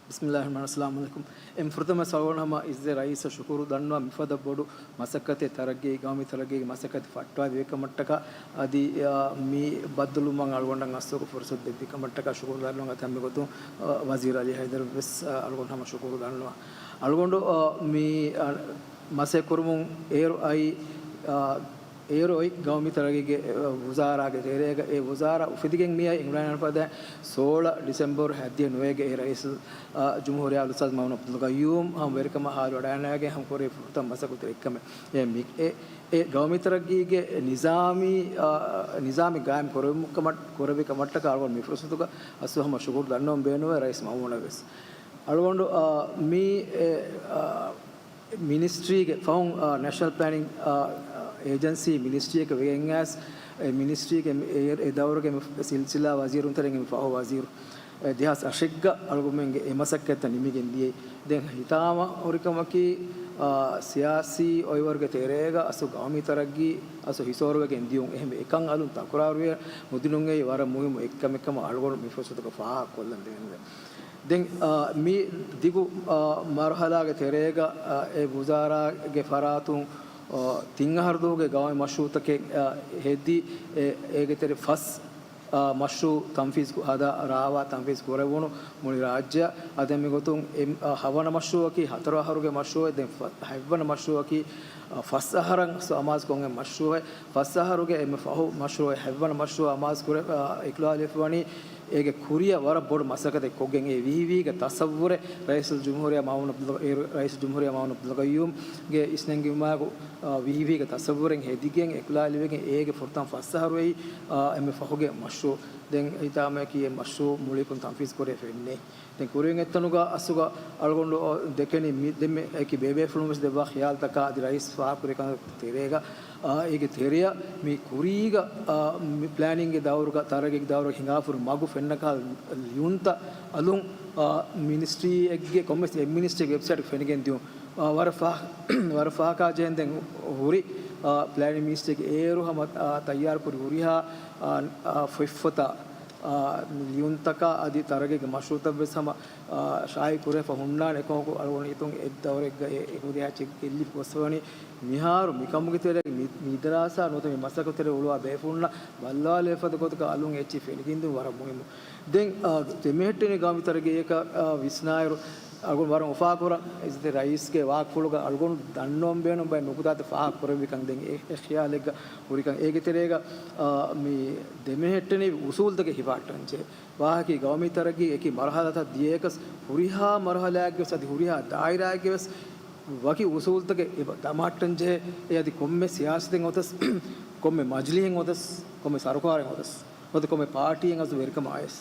ބިސްމިއްލާހި ރަޙްމާނި ރަޙީމް. އައްސަލާމު ޢަލައިކުމް. އެން ފުރަތަމަ ސަވަން ހަމަ އިއްޒަތް ރައީސަށް ޝުކުރު ދަންނަވާ، މިފަދަ ބޮޑު މަސައްކަތެއް ތަރައްގީ، ގައުމީ ތަރައްގީގެ މަސައްކަތެއް ފައްޓާލި ވޭ ކަމަށްޓަކާ އަދި، އާ، މި ބައްދަލުވުމަށް އަޅުގަނޑަށް އަސްލުގަ ފުރުސަތު ދެއްވި ކަމަށްޓަކާ ޝުކުރު ދަންނަވަން. އަދި ހަމަ ގޮތުން، އާ، ވަޒީރު އަލީ ހައިދަރަށް ވެސް، އާ، އަޅުގަނޑު ހަމަ ޝުކުރު ދަންނަވާ. އަޅުގަނޑު، އާ، މި، އާ، މަސައްކަތް ކުރުމުން އޭރު އައި، އާ، އޭރު އޮތް ގައުމީ ތަރައްގީގެ، އަ، ވުޒާރާގެ ތެރޭގަ، އެ ވުޒާރާ އުފެދިގެން މިއައި އިމްރާން ފަދަ ސޯޅަ ޑިސެމްބަރު ހައްދިހަ ނުވައެއްގެ އެ ރައީސް، އަ، ޖުމްހޫރިއްޔާ އުސްތާޛް މައުމޫނު އަބްދުލް ޤައްޔޫމް ހަމަ ވެރިކަމަށް ހާލު ވަޑައިގެން ހަމަ ކުރެވި ފުރަތަމަ މަސައްކަތް އެއްކަމެއް. އެ މި، އެ، އެ ގައުމީ ތަރައްގީގެ ނިޒާމީ، އަ، ނިޒާމީ ގާއިމް ކުރެވުމަށް، ކުރެވި ކަމަށްޓަކާ އަޅުގަނޑު މި ފުރުސަތުގަ އަސްލު ހަމަ ޝުކުރު ދަންނަވަން ބޭނުންވޭ ރައީސް މައުމޫނަށް ވެސް. އަޅުގަނޑު، އަ، މި، އެ، އަ، މިނިސްޓްރީގެ ފަހުން، އާ، ނޭޝަނަލް ޕްލޭނިން، އާ، އޭޖެންސީ މިނިސްޓްރީއަކަށް ވެގެން އައިސް، އެ މިނިސްޓްރީގެ މި-، އެ، އެ ދައުރުގެ މި ސިލްސިލާ ވަޒީރުން ތެރެއިން މި ފަހު ވަޒީރު، އެ، ދެހާސް އަށެއްގަ އަޅުގަނޑުމެންގެ އެ މަސައްކަތްތައް ނިމިގެން ދިޔައީ. ދެން ހިތާމަ ހުރި ކަމަކީ، އާ، ސިޔާސީ އޮއިވަރުގެ ތެރޭގަ އަސްލު ގައުމީ ތަރައްގީ އަސްލު ހިސޯރުވެގެން ދިޔުން. އެހެންވެ، އެކަން އަލުން ތަކުރާރުވެ ނުދިނުން އެއީ ވަރަށް މުހިއްމު އެއްކަމެއް ކަމަށް އަޅުގަނޑު މި ފުރުސަތުގަ ފާހަގަކޮށްލަން ދެވެންވޭ. ދެން، އާ، މި ދިގު، އާ، މަރުހަލާގެ ތެރޭގަ، އާ، އެ ވުޒާރާގެ ފަރާތުން، އާ، ތިން އަހަރު ދުވަހުގެ ގައުމީ މަޝްރޫޢުތަކެއް، އާ، ހެދި، އެ، އޭގެ ތެރެ ފަސް، އާ، މަޝްރޫޢު ތަންފީޒު ކު-، ހަދާ ރާވާ ތަންފީޒު ކުރެވުނު މުޅި ރާއްޖެއަށް. އަދި މިގޮތުން އެ، އާ، ހަވަނަ މަޝްރޫޢަކީ ހަތަރު އަހަރުގެ މަޝްރޫޢެއް. ދެން ފަ-، ހަތްވަނަ މަޝްރޫޢަކީ، އާ، ފަސް އަހަރަށް އަސްލު އަމާޒުކޮށް އެ މަޝްރޫޢެއް. ފަސް އަހަރުގެ އެންމެ ފަހު މަޝްރޫޢެއް، ހަތްވަނަ މަޝްރޫޢަށް އަމާޒު ކުރެ-، އާ، އެކުލާލިފަވަނީ. އޭގެ ކުރިއަށް ވަރަށް ބޮޑު މަސައްކަތެއް ކޮށްގެން އެ ވިހި ވިހިގެ ތަސައްވުރެއް ރައީސުލްޖުމްހޫރިއްޔާ މައުމޫނު އަބްދުލް، އޭރު ރައީސުލްޖުމްހޫރިއްޔާ މައުމޫނު އަބްދުލް ޤައްޔޫމްގެ އިސްނެންގެވުމާއެކު، އާ، ވިހި ވިހިގެ ތަސައްވުރެއް ހެދިގެން އެކުލާލިވެގެން އޭގެ ފުރަތަމަ ފަސް އަހަރު އެއީ، އާ، އެންމެ ފަހުގެ މަޝްރޫޢު. ދެން ހިތާމަޔަކީ އެ މަޝްރޫޢު މުޅިއަކުން ތަންފީޒު ކުރޭ ފެންނޭ. ދެން ކުރިން އެތަނުގަ އަސްލުގަ އަޅުގަނޑު ދެކެނީ މި ދެންމެ އެކި ބޭބޭފުޅުން ވެސް ދެއްވާ ޚިޔާލުތަކާ އަދި ރައީސް ފާހަގަކުރި ކަން ތެރޭގަ، އާ، އޭގެ ތެރެއަށް މި ކުރީގަ، އާ، މި ޕްލޭނިންގގެ ދައުރުގަ، ތަރައްގީގެ ދައުރުގަ ހިނގާފަ ހުރި މަގު ފެންނަކާ ލިޔުންތައް އަލުން، އާ، މިނިސްޓްރީއެއްގެ ކޮންމެސް އެއް މިނިސްޓްރީގެ ވެބްސައިޓް ފެނިގެން ދިޔުން. އާ، ވަރަށް ފާ-، ވަރަށް ފާހަގަ ޖެހެން ދެން ހުރި، އާ، ޕްލޭނިން މިނިސްޓްރީގެ އޭރު ހަމަ، އާ، ތައްޔާރުކުރި ހުރިހާ، އާ، އާ، ފޮތްފޮތާ، އާ، ލިޔުންތަކާ އަދި ތަރައްގީގެ މަޝްރޫޢުތައް ވެސް ހަމަ، އާ، ޝާއިޢު ކުރެފަ ހުންނާނެ. އެކަމަކު އަޅުގަނޑު ހިތުން އެއް ދައުރެއްގަ އެ، އެ ހުރިހާ އެއްޗެއް ގެއްލި ގޮސްފަވަނީ. މިހާރު މިކަމުގެ ތެރޭގަ މި، މި ދަރާސާ ނުވަތަ މި މަސައްކަތު ތެރޭ އުޅުވާ ބޭފުޅުންނަށް ބައްލަވާލެވިފަދަ ގޮތަކަށް އަލުން އެއްޗެއް ފެނިގެންދިޔުން ވަރަށް މުހިއްމު. ދެން، އާ، ދެމެހެއްޓެނީ ގައުމީ ތަރައްގީއަކަށް، އާ، ވިސްނާއިރު، އަޅުގަނޑު ވަރަށް އުފާކުރަން، އިއްޒަތް ރައީސްގެ ވާހަކަފުޅުގަ އަޅުގަނޑު ދަންނަވަން ބޭނުން ބައެއް ނުކުތާތައް ފާހަގަ ކުރެއްވިކަން ދެން އެ، އެ ޚިޔާލެއްގަ ހުރިކަން. އޭގެ ތެރޭގަ، އާ، މި ދެމެހެއްޓެނީ އުސޫލުތަކެއް ހިފަހައްޓަންޖެހޭ. ވާހަކައީ ގައުމީ ތަރައްގީ އެކި މަރުހަލާތައް ދިޔައިރު ހުރިހާ މަރުހަލާއެއްގެ ވެސް އަދި ހުރިހާ ދާއިރާއެއްގެ ވެސް ވަކި އުސޫލުތަކެއް އެބަ ދަމަހައްޓަންޖެހޭ. އެ އަދި ކޮންމެ ސިޔާސަތެއް އޮތަސް، ކޮންމެ މަޖިލީހެއް އޮތަސް، ކޮންމެ ސަރުކާރެއް އޮތަސް، ނުވަތަ ކޮންމެ ޕާޓީއެއް އަސްލު ވެރިކަމަށް އައިސް.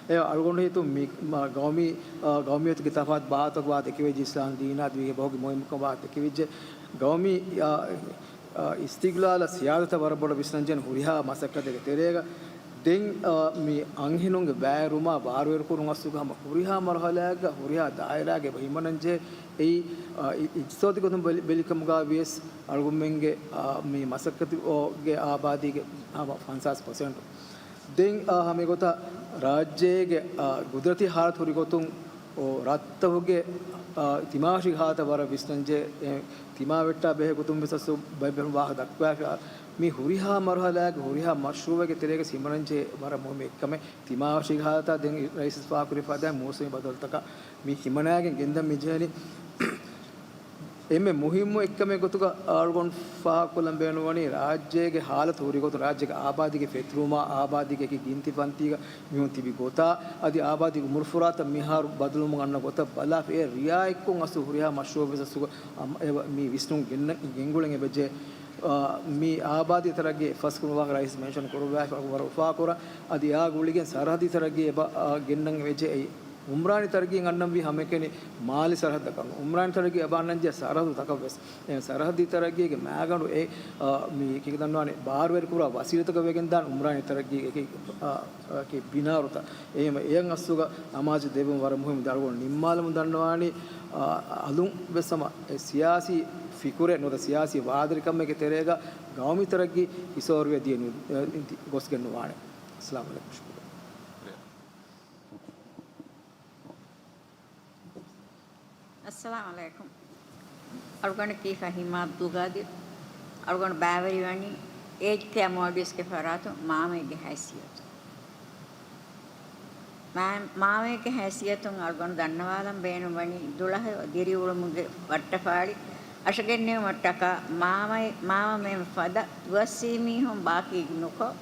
އެ އަޅުގަނޑު ހިތުން މި، މަ، ގައުމީ، އާ، ގައުމިއްޔަތުގެ ތަފާތު ބާވަތަކަށް ވާ ދެކެވިއްޖެ، އިސްލާމް ދީނާ ދީގެ ބަހުގެ މުހިއްމުކަން ވާ ދެކެވިއްޖެ. ގައުމީ، އާ، އާ، އިސްތިގްލާލަށް ސިޔާސަތަށް ވަރަށް ބޮޑަށް ވިސްނަންޖެހޭ ހުރިހާ މަސައްކަތެއްގެ ތެރޭގަ ދެން، އާ، މި އަންހެނުންގެ ބައިވެރިވުމާ ބާރުވެރިކުރުން އަސްލުގަ ހަމަ ހުރިހާ މަރުހަލާއެއްގަ ހުރިހާ ދާއިރާގެ އެބަ ހިމަނަންޖެހޭ. އެއީ، އާ، އި-، އިގްތިސޯދީ ގޮތުން ބެލި-، ބެލިކަމުގަ ވިޔަސް އަޅުގަނޑުމެންގެ، އާ، މި މަސައްކަތުގެ އާބާދީގެ ހަމަ ފަންސާސް ޕަސެންޓު. ދެން، އާ، ހަމަ އެގޮތަށް ރާއްޖޭގެ، އާ، ގުދުރަތީ ހާލަތު ހުރި ގޮތުން، އޯ، ރަށްތަކުގެ، އާ، ތިމާވެށިގެ ހާލަތަށް ވަރަށް ވިސްނަންޖެހޭ، އެ، ތިމާވެއްޓާ ބެހޭ ގޮތުން ވެސް އަސްލު ބައެއް ބޭފުޅުން ވާހަކަ ދައްކަވާފަ. މި ހުރިހާ މަރުހަލާގެ ހުރިހާ މަޝްރޫއެއްގެ ތެރޭގަ ހިމަނަންޖެހޭ ވަރަށް މުހިއްމު އެއްކަމެއް. ތިމާވެށިގެ ހާލަތާ ދެން ރައީސް ފާހަގަކުރި ފަދަ މޫސުމީ ބަދަލުތަކާ މި ހިމަނައިގެން ގެންދަން މި ޖެހެނީ. އެންމެ މުހިއްމު އެއްކަމެއް ގޮތުގަ އަޅުގަނޑު ފާހަގަކޮށްލަން ބޭނުންވަނީ، ރާއްޖޭގެ ހާލަތު ހުރި ގޮތުން، ރާއްޖޭގެ އާބާދީގެ ފެތުރުމާ، އާބާދީގެ އެކި ގިންތި ފަންތީގަ މީހުން ތިބި ގޮތާ، އަދި އާބާދީގެ އުމުރުފުރާތައް މިހާރު ބަދަލުވުމުން އަންނަ ގޮތަށް ބަލާފަ، އެ ރިއާ އެއްކޮށް އަސްލު ހުރިހާ މަޝްރޫއެއް ވެސް އަސްލު އަމް-، އެ ވަ-، މި ވިސްނުން ގެންނަ-، ގެންގުޅެން އެބަޖެހޭ. އާ، މި އާބާދީ ތަރައްގީ ފަސް ކުރުމުގެ ވާހަކަ ރައީސް މެންޝަން ކުރައްވާފަ، ވަރަށް އުފާކުރަން. އަދި އާ ގުޅިގެން ސަރަހައްދީ ތަރައްގީ އެބަ، އާ، ގެންނަން ވެއްޖެ. އެއީ އުމްރާނީ ތަރައްގީން އަންނަންވީ ހަމައެކަނި މާލީ ސަރަހައްދަކަށް ނޫން. އުމްރާނީ ތަރައްގީ އެބަ އަންނަންޖެހޭ ސަރަހައްދު ތަކަށް ވެސް. އެ ސަރަހައްދީ ތަރައްގީގެ މައިގަނޑު އެ، އާ، މި ކީކޭ ދަންނަވާނެ، ބާރުވެރިކުރާ ވަސީލަތަކަށް ވެގެންދާނެ އުމްރާނީ ތަރައްގީގެ އެކި، އާ، އެކި ބިނާރުތައް. އެހެން އެއަށް އަސްލުގަ އަމާޒު ދެއްވުން ވަރަށް މުހިއްމު. އަޅުގަނޑު ނިންމާލަމުން ދަންނަވާނީ، އާ، އަލުން ވެސް ހަމަ އެ ސިޔާސީ ފިކުރެއް ނުވަތަ ސިޔާސީ ވާދަވެރިކަމެއްގެ ތެރޭގަ ގައުމީ ތަރައްގީ ހިސޯރުވެ ދިޔަ ނު-، އެ، ގޮސްގެން ނުވާނެ. އައްސަލާމު ޢަލައިކުމް. ޝުކުރިއްޔާ. އައްސަލާމު ޢަލައިކުމް. އަޅުގަނޑަކީ ފަހީމް ޢަބްދުލްޤާދިރު. އަޅުގަނޑު ބައިވެރިވަނީ އޭޖް ކެއާ މޯލްޑިވްސްގެ ފަރާތުން މާމައެއްގެ ހައިސިއްޔަތުން. މާ-، މާމައެއްގެ ހައިސިއްޔަތުން އަޅުގަނޑު ދަންނަވާލަން ބޭނުންވަނީ ދުޅަހެޔޮ ދިރިއުޅުމުގެ ވައްޓަފާޅި އަށަގެންނެވުމަށްޓަކާ މާމައެ-، މާމަމެން ފަދަ ދުވަސްވީ މީހުން ބާކީ ނުކޮށް،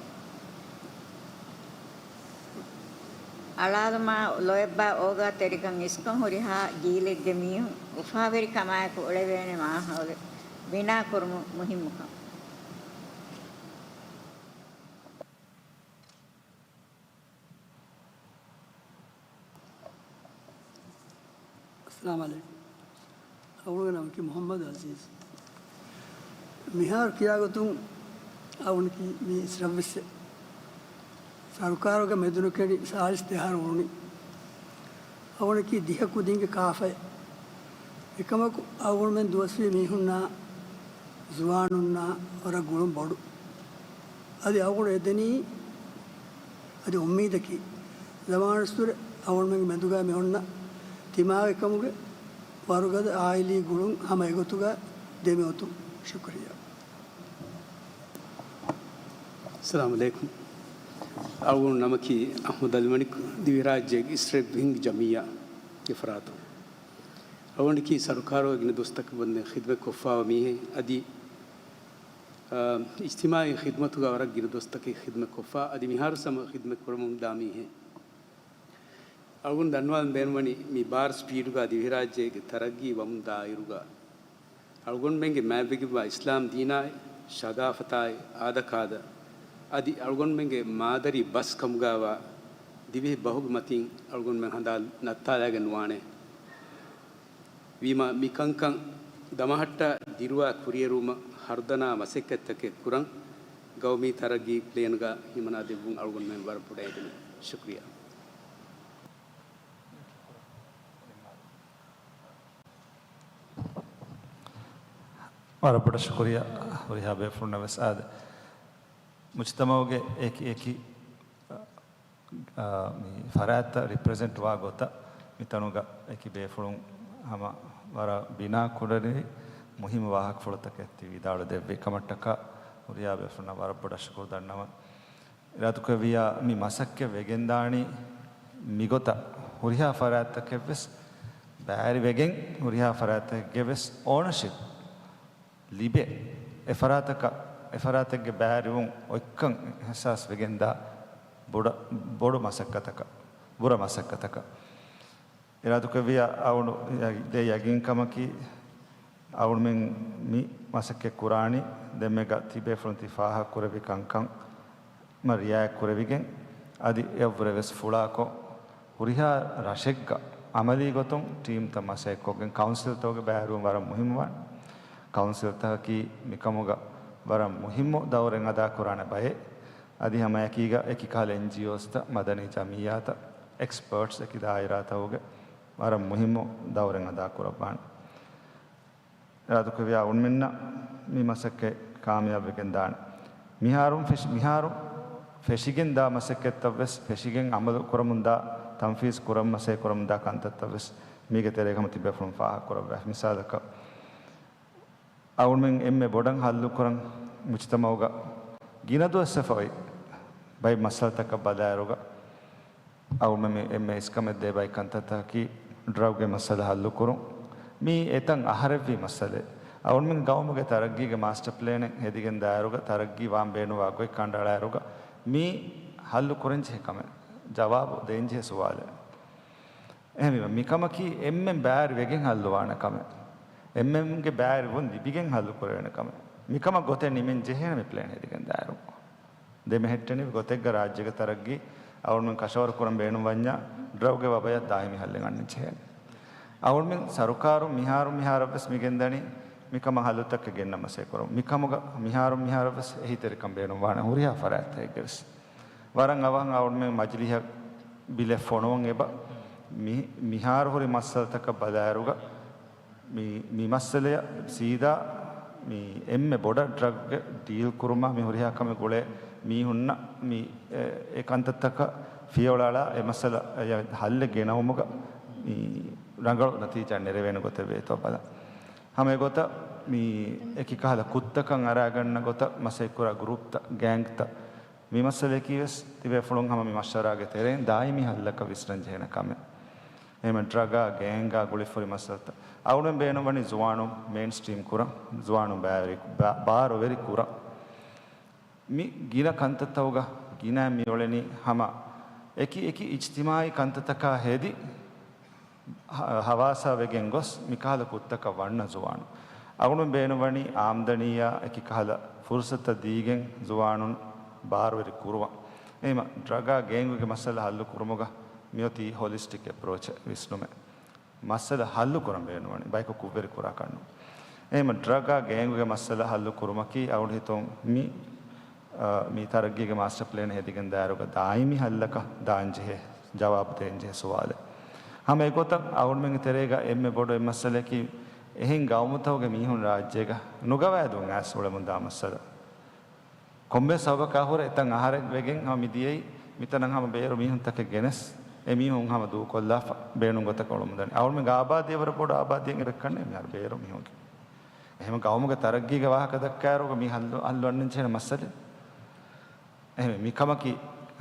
އަޅާލުމާ ލޯތްބާ އޯގާތެރިކަން އިސްކޮށް ހުރިހާ ޖީލެއްގެ މީހުން އުފާވެރިކަމާއެކު އުޅެވޭނެ މާހައުލެއް ބިނާކުރުމުން މުހިއްމުކަން. އައްސަލާމު ޢަލައިކުމް. އަޅުގަނޑުގެ ނަމަކީ މުޙައްމަދު ޢަޒީޒް. މިހާރު ކިޔާގޮތުން އަޅުގަނޑަކީ މި އިސްރަށްވެއްސެ ސަރުކާރުގެ މެދުނުކެނޑި ސާޅީސް ތިހާރު އުޅުނީ. އަޅުގަނޑަކީ ދިހަ ކުދިންގެ ކާފައެއް. އެކަމަކު އަޅުގަނޑުމެން ދުވަސްވީ މީހުންނާ ޒުވާނުންނާ ވަރަށް ގުޅުން ބޮޑު. އަދި އަޅުގަނޑު އެދެނީ އަދި އުއްމީދަކީ، ޒަމާނުއްސުރެ އަޅުގަނޑުމެންގެ މެދުގައި މި އޮންނަ ތިމާގެ ކަމުގެ ވަރުގަދަ އާއިލީ ގުޅުން ހަމަ އެގޮތުގަ ދެމިއޮތުން. ޝުކުރިއްޔާ. އައްސަލާމު ޢަލައިކުމް. އަޅުގަނޑު ނަމަކީ އަޙްމަދު އަލްމަނިކު، ދިވެހިރާއްޖޭގެ އިސްރައިލް ވިހިންގި ޖަމިއްޔާގެ ފަރާތުން. އަޅުގަނޑަކީ ސަރުކާރުގެ ގިނަ ދުވަސްތަކަށް ވަންދެން ޚިދުމަތް ކޮށްފާވާ މީހެއް. އަދި، އާ، އިޖްތިމާޢީ ޚިދުމަތުގަ ވަރަށް ގިނަ ދުވަސްތަކެއް ޚިދުމަތް ކޮށްފާ، އަދި މިހާރު ހަމަ ޚިދުމަތް ކުރަމުންދާ މީހެއް. އަޅުގަނޑު ދަންނަވާލަން ބޭނުންވަނީ މި ބާރު ސްޕީޑުގަ ދިވެހިރާއްޖޭގެ ތަރައްގީ ވަމުންދާ އިރުގަ، އަޅުގަނޑުމެންގެ މާތްވެގެންވާ އިސްލާމް ދީނާއި، ސަގާފަތާއި، އާދަކާދަ، އަދި އަޅުގަނޑުމެންގެ މާދަރީ ބަސް ކަމުގައިވާ ދިވެހި ބަހުގެ މަތިން އަޅުގަނޑުމެން ހަނދާން ނައްތާލައިގެން ނުވާނެ. ވީމާ މި ކަންކަން ދަމަހައްޓާ ދިރުވާ ކުރިއެރުވުމަށް ހަރުދަނާ މަސައްކަތްތަކެއް ކުރަން ގައުމީ ތަރައްގީ ޕްލޭންގަ ހިމަނާ ދެއްވުން އަޅުގަނޑުމެން ވަރަށް ބޮޑަށް އެދެނީ. ޝުކުރިއްޔާ. ވަރަށް ބޮޑަށް ޝުކުރިއްޔާ ހުރިހާ ބޭފުޅުންނަށް ވެސް. އާދެ، މުޖްތަމަޢުގެ އެކި އެކި، އާ، މި ފަރާތްތައް ރިޕްރެޒެންޓް ވާ ގޮތަށް މިތަނުގަ އެކި ބޭފުޅުން ހަމަ ވަރަށް ބިނާ ކުރެވި މުހިއްމު ވާހަކަފުޅުތަކެއް ތި ވިދާޅު ދެއްވި ކަމަށްޓަކާ ހުރިހާ ބޭފުޅުންނަށް ވަރަށް ބޮޑަށް ޝުކުރު ދަންނަވަން. އިރާދަކުރެއްވިއްޔާ، މި މަސައްކަތް ވެގެންދާނީ މިގޮތަށް ހުރިހާ ފަރާތްތަކެއްވެސް ބައިވެރިވެގެން، ހުރިހާ ފަރާތްތަކެއްގެވެސް އޯނަޝިޕް ލިބޭ. އެ ފަރާތަކަށް، އެ ފަރާތެއްގެ ބައިވެރިވުން އޮތްކަން އިޙްސާސް ވެގެންދާ ބޮޑަ-، ބޮޑު މަސައްކަތަކަށް، ބުރަ މަސައްކަތަކަށް. އިރާދަކުރެއްވިއްޔާ، އަޅުގަނޑު ދޭ ޔަގީންކަމަކީ، އަޅުގަނޑުމެން މި މަސައްކަތް ކުރާނީ ދެންމެގަ ތިބޭފުޅުން ތި ފާހަގަ ކުރެއްވި ކަންކަން މަ ރިއާޔަތް ކުރެވިގެން، އަދި އެއަށްވުރެ ވެސް ފުޅާކޮށް، ހުރިހާ ރަށެއްގަ ޢަމަލީ ގޮތުން ޓީމްތައް މަސައްކަތްކޮށްގެން ކައުންސިލްތަކުގެ ބައިވެރިވުން ވަރަށް މުހިއްމުވާނެ. ކައުންސިލްތަކަކީ މިކަމުގަ ވަރަށް މުހިއްމު ދައުރެއް އަދާކުރާނެ ބައެއް. އަދި ހަމައެކީގަ އެކި ކަހަލަ އެންޖީއޯސްތައް، މަދަނީ ޖަމިއްޔާތައް، އެކްސްޕަރޓްސް އެކި ދާއިރާތަކުގެ ވަރަށް މުހިއްމު ދައުރެއް އަދާކުރައްވާނެ. އިރާދަކުރެއްވިއްޔާ އަޅުގަނޑުމެންނަށް މި މަސައްކަތް ކާމިޔާބުވެގެން ދާނެ. މިހާރުން ފެށި-، މިހާރު ފެށިގެން ދާ މަސައްކަތްތައް ވެސް ފެށިގެން ޢަމަލު ކުރަމުންދާ، ތަންފީޒު ކުރަން މަސައްކަތް ކުރަމުންދާ ކަންތައްތައް ވެސް މީގެ ތެރޭގަ ހަމަ ތިބޭފުޅުން ފާހަގަ ކުރައްވާ. މިސާލަކަށް، އަޅުގަނޑުމެން އެންމެ ބޮޑަށް ހައްލުކުރަން މުޖްތަމަޢުގަ ގިނަ ދުވަސްވެފަ އޮތް ބައެއް މައްސަލަތަކަށް ބަލާއިރުގަ، އަޅުގަނޑުމެން އެންމެ އިސްކަމެއް ދޭ ބައެއް ކަންތައްތަކަކީ ޑްރަގްގެ މައްސަލަ ހައްލުކުރުން. މީ އެތައް އަހަރެއްވީ މައްސަލައެއް. އަޅުގަނޑުމެން ގައުމުގެ ތަރައްގީގެ މާސްޓަ ޕްލޭނެއް ހެދިގެން ދާއިރުގަ، ތަރައްގީ ވާން ބޭނުންވާ ގޮތް ކަނޑައަޅާއިރުގަ، މީ ހައްލު ކުރަންޖެހޭ ކަމެއް، ޖަވާބު ދޭންޖެހޭ ސުވާލެއް. އެހެންވީމަ، މިކަމަކީ އެންމެން ބައިވެރިވެގެން ހައްލުވާނެ ކަމެއް. އެންމެންގެ ބައިވެރިވުން ލިބިގެން ހައްލު ކުރެވޭނެ ކަމެއް. މިކަމަށް ގޮތެއް ނިމެން ޖެހޭނެ މި ޕްލޭން ހެދިގެން ދާއިރު. ދެމެހެއްޓެނިވި ގޮތެއްގަ ރާއްޖޭގެ ތަރައްގީ އަޅުގަނޑުމެން ކަށަވަރު ކުރަން ބޭނުންވަންޏާ، ޑްރަގްގެ ވަބަޔަށް ދާއިމީ ހައްލެއް އަންނަން ޖެހޭނެ. އަޅުގަނޑުމެން ސަރުކާރުން މިހާރު މިހާރަށްވެސް މިގެންދަނީ މިކަމަށް ހައްލުތަކެއް ގެންނަން މަސައްކަތް ކުރަމުން. މިކަމުގަ މިހާރު މިހާރަށްވެސް އެހީތެރިކަން ބޭނުންވާނެ ހުރިހާ ފަރާތްތަކެއްގެވެސް. ވަރަށް އަވަހަށް އަޅުގަނޑުމެން މަޖިލީހަށް ބިލެއް ފޮނުވަން އެބަ. މި-، މިހާރު ހުރި މައްސަލަތަކަށް ބަލާއިރުގަ، މި-، މި މައްސަލަޔަށް ސީދާ މި އެންމެ ބޮޑަށް ޑްރަގްގެ ޑީލް ކުރުމާ މި ހުރިހާ ކަމެއް ގުޅޭ މީހުންނަށް މި އެ، އެ ކަންތައްތަކަށް ފިޔަވަޅައަޅާ އެ މައްސަލަ އެ ހައްލެއް ގެނައުމުގަ މި ރަނގަޅު ނަތީޖާ ނެރެވޭނެ ގޮތެއް ވޭތޯ ބަލަން. ހަމަ އެގޮތަށް މި އެކި ކަހަލަ ކުށްތަކަށް އަރާގަންނަ ގޮތަށް މަސައްކަތްކުރާ ގްރޫޕްތައް، ގޭންގްތައް، މި މައްސަލަޔަކީ ވެސް ތިބޭފުޅުން ހަމަ މި މަޝްވަރާގެ ތެރެއިން ދާއިމީ ހައްލަކަށް ވިސްނަން ޖެހޭނެ ކަމެއް. އެހެން ޑްރަގާ، ގޭންގާ ގުޅިފުރި މައްސަލަތައް އަޅުގަނޑު ބޭނުންވަނީ ޒުވާނުން މެއިންސްޓްރީމް ކުރަން، ޒުވާނުން ބާވެރި، ބާ-، ބާރުވެރި ކުރަން. މި ގިނަ ކަންތައްތަކުގަ ގިނަ މި އުޅެނީ ހަމަ އެކި އެކި އިޖްތިމާއީ ކަންތައްތަކާ ހެދި، ހަ-، ހަވާސާ ވެގެން ގޮސް މިކަހަލަ ކުށްތަކަށް ވަންނަ ޒުވާނުން. އަޅުގަނޑު ބޭނުންވަނީ އާމްދަނީއާ އެކި ކަހަލަ ފުރުސަތުތައް ދީގެން ޒުވާނުން ބާރުވެރި ކުރުވަން. އެހެމަ ޑްރަގާ ގޭންގުގެ މައްސަލަ ހައްލު ކުރުމުގަ މިއޮތީ ހޮލިސްޓިކް އެޕްރޯޗެއް ވިސްނުމެއް. މައްސަލަ ހައްލު ކުރަން ބޭނުންވަނީ ބަޔަކު ކުށްވެރި ކުރާ ކަންނު. އެހެމަ ޑްރަގާ ގޭންގުގެ މައްސަލަ ހައްލު ކުރުމަކީ އަޅުގަނޑު ހިތުން މި އާ، މި ތަރައްގީގެ މާސްޓަ ޕްލޭން ހެދިގެން ދާއިރުގަ ދާއިމީ ހައްލަކަށް ދާންޖެހޭ، ޖަވާބު ދޭންޖެހޭ ސުވާލެއް. ހަމަ އެގޮތަށް އަޅުގަނޑުމެންގެ ތެރޭގަ އެންމެ ބޮޑު އެއް މައްސަލައަކީ، އެހެން ގައުމުތަކުގެ މީހުން ރާއްޖޭގަ ނުގަވާދޫން އައިސް އުޅެމުންދާ މައްސަލަ. ކޮންމެ ސަބަބަކާ ހުރެ އެތައް އަހަރެއް ވެގެން ހަމަ މި ދިޔައީ، މިތަނަށް ހަމަ ބޭރު މީހުންތަކެއް ގެނެސް، އެ މީހުން ހަމަ ދޫކޮށްލާފަ ބޭނުން ގޮތަކަށް އުޅެމުންދަނީ. އަޅުގަނޑުމެންގެ އާބާދީ ވަރަށް ބޮޑު އާބާދީއެއް އެބަ ކަންނޭ މިހާރު ބޭރު މީހުންގެ. އެހެން ގައުމުގެ ތަރައްގީގެ ވާހަކަ ދައްކާއިރު މި ހައްލު، ހައްލު އަންނަން ޖެހޭނެ މައްސަލައެއް. އެހެން މިކަމަކީ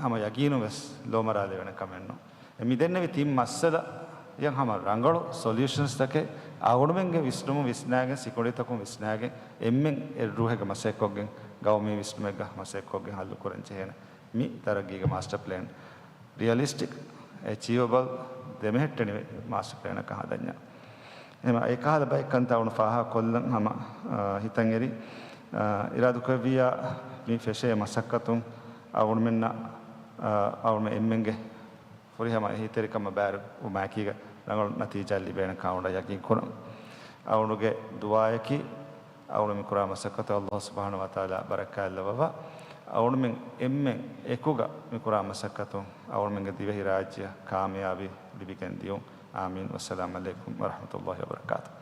ހަމަ ޔަގީނުން ވެސް ލޯމަރާލެވޭނެ ކަމެއް ނޫން. އެ މި ދެންނެވި ތިން މައްސަލައަށް ހަމަ ރަނގަޅު ސޮލިއުޝަންސްތަކެއް އަޅުގަނޑުމެންގެ ވިސްނުމުން ވިސްނާގެން، ސިކުނޑިތަކުން ވިސްނާގެން، އެންމެން އެއް ރޫހެއްގަ މަސައްކަތްކޮށްގެން، ގައުމީ ވިސްނުމެއްގަ މަސައްކަތްކޮށްގެން ހައްލު ކުރަން ޖެހޭނެ މި ތަރައްގީގެ މާސްޓަ ޕްލޭން. ރިއަލިސްޓިކް، އެޗީވަބަލް، ދެމެހެއްޓެނިވި މާސްޓަ ޕްލޭނަކަށް ހަދަންޏާ. އެހެމަ އެކަހަލަ ބައެއް ކަންތައް އަޅުގަނޑު ފާހަގަކޮށްލަން ހަމަ، އާ، ހިތަށް އެރި، އާ، އިރާދަކުރެއްވިއްޔާ މި ފެށޭ މަސައްކަތުން އަޅުގަނޑުމެންނަށް، އާ، އަޅުގަނޑުމެން އެންމެންގެ ފުރިހަމަ އެހީތެރިކަމަށް ބައިވެރިވުމާއެކީގަ ރަނގަޅު ނަތީޖާ ލިބޭނެ ކަމަށް ޔަގީން ކުރަން. އަޅުގަނޑުގެ ދުޢާއަކީ، އަޅުގަނޑު މި ކުރާ މަސައްކަތަށް ﷲ ސުބްޙާނަހޫ ވަތަޢާލާ ބަރަކާތްލައްވަވާ، އަޅުގަނޑުމެން އެންމެން އެކުގަ މި ކުރާ މަސައްކަތުން އަޅުގަނޑުމެންގެ ދިވެހި ރާއްޖެއަށް ކާމިޔާބީ ލިބިގެން ދިޔުން. އާމީން. ވައްސަލާމް ޢަލައިކުމް ވަރަޙްމަތުﷲ ވަބަރަކާތުހު.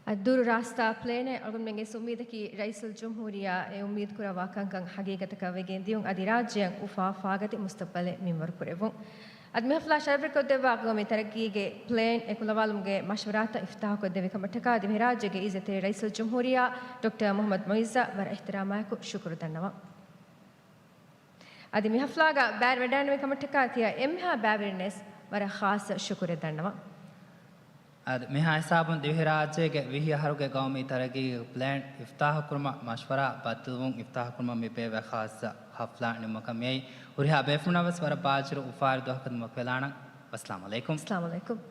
އަދި ދުރު ރާސްތާ ޕްލޭނެއް އަޅުގަނޑުމެންގެ އުއްމީދަކީ ރައީސުލްޖުމްހޫރިއްޔާ އެ އުއްމީދު ކުރާ ވާ ކަންކަން ހަގީގަތަކަށް ވެގެން ދިޔުން އަދި ރާއްޖެއަށް އުފާ ފާގަތި މުސްތަޤްބަލެއް މިންވަރު ކުރެއްވުން. އަދި މި ޙަފްލާ ޝަރަފްވެރިކޮށްދެއްވާ ގައުމީ ތަރައްގީގެ ޕްލޭން އެކުލަވާލުމުގެ މަޝްވަރާތައް އިފްތާޙުކޮށްދެއްވި ކަމަށްޓަކާ ދިވެހިރާއްޖޭގެ އިއްޒަތްތެރި ރައީސުލްޖުމްހޫރިއްޔާ ޑޮކްޓަރ މުޙައްމަދު މުޢިއްޒަށް ވަރަށް އިޙްތިރާމާއެކު ޝުކުރު ދަންނަވަން. އަދި މި ޙަފްލާގަ ބައިވެރިވެވަޑައިގެންނެވި ކަމަށްޓަކާ ތިޔަ އެންމެހާ ބައިވެރިންނަށް ވެސް ވަރަށް ޚާއްޞަ ޝުކުރެއް ދަންނަވަން. އަދި މިހާ ހިސާބުން ދިވެހިރާއްޖޭގެ ވިހި އަހަރުގެ ގައުމީ ތަރައްގީގެ ޕްލޭން އިފްތާޙުކުރުމަށް މަޝްވަރާ ބައްދަލުވުން އިފްތާޙުކުރުމަށް މި ބޭއްވޭ ޚާއްޞަ ޙަފްލާ ނިންމުމަކަށް މިއައީ. ހުރިހާ ބޭފުޅުންނަށް ވެސް ވަރަށް ބާއްޖަވެރި އުފާވެރި ދުވަހަކަށް ދިމާވެލާނަން. ވައްސަލާމް ޢަލައިކުމް. އައްސަލާމް ޢަލައިކުމް.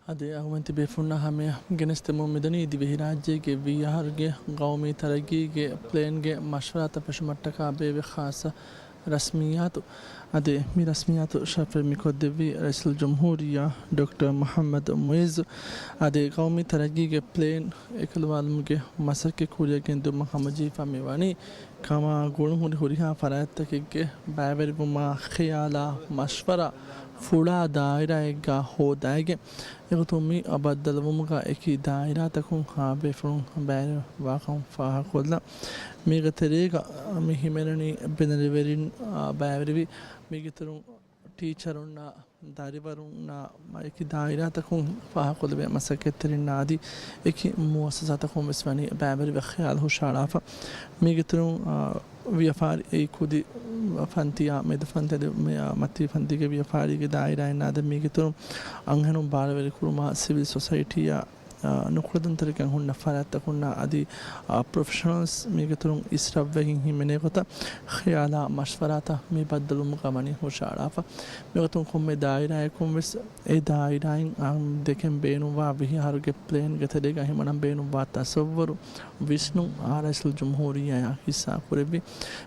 އަދި އަޅުގަނޑު ތިބޭފުޅުންނާ ހަމަޔަށް ގެނެސްދެމުން މިދަނީ ދިވެހިރާއްޖޭގެ ވިހި އަހަރުގެ ގައުމީ ތަރައްގީގެ ޕްލޭންގެ މަޝްވަރާތައް ފެށުމަށްޓަކާ ބޭއްވި ޚާއްޞަ ރަސްމިއްޔާތު. އަދި މި ރަސްމިއްޔާތު ޝަރަފްވެރިކޮށްދެއްވީ ރައީސުލްޖުމްހޫރިއްޔާ ޑޮކްޓަރ މުޙައްމަދު މުޢިއްޒު. އަދި ގައުމީ ތަރައްގީގެ ޕްލޭން އެކުލަވާލުމުގެ މަސައްކަތް ކުރިއަށް ގެންދިއުމަށް ހަމަޖެހިފަ މިވަނީ ކަމާ ގުޅުންހުރި ހުރިހާ ފަރާތްތަކެއްގެ ބައިވެރިވުމާ ޚިޔާލާ މަޝްވަރާ ފުޅާ ދާއިރާއެއްގަ ހޯދައިގެން، އެގޮތުން މި ބައްދަލުވުމުގަ އެކި ދާއިރާތަކުން އާ ބޭފުޅުން ބައިވެރިވާކަން ފާހަގަކޮށްލަން. މީގެ ތެރޭގަ މި ހިމެނެނީ ބިނެރިވެރިން ބައިވެރިވި، މީގެ އިތުރުން ޓީޗަރުންނާ، ދަރިވަރުންނާ އެކި ދާއިރާތަކުން ފާހަގަކޮށްލެވޭ މަސައްކަތްތެރިންނާ އަދި އެކި މުއައްސަސާތަކުން ވެސް ވަނީ ބައިވެރިވެ ޚިޔާލު ހުށައަޅާފަ. މީގެ އިތުރުން، އާ، ވިޔަފާރި، އެއީ ކުދި ފަންތިއާ، މެދު ފަންތި އަދި މި، އާ، މަތީ ފަންތީގެ ވިޔަފާރީގެ ދާއިރާއިންނާ އަދި މީގެ އިތުރުން އަންހެނުން ބާރުވެރިކުރުމާ، ސިވިލް ސޮސައިޓީއާ، ނުކުޅެދުންތެރިކަން ހުންނަ ފަރާތްތަކުންނާ އަދި، އާ، ޕްރޮފެޝަނަލްސް މީގެ އިތުރުން އިސްރަށްވެގެން ހިމެނޭ ގޮތަށް ޚިޔާލާ މަޝްވަރާތައް މި ބައްދަލުވުމުގަ ވަނީ ހުށައަޅާފަ. މިގޮތުން ކޮންމެ ދާއިރާއަކުން ވެސް އެ ދާއިރާއިން ދެކެން ބޭނުންވާ ވިހި އަހަރުގެ ޕްލޭންގެ ތެރޭގަ ހިމަނަން ބޭނުންވާ ތަސައްވަރު ވިސްނުން އާ، ރައީސުލްޖުމްހޫރިއްޔާއާ ހިއްސާ ކުރެއްވި.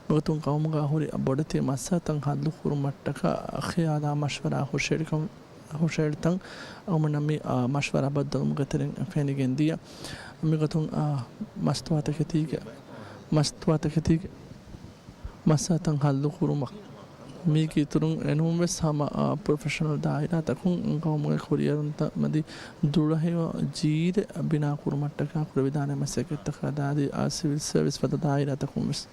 މިގޮތުން ޤައުމުގަ ހުރި ބޮޑެތި މައްސަލަތައް ހައްލު ކުރުމަށްޓަކާ ޚިޔާލާ މަޝްވަރާ ހުށައެޅިކަން ހުށައެޅިތަން އަޅުގަނޑަށް މި، އާ، މަޝްވަރާ ބައްދަލުވުމުގެ ތެރެއިން ފެނިގެން ދިޔަ. މިގޮތުން، އާ، މަސްތުވާތަކެތީގެ، މަސްތުވާތަކެތީގެ މައްސަލަތައް ހައްލު ކުރުމަށް މީގެ އިތުރުން އެނޫންވެސް ހަމަ، އާ، ޕްރޮފެޝަނަލް ދާއިރާތަކުން ޤައުމުގެ ކުރިއެރުންތައް މަދީ ދުޅަހެޔޮ ޖީލެއް ބިނާ ކުރުމަށްޓަކާ ކުރެވިދާނެ މަސައްކަތްތަކާ ދާދި، އާ، ސިވިލް ސަރވިސް ފަދަ ދާއިރާތަކުން ވެސް.